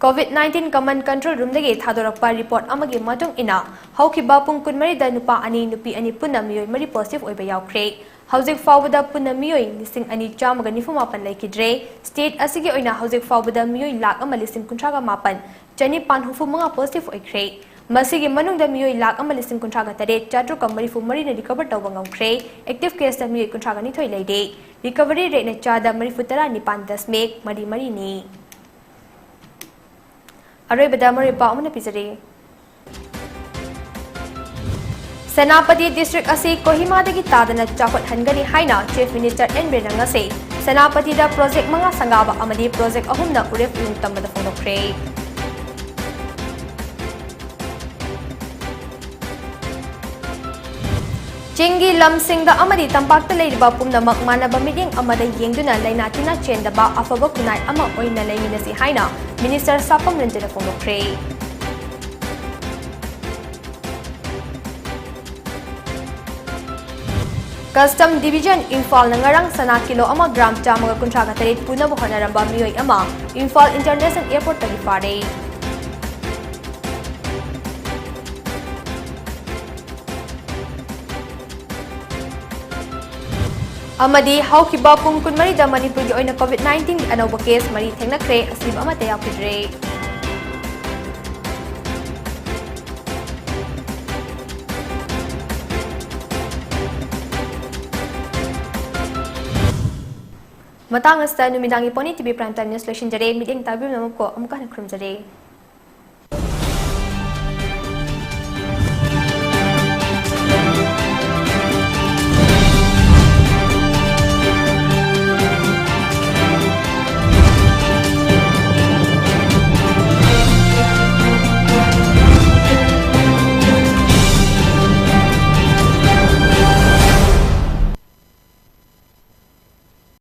COVID nineteen Command Control Roomꯗꯒꯤ ꯊꯥꯗꯣꯔꯛꯄ report ꯑꯃꯒꯤ ꯃꯇꯨꯡ ꯏꯟꯅ, ꯍꯧꯈꯤꯕ ꯄꯨꯡ ꯀꯨꯟꯃꯔꯤꯗ ꯅꯨꯄꯥ ꯑꯅꯤ, ꯅꯨꯄꯤ ꯑꯅꯤ ꯄꯨꯟꯅ ꯃꯤꯑꯣꯏ ꯃꯔꯤ positive ꯑꯣꯏꯕ ꯌꯥꯎꯈ꯭ꯔꯦ꯫ ꯍꯧꯖꯤꯛ ꯐꯥꯎꯕꯗ ꯄꯨꯟꯅ ꯃꯤꯑꯣꯏ ꯂꯤꯁꯤꯡ ꯑꯅꯤ ꯆꯥꯝꯃꯒ ꯅꯤꯐꯨ ꯃꯥꯄꯟ ꯂꯩꯈꯤꯗ꯭ꯔꯦ꯫ State ꯑꯁꯤꯒꯤ ꯑꯣꯏꯅ ꯍꯧꯖꯤꯛ ꯐꯥꯎꯕꯗ ꯃꯤꯑꯣꯏ ꯂꯥꯈ ꯑꯃ ꯂꯤꯁꯤꯡ ꯀꯨꯟꯊ꯭ꯔꯥꯒ ꯃꯥꯄꯟ ꯆꯅꯤꯄꯥꯟ ꯍꯨꯝꯐꯨ ꯃꯉꯥ positive ꯑꯣꯏꯈ꯭ꯔꯦ꯫ ꯃꯁꯤꯒꯤ ꯃꯅꯨꯡꯗ ꯃꯤꯑꯣꯏ ꯂꯥꯈ ꯑꯃ ꯂꯤꯁꯤꯡ ꯀꯨꯟꯊ꯭ꯔꯥꯒ ꯇꯔꯦꯠ ꯆꯥꯇ꯭ꯔꯨꯛꯀ ꯃꯔꯤꯐꯨ ꯃꯔꯤꯅ recover ꯇꯧꯕ ꯉꯝꯈ꯭ꯔꯦ꯫ Active caseꯇ ꯃꯤꯑꯣꯏ ꯀꯨꯟꯊ꯭ꯔꯥꯒ ꯅꯤꯊꯣꯏ ꯂꯩꯔꯦ꯫ Recovery rateꯅ ꯆꯥꯗ ꯃꯔꯤꯐꯨ ꯇꯔꯥ ꯅꯤꯄꯥꯟ ꯗꯁꯃꯤꯛ ꯃꯔꯤ ꯃꯔꯤꯅꯤ꯫ ꯑꯔꯣꯏꯕꯗ ꯃꯔꯨꯑꯣꯏꯕ ꯄꯥꯎ ꯑꯃꯅ ꯄꯤꯖꯔꯤ꯫ ꯁꯦꯅꯥꯄꯇꯤ district ꯑꯁꯤ ꯀꯣꯍꯤꯃꯥꯗꯒꯤ ꯇꯥꯗꯅ ꯆꯥꯎꯈꯠꯍꯟꯒꯅꯤ ꯍꯥꯏꯅ Chief Minister ꯑꯦꯟ ꯕꯤꯔꯦꯟꯅ ꯉꯁꯤ ꯁꯦꯅꯥꯄꯇꯤꯗ project ꯃꯉꯥ ꯁꯪꯒꯥꯕ ꯑꯃꯗꯤ project ꯑꯍꯨꯝꯅ ꯎꯔꯦꯞ ꯎꯌꯨꯡ ꯇꯝꯕꯗ ꯐꯣꯡꯗꯣꯛꯈ꯭ꯔꯦ꯫ ꯆꯤꯡꯒꯤ ꯂꯝꯁꯤꯡꯗ ꯑꯃꯗꯤ ꯇꯝꯄꯥꯛꯇ ꯂꯩꯔꯤꯕ ꯄꯨꯝꯅꯃꯛ ꯃꯥꯟꯅꯕ ꯃꯤꯠꯌꯦꯡ ꯑꯃꯗ ꯌꯦꯡꯗꯨꯅ ꯂꯥꯏꯅꯥ ꯇꯤꯟꯅꯥ ꯆꯦꯟꯗꯕ ꯑꯐꯕ ꯈꯨꯟꯅꯥꯏ ꯑꯃ ꯑꯣꯏꯅ ꯂꯩꯃꯤꯟꯅꯁꯤ ꯍꯥꯏꯅ Minister ꯁꯥꯄꯝ ꯔꯟꯖꯟꯅ ꯐꯣꯡꯗꯣꯛꯈ꯭ꯔꯦ꯫ Custom Division ꯏꯝꯐꯥꯜꯅ ꯉꯔꯥꯡ ꯁꯅꯥ kilo ꯑꯃ gram ꯆꯥꯝꯃꯒ ꯀꯨꯟꯊ꯭ꯔꯥꯒ ꯇꯔꯦꯠ ꯄꯨꯅꯕ ꯍꯣꯠꯅꯔꯝꯕ ꯃꯤꯑꯣꯏ ꯑꯃ ꯏꯝꯐꯥꯜ International Airportꯇꯒꯤ ꯐꯥꯔꯦ꯫ ꯑꯃꯗꯤ ꯍꯧꯈꯤꯕ ꯄꯨꯡ ꯀꯨꯟꯃꯔꯤꯗ ꯃꯅꯤꯄꯨꯔꯒꯤ ꯑꯣꯏꯅ COVID nineteenꯒꯤ ꯑꯅꯧꯕ case ꯃꯔꯤ ꯊꯦꯡꯅꯈ꯭ꯔꯦ, ꯑꯁꯤꯕ ꯑꯃꯠꯇ ꯌꯥꯎꯈꯤꯗ꯭ꯔꯦ꯫ ꯃꯇꯥꯡ ꯑꯁꯤꯗ ꯅꯨꯃꯤꯗꯥꯡꯒꯤ Pony TV Prime Time News ꯂꯣꯏꯁꯤꯟꯖꯔꯦ꯫ ꯃꯤꯠꯌꯦꯡ ꯇꯥꯕꯤꯕ ꯄꯨꯝꯅꯃꯛꯄꯨ ꯑꯃꯨꯛꯀ ꯍꯟꯅ ꯈꯨꯔꯨꯝꯖꯔꯤ꯫